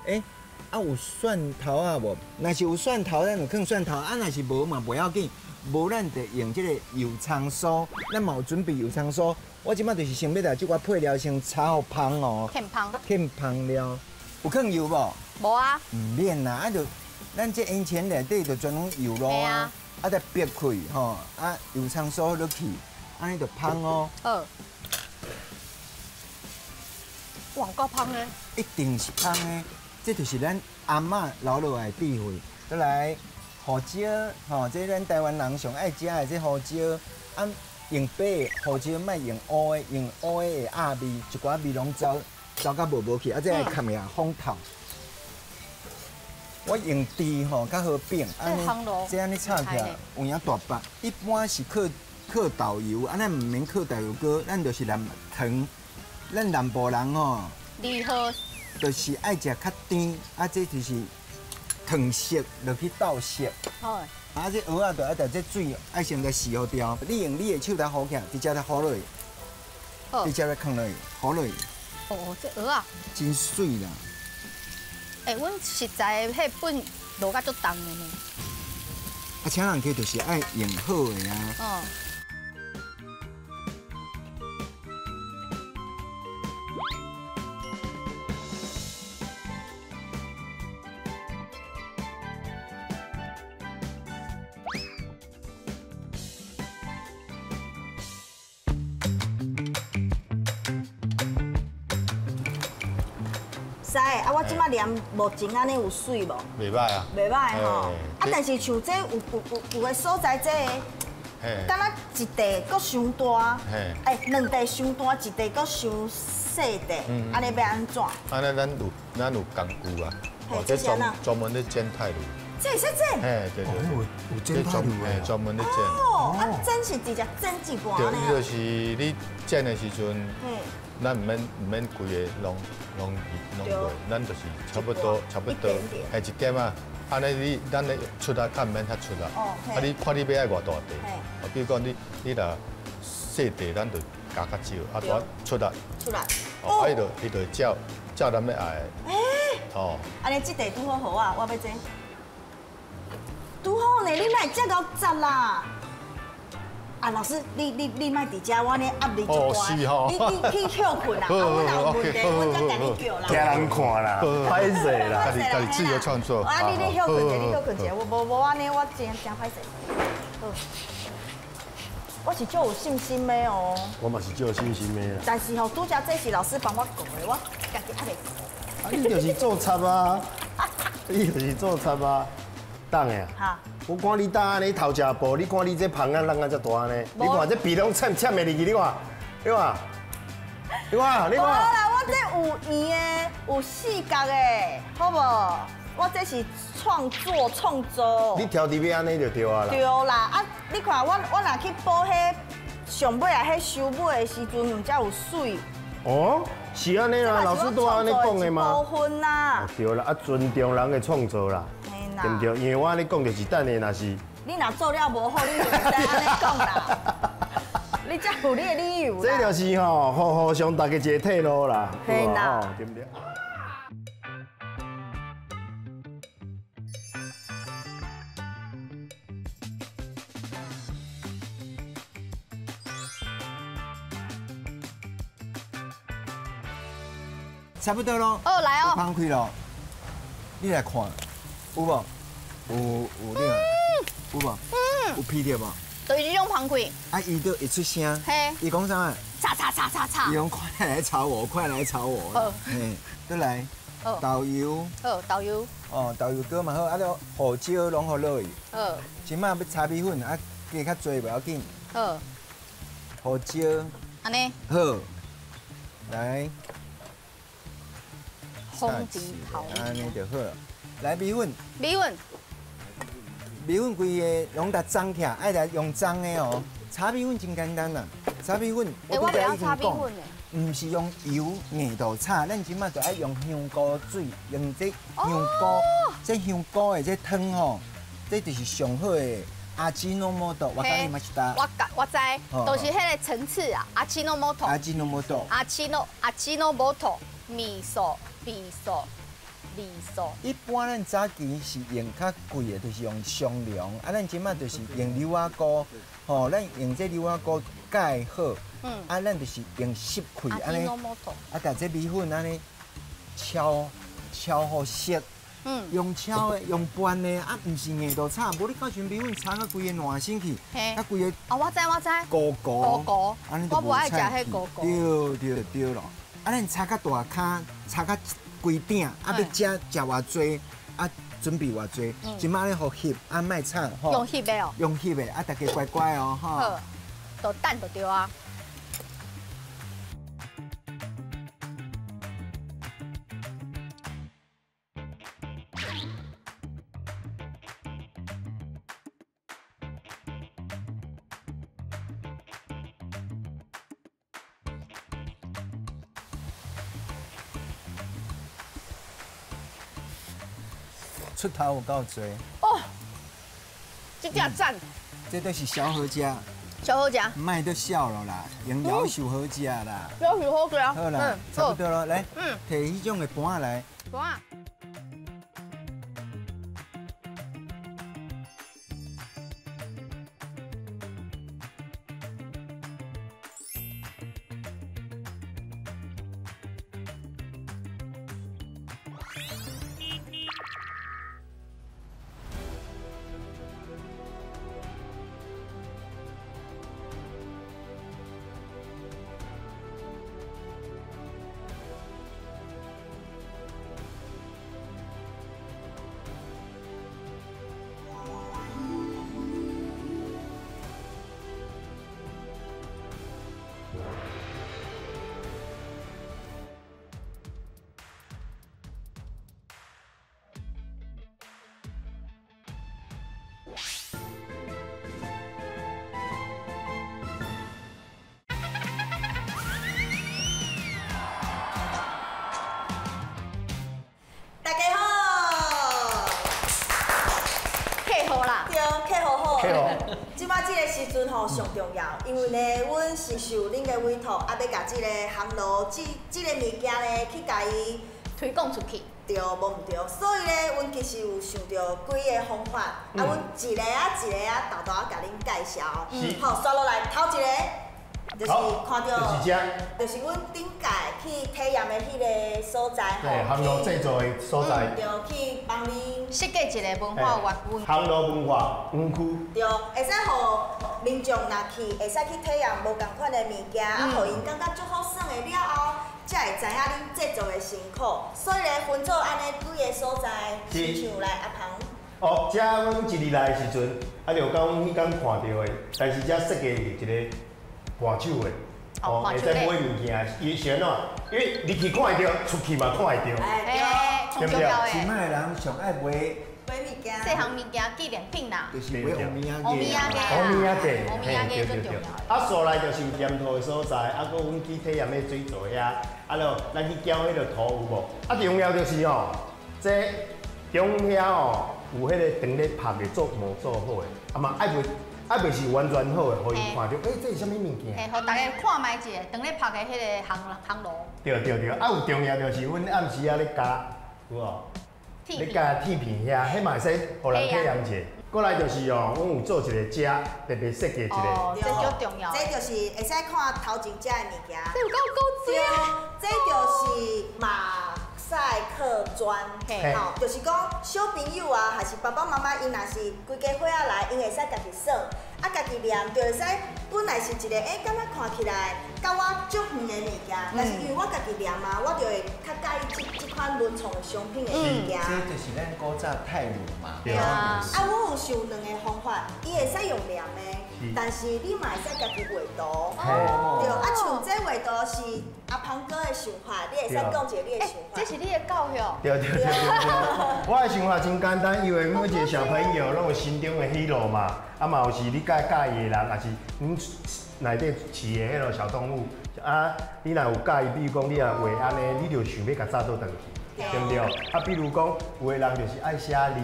Speaker 4: 欸，啊有蒜头啊无？若是有蒜头，咱就放蒜头；啊，若是无嘛，袂要紧。无咱就用这个油葱酥，咱嘛有准备油葱酥。我这摆就是先欲来这寡配料先炒予芳哦，
Speaker 3: 添芳，
Speaker 4: 添芳了。有放油无？
Speaker 3: 无啊。
Speaker 4: 毋免啦，啊就咱这烟钱内底就全拢油咯啊，啊再煸开吼，啊油葱酥落去，按呢就芳哦。
Speaker 3: 好。哇，够芳的。
Speaker 4: 一定是芳的，这就是咱阿嬷留落来的智慧。再来。胡椒，吼，这咱台湾人上爱食的这胡椒，啊，用白的胡椒，莫用乌的，用乌的会压味，一寡味拢走走甲无无去，啊，这会含呀风透。我用猪吼较好变，按呢，这按呢炒起来有影大白。一般是靠豆油，啊，咱毋免靠豆油膏，咱就是南糖，咱南部人吼，
Speaker 3: 如何？
Speaker 4: 就是爱食较甜，啊，这就是。糖色落去斗色，啊，这蚵仔就爱把这水爱先来洗好掉。你用你的手来扶起来，直接来扶落去，直接来放落去，扶落去。
Speaker 3: 哦，这蚵仔
Speaker 4: 真水啦！
Speaker 3: 欸，阮实在彼粉落甲足重的呢。
Speaker 4: 啊，请人客就是爱用好的啊。
Speaker 3: 哦。
Speaker 2: 啊，我这摆念目前按呢有水无？
Speaker 8: 袂歹啊。
Speaker 2: 袂歹吼。啊，但是像这有个所在，这个，敢若一块阁伤大，哎，两块伤大，一块阁伤细块，按呢欲按怎？
Speaker 8: 按呢，咱有工具啊，哦，这专门咧剪泰炉。
Speaker 2: 这会使剪？
Speaker 8: 嘿，对对。
Speaker 1: 有剪泰炉
Speaker 8: 的，专门咧剪。
Speaker 2: 哦，啊，剪是直接剪一半
Speaker 8: 对，伊就是你剪的时阵。咱毋免规个拢落，咱就是差不多，嘿一点仔，按呢你咱咧出力较毋免遐出力。啊，你看你欲爱偌大块，啊，比如讲你若细块，咱就加较少，啊，大出力。
Speaker 2: 出力。
Speaker 8: 哦，啊，伊就会照咱欲爱的。
Speaker 2: 欸。
Speaker 8: 哦。
Speaker 2: 按呢，这块拄好予我，我欲这。拄好呢，你莫遮𠢕扎啦。啊，老师，你莫伫遮，我呢压力足大。你去歇困啦，啊，阮若有问题，阮才共你叫啦。
Speaker 1: 惊人看啦，歹势啦，
Speaker 8: 家己自由创作。
Speaker 2: 啊，你歇困者，你歇困者，我无按呢，我真歹势。好，我是足有信心的哦。
Speaker 1: 我嘛是足有信心的啦。
Speaker 2: 但是吼，拄才这是老师帮我讲的，我家己压力。
Speaker 1: 啊，你就是做贼啊！你就是做贼啊！当的啊！我看你当按呢头食步，你看你这芳仔弄啊遮大呢？你看这鼻拢浅浅的入去，你看，你看，你看，你看。
Speaker 2: 无啦，我这有圆的，有四角的，好无？我这是创作。
Speaker 1: 你调伫尾按呢就对啊啦。
Speaker 2: 对啦，啊，你看我若去补彼上尾啊，彼收尾的时阵，毋才有水。
Speaker 1: 哦，是按呢啦，老师都按呢讲的吗？
Speaker 2: 部分啦。
Speaker 1: 对啦，啊，尊重人的创作啦。对不对？因为我按呢讲，就是等下若是
Speaker 2: 你若做了无好，你就会使按呢讲啦。你才有你的理由。
Speaker 1: 这就是吼，互相大家一个退路啦，
Speaker 2: 嘿啦，
Speaker 1: 对不对？
Speaker 4: 差不多咯。
Speaker 3: 哦，来哦。
Speaker 4: 放开咯，你来看。有无？有有了，有无？有皮著无？
Speaker 3: 就是这种芳开。
Speaker 4: 啊，伊就一出声，
Speaker 3: 嘿，
Speaker 4: 伊讲啥？
Speaker 3: 炒炒炒炒炒。
Speaker 4: 伊讲快来炒我，快来炒我。
Speaker 3: 好，
Speaker 4: 嘿，再来。豆油。
Speaker 3: 好，豆油。
Speaker 4: 哦，豆油膏嘛好，啊，了胡椒拢予落去。
Speaker 3: 好。
Speaker 4: 这摆欲炒米粉，啊，加较济袂要紧。
Speaker 3: 好。
Speaker 4: 胡椒。
Speaker 3: 按呢。
Speaker 4: 好。来。
Speaker 3: 风景头，
Speaker 4: 按呢就好了。来米粉，
Speaker 3: 米粉，
Speaker 4: 米粉规个拢共装起来，爱来用装的哦。炒米粉真简单啦，炒米粉
Speaker 3: 我袂晓炒米粉的。
Speaker 4: 毋是用油硬度炒，咱这马就爱用香菇水，用这香菇，这香菇的这汤吼，这就是上好的阿基诺摩多。我讲你嘛是哒。
Speaker 3: 我知，就是彼个层次啊，阿基诺摩托。
Speaker 4: 阿基诺摩多。
Speaker 3: 阿基诺阿基诺摩托，米索米索米索。
Speaker 4: 一般咱早期是用较贵的，就是用双凉，啊，咱这马就是用柳仔菇，吼，咱用这柳仔菇盖好。啊，咱就是用湿开按呢，啊，共这米粉按呢敲敲予熟，用敲的，用拌的，啊，毋是硬度炒，无你到时米粉炒到规个烂身去，啊，规个
Speaker 3: 哦，我知我知，
Speaker 4: 糊糊，
Speaker 3: 糊，我无爱食彼糊糊，
Speaker 4: 对对对咯，啊，咱炒较大跤，炒较规鼎，啊，欲食食偌济，啊，准备偌济，这马咧予翕，啊，莫炒
Speaker 3: 吼，用翕的哦，
Speaker 4: 用翕的，啊，大家乖乖哦，吼，
Speaker 3: 好，就等就对啊。
Speaker 4: 出头有够济
Speaker 3: 哦，这只赞，
Speaker 4: 这都是小好食，
Speaker 3: 小好食，
Speaker 4: 莫阁笑了啦，用夭寿好食啦，
Speaker 3: 夭寿好食，
Speaker 4: 好啦，差不多咯，来，提彼种的盘来，
Speaker 3: 盘。
Speaker 2: 大家好，
Speaker 3: 客户啦，
Speaker 2: 对，客户好。
Speaker 1: 客户。
Speaker 2: 这摆这个时阵吼上重要，因为呢，阮是受恁的委托，啊，欲共这个烘炉这个物件呢，去共伊
Speaker 3: 推广出去。
Speaker 2: 对，无毋对。所以呢，阮其实有想著几个方法，啊，阮一个啊一个啊，沓沓仔共恁介绍。好，煞落来头一个。就是看著，就是阮顶届去体验的彼个所在
Speaker 1: 吼，对，烘炉制作的所在，
Speaker 2: 对，去帮恁
Speaker 3: 设计一个文化园区，
Speaker 1: 烘炉文化园区，
Speaker 2: 对，会使予民众若去，会使去体验无仝款的物件，啊，予𪜶感觉足好耍的了后，才会知影恁制作的辛苦。所以咧，分做按呢几个所在，亲像来阿鹏。
Speaker 1: 哦，这阮一日来的时阵，啊，就讲阮彼工看著的，但是这设计是一个。换手的，哦，会使买物件，伊是按怎？因为入去看会著，出去嘛看会著，
Speaker 3: 对不对？
Speaker 4: 这摆的人上爱买
Speaker 2: 买物件，
Speaker 3: 这项物件纪念品啦，
Speaker 4: 就是买欧米
Speaker 3: 茄，欧米茄，
Speaker 1: 欧米茄，
Speaker 3: 欧米茄最重要。
Speaker 1: 啊，煞来就是盐土的所在，啊，阁阮去体验彼水槽遐，啊，咯，咱去搅彼个土有无？啊，重要就是吼，这中遐吼有彼个当咧拍的做模做好的，啊嘛爱袂？啊，袂是完全好的，予𪜶看著，欸，这是啥物物件？
Speaker 3: 嘿，予大家看觅一下，当咧拍的彼个烘炉。
Speaker 1: 对对对，啊，有重要就是阮暗时仔咧加，有无？咧加铁片遐，彼嘛会使予人体验者。过来就是哦，阮有做一个遮，特别设计一个。
Speaker 3: 哦，这足重要。
Speaker 2: 这就是会使看头前遮的物件。
Speaker 3: 这有够古锥。
Speaker 2: 这就是马赛克砖，吼，就是讲小朋友啊，还是爸爸妈妈，𪜶若是规家伙仔来，𪜶会使家己耍。啊，家己念就會使，本來是一個欸，敢若看起來佮我足遠的物件，但是因為我家己念啊，我就會較佮意這這款文創的商品的物件。
Speaker 4: 這就是咱古早泰魯嘛。
Speaker 2: 對啊，啊，我有想兩個方法，伊會使用念的，但是你嘛會使家己畫圖。對，啊，像這畫圖是阿鵬哥的想法，你會使講一個你的想法。
Speaker 3: 這是你的教育。
Speaker 1: 對對對對對，我的想法真簡單，因為每一個小朋友攏有心中的喜樂嘛，啊嘛有是你佮佮意的人，也是阮內底飼的彼个小動物，啊，你若有佮意，比如講你若畫按呢，你就想欲共紮倒轉去，對毋對？啊，比如講有的人就是愛寫字，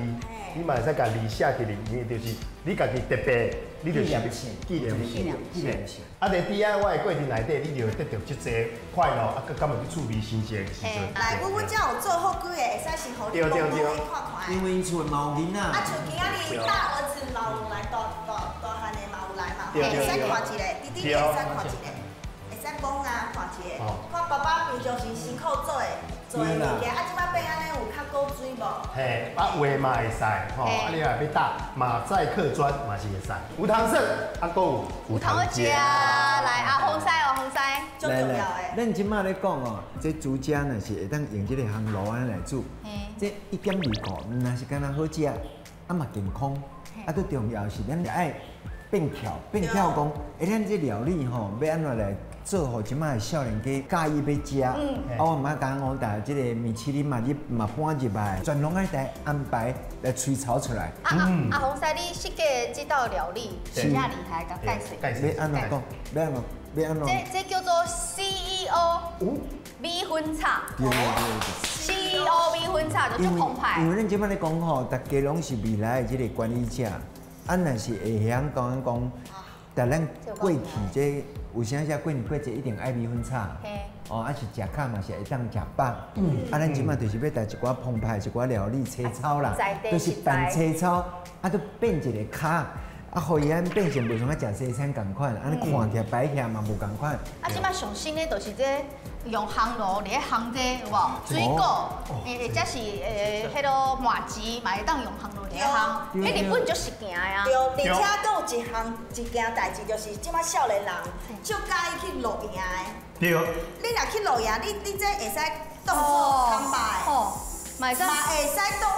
Speaker 1: 你嘛會使共字寫起來，因為就是你家己特別，你就想紀念性，紀念性。啊，佇 DIY 的過程內底，你就會得著這濟快樂，啊，閣感覺去趣味新鮮的時陣。
Speaker 2: 來，阮遮有做好幾個，會使先予你講講去看看。
Speaker 4: 因為𪜶厝嘛有囡仔。
Speaker 2: 啊，像今仔日大兒子嘛有來，大大大漢的嘛有來嘛，會使看一個，弟弟會使看一個，會使講啊，看一個，看爸爸平常時辛苦做的做的物件，啊，這擺變按呢有較古錐無？
Speaker 1: 嘿，啊畫嘛會使，吼，啊你若欲打馬賽克磚嘛是會使，有通耍，啊閣有
Speaker 3: 有通食，來阿紅師哦，紅師，
Speaker 4: 來來，咱這擺咧講哦，這煮食若是會當用這個烘爐按呢來煮，這一減二顧，毋若是干焦好食，啊嘛健康，啊閣重要是咱愛變巧，變巧講，欸，咱這料理吼，欲按怎來做予這擺的少年家佮意欲食？啊，我毋捌講我但這個米其林嘛，你嘛搬入來，全攏愛來安排來吹炒出來。
Speaker 3: 啊阿洪師，你設計這道料理真正厲害，共解釋。
Speaker 4: 欲按怎講？欲按怎？欲按怎？
Speaker 3: 這叫做 CEO 米粉炒。
Speaker 4: 對對對。
Speaker 3: CEO 米粉炒就足澎湃。
Speaker 4: 因為咱這擺咧講吼，大家攏是未來的這個管理者，啊，若是會曉講講，但咱過去這有啥啥過年過節一定愛米粉炒，哦，啊是食較嘛是會當食飽，啊，咱這擺就是欲帶一寡澎湃一寡料理青草啦，就是拌青草，啊，閣變一个跤。啊，予伊按呢變成袂像啊食西餐仝款，按呢看起來擺起來嘛無仝款。
Speaker 3: 啊，這擺上新的就是這用烘爐佇咧烘這有無？水果，或者是彼个麻糬嘛會當用烘爐佇咧烘，彼日本足實行的啊。
Speaker 2: 對，而且閣有一項一件代誌，就是這擺少年人足佮意去露營的。
Speaker 1: 對。
Speaker 2: 你若去露營，你這會使當做烘肉的。嘛會使當，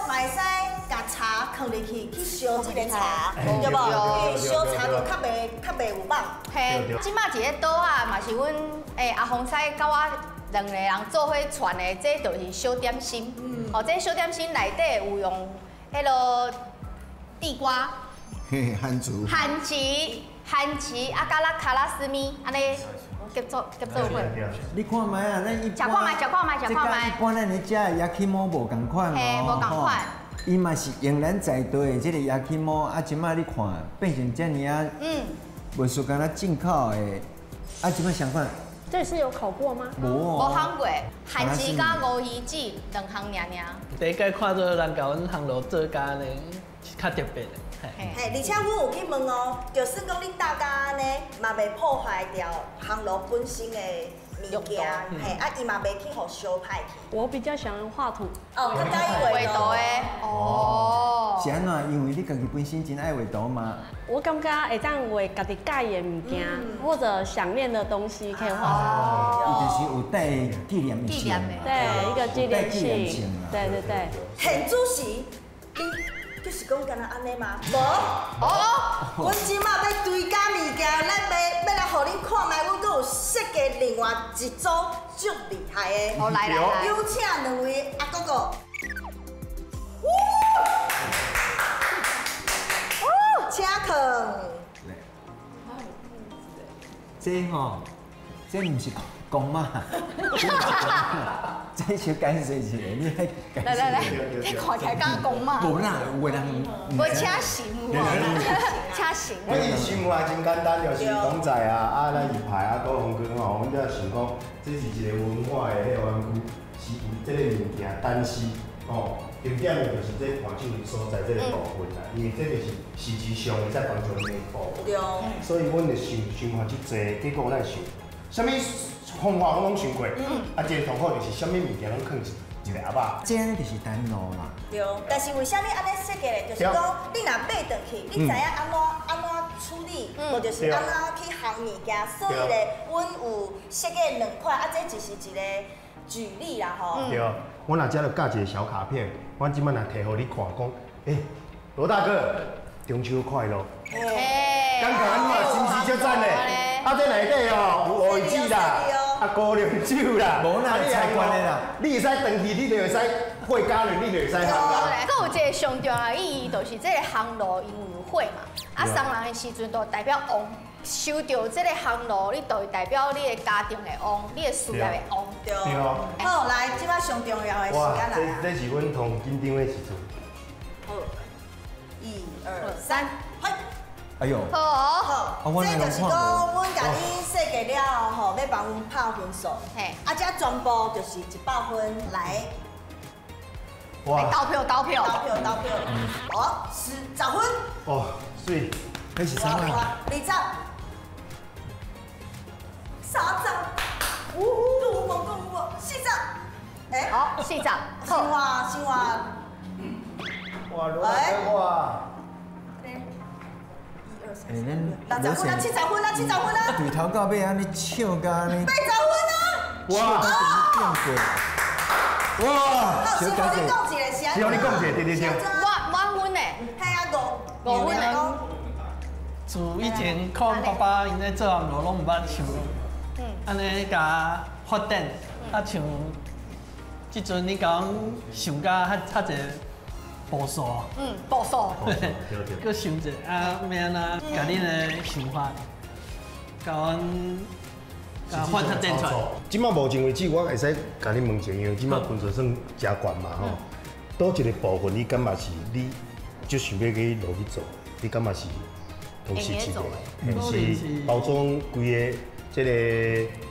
Speaker 2: 嘛會使共茶囥入去，去燒這個茶，對無？因為燒茶就較袂有肉。
Speaker 3: 嘿，這擺一個桌仔嘛是阮阿洪師佮我兩個人做伙傳的，這就是小點心。哦，這小點心內底有用彼个地瓜、
Speaker 4: 番薯、
Speaker 3: 番薯、番薯啊，佮咱卡拉斯米按呢。结做结做伙。
Speaker 4: 你看覓啊？咱一
Speaker 3: 般，食看覓，食看覓，食看覓。
Speaker 4: 一般咱咧食的焼き芋無仝款哦，
Speaker 3: 嘿，無仝款。
Speaker 4: 伊嘛是用咱在地的這個焼き芋，啊，這擺你看變成這爾啊，袂輸敢若進口的，啊，這擺相款。
Speaker 9: 這是有烤過嗎？
Speaker 4: 無
Speaker 3: 哦，無烘過，番薯佮烏魚子兩項爾爾。
Speaker 5: 第一擺看到人共阮烘爐做甲按呢，較特別的。
Speaker 2: 嘿，而且阮有去問哦，就算講你搭甲按呢，嘛袂破壞掉烘爐本身的物件，嘿，啊，伊嘛袂去予燒歹去。
Speaker 9: 我比較喜歡畫圖。
Speaker 2: 哦，較佮意畫
Speaker 3: 圖的。哦。
Speaker 4: 是按怎？因為你家己本身真愛畫圖嘛。
Speaker 9: 我感覺會當畫家己佮意的物件，或者想念的東西可以畫出來。
Speaker 4: 伊就是有帶紀念性。
Speaker 9: 對，一個紀念性。對對對。
Speaker 2: 現主時，你就是講敢若按呢嗎？無，哦，阮這馬欲追加物件，咱欲欲來予恁看覓，阮閣有設計另外一組足厲害的。
Speaker 3: 哦，來來來，
Speaker 2: 有請兩位阿哥哥。請囥。
Speaker 4: 這吼，這毋是公媽，這是解釋一下，你來解釋。
Speaker 3: 來來來，你看起來敢公媽？
Speaker 4: 無啦，有的人。
Speaker 3: 無請神有無？請神。
Speaker 1: 我伊想法真簡單，就是董仔啊，啊，咱葉牌啊，郭宏哥吼，阮才想講，這是一個文化的彼個園區，是有這個物件，但是吼，重點的就是這環境所在這個部分啦，因為這就是實質上會使幫助恁的部分。
Speaker 2: 對。
Speaker 1: 所以阮就想想法足濟，結果咱想，啥物方法阮攏想過，啊，一個痛苦就是啥物物件攏囥一個盒仔。
Speaker 4: 這樣就是單路啦。
Speaker 2: 對，但是為啥物按呢設計咧？就是講，你若買轉去，你知影按怎按怎處處理，無就是按怎去烘物件。所以咧，阮有設計兩款，啊，這只是一個舉例啦，吼。
Speaker 1: 對，我若遮就教一個小卡片，我這擺若提予你看，講，欸，羅大哥，中秋快樂。感覺安怎是毋是足讚的？啊，這內底哦有烏魚子啦，啊高粱酒啦，
Speaker 4: 無啦，菜關的啦，
Speaker 1: 你會使轉去，你就會使會家裡，你就會使烘啦。
Speaker 3: 閣有一個上重要的意義，就是這個烘爐因為有火嘛，啊送人的時陣就代表旺，收到這個烘爐，你就會代表你的家庭會旺，你的事業會旺。
Speaker 2: 對。好，來，這擺上重要的時間來啊！
Speaker 1: 這是阮同緊張的時陣。
Speaker 2: 好，一二三，開。
Speaker 4: 哎呦，
Speaker 2: 好，這就是講，阮共你設計了後吼，欲幫阮拍分數，嘿，啊，這全部就是100分來。
Speaker 1: 哇！
Speaker 3: 投票，投票，
Speaker 2: 投票，投票，哦，10分。
Speaker 1: 哦，水，
Speaker 4: 彼是啥啊
Speaker 2: ？20、30，有有无？有无？40，哎，
Speaker 3: 好，40，
Speaker 2: 生活，生活。
Speaker 1: 哇，罗大哥哇！60
Speaker 2: 分啊，70分啊，70分啊！
Speaker 4: 对头到尾按呢唱甲按呢。
Speaker 2: 80分啊！
Speaker 1: 哇！
Speaker 4: 变过。哇！
Speaker 2: 好，先予你讲一个，
Speaker 1: 先予你讲一个，对对对。
Speaker 3: 满分呢？
Speaker 2: 系啊，
Speaker 3: 五分呢。
Speaker 5: 自以前看爸爸𪜶咧做烘炉，拢毋捌像按呢共发展，啊像这阵你共想甲较较济。步数，
Speaker 3: 步数，
Speaker 5: 阁想者啊，欲按怎共恁的想法，共阮共发展出来。
Speaker 1: 这摆目前为止，我会使共你问一下，因为这摆分数算诚悬嘛吼。佗一个部分，你感觉是你就想欲去落去做？你感觉是同时一个，是包装规个这个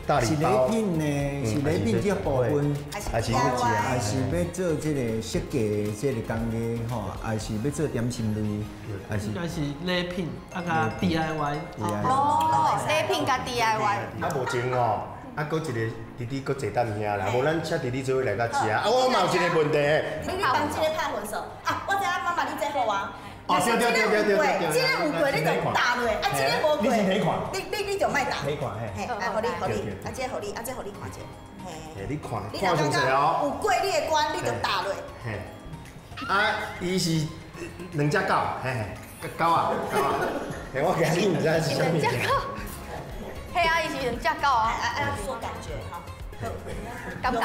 Speaker 1: 大礼包？
Speaker 4: 是礼品呢？是礼品这部分，
Speaker 1: 还是
Speaker 4: 还是欲做这个设计这个工艺吼？还是欲做点心类？还是
Speaker 5: 应该是礼品啊，佮 DIY。
Speaker 3: 哦，礼品佮 DIY。
Speaker 1: 啊，无前哦，啊，阁一个弟弟阁坐等遐啦，无咱请弟弟做伙来佮食。啊，我嘛有一个问题。
Speaker 2: 你帮这个拍分数啊？我知影妈妈你这好啊。
Speaker 1: 哦，对对对对对对，
Speaker 2: 这个有过你就打落，啊，这个无过，
Speaker 1: 你是哪款？
Speaker 2: 你就莫打。
Speaker 1: 哪款？
Speaker 2: 嘿，啊，予你，予你，啊，这个予你，啊，这个予你看者。
Speaker 1: 嘿，你看，看详细哦。
Speaker 2: 有过你的关，你就打落。
Speaker 1: 嘿，啊，伊是两只狗，嘿，狗啊，狗啊。嘿，我今日毋知是啥物。
Speaker 3: 两只狗。嘿啊，伊是两只狗啊。
Speaker 2: 啊啊，说感觉哈。有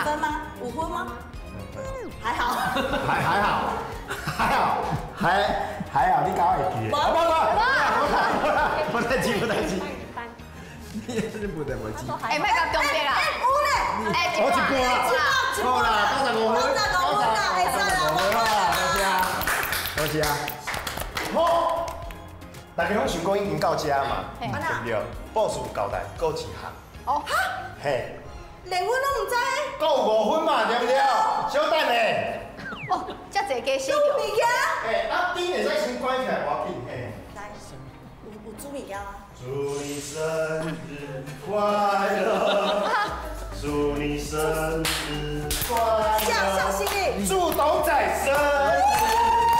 Speaker 2: 分吗？5分吗？还好。
Speaker 1: 还好，还好，还好，你搞会记的。无无无，无代志，无代志。
Speaker 4: 你你无代无志。
Speaker 3: 哎，莫共强迫啦。
Speaker 2: 有咧。
Speaker 3: 哎，
Speaker 1: 一半啦，好啦，95分，95
Speaker 2: 分啦，会使啦，
Speaker 1: 多谢，多谢。好，大家拢想讲已经到遮嘛，对不对？报数交代，阁一项。
Speaker 3: 哦。
Speaker 2: 哈？
Speaker 1: 嘿。
Speaker 2: 连阮拢毋知。
Speaker 1: 阁有5分嘛，对不对？小等下。
Speaker 3: 哦，遮济加死
Speaker 2: 煮物件。
Speaker 1: 哎，啊，灯会使先关起来，无要紧，嘿。
Speaker 2: 来，有煮物件吗？
Speaker 1: 祝你生日快乐，祝你生日快乐。
Speaker 2: 谢谢你。
Speaker 1: 祝董仔生日快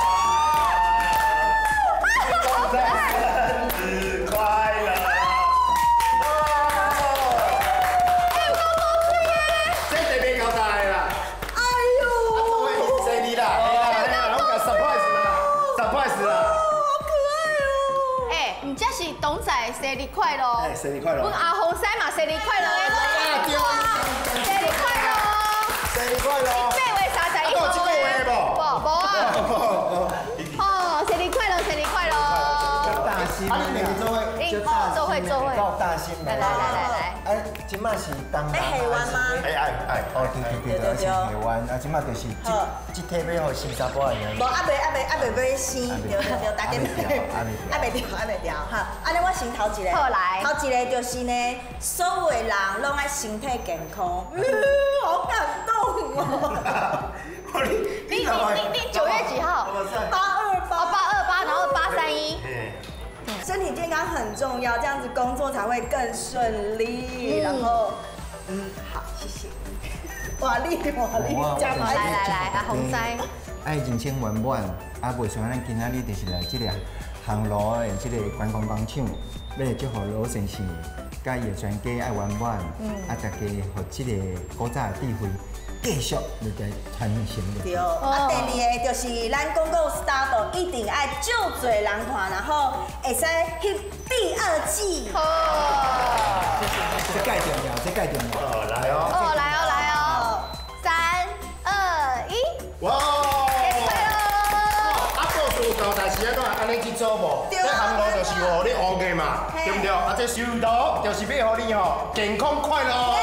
Speaker 1: 乐，董仔生日快乐。这特别交代啦。
Speaker 2: 哎呦！
Speaker 1: 生日啦，我共 surprise 啦，surprise 啦。
Speaker 2: 好可爱哦！
Speaker 3: 哎，毋只是董仔生日快乐，
Speaker 1: 哎，生日快乐！
Speaker 3: 阮阿红师嘛生日快乐的，
Speaker 1: 对啊，
Speaker 3: 生日快乐！
Speaker 1: 生日快乐！
Speaker 3: 8月31号，
Speaker 1: 有这个话无？
Speaker 3: 无啊！哦，生日快乐，生日快乐！
Speaker 4: 大心，
Speaker 1: 啊，你两个做伙，
Speaker 3: 做伙做伙，
Speaker 4: 够大心
Speaker 3: 来来来来来，
Speaker 4: 哎，这摆是东
Speaker 2: 欲下弯吗？
Speaker 1: 哎哎哎，
Speaker 4: 哦对对对对，是下弯，啊，这摆就是这体欲予生查埔仔尔。
Speaker 2: 无，还袂欲生，对对对，大家还袂掉，还袂掉，哈。按呢，我先头一个，
Speaker 3: 好来，
Speaker 2: 头一个就是呢，所有的人拢爱身体健康，好感动哦。
Speaker 3: 你9月几号？
Speaker 2: 828。
Speaker 3: 828，然后831。
Speaker 2: 身体健康很重要，这样子工作才会更顺利。然后，好，谢谢。哇力哇力，加
Speaker 3: 来来来，阿红师。
Speaker 4: 爱人生圆满，啊，袂像咱今仔日就是来这个烘炉的這个觀光工廠，欲來祝福羅先生，佮伊的全家愛圓滿，啊，大家予這個古早的智慧繼續來傳承。
Speaker 2: 對，啊，第二个就是咱講講 start 一定愛足濟人看，然後會使翕第二季。
Speaker 3: 好，
Speaker 4: 這蓋重要，這蓋重要。
Speaker 1: 哦，來哦。
Speaker 3: 哦，來哦，來哦，3、2、1。
Speaker 1: 哇！啊，故事到但是按怎按呢去做無？這烘爐就是予你旺的嘛，對毋對？啊，這壽桃就是欲予你吼健康快樂。
Speaker 4: 啊，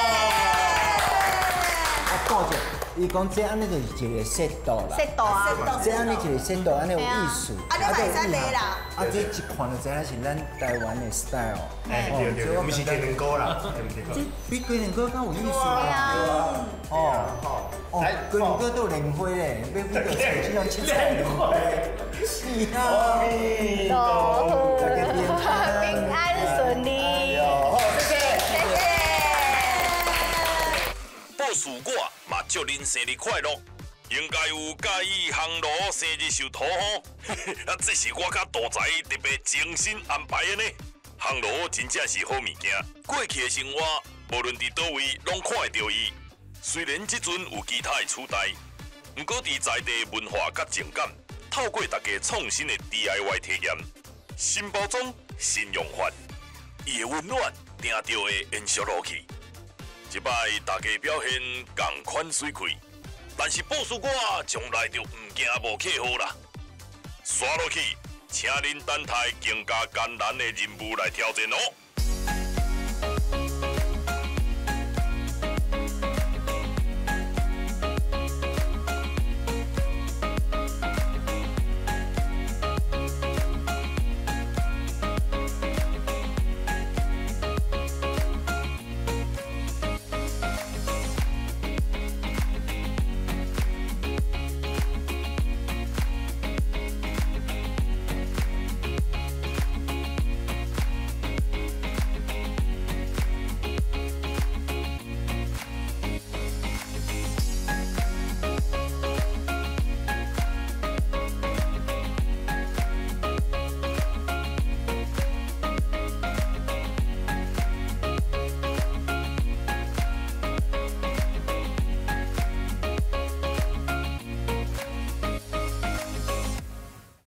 Speaker 4: 顧者，伊講這按呢就是一個適度啦。
Speaker 3: 適度啊。
Speaker 4: 這按呢一個適度，按呢有意思。
Speaker 2: 啊，你嘛會使賣啦。
Speaker 4: 啊，這一看就知影是咱台灣的 style。
Speaker 1: 對對，毋是雞卵糕啦，對毋對？
Speaker 4: 這比雞卵糕較有意思啊。哦哦，雞卵糕都有蓮花咧，欲比著像這種七彩蓮花。是啊。
Speaker 1: 阿彌陀佛，
Speaker 4: 大家平安
Speaker 3: 平安順利。
Speaker 1: 好，謝謝。
Speaker 3: 謝謝。
Speaker 6: 布事我嘛祝恁生日快樂，應該有佮意烘爐生日壽桃吼，啊，這是我佮杜仔特別精心安排的呢。烘爐真正是好物件，過去的生活無論佇佗位攏看會著伊。雖然這陣有其他的取代，毋過佇在地文化佮情感，透過大家創新的 DIY 體驗，新包裝、新用法，伊的溫暖定著會延續落去。這擺大家表現仝款媠氣，但是布事我從來就毋驚無客戶啦。煞落去，請恁等待更加艱難的任務來挑戰哦。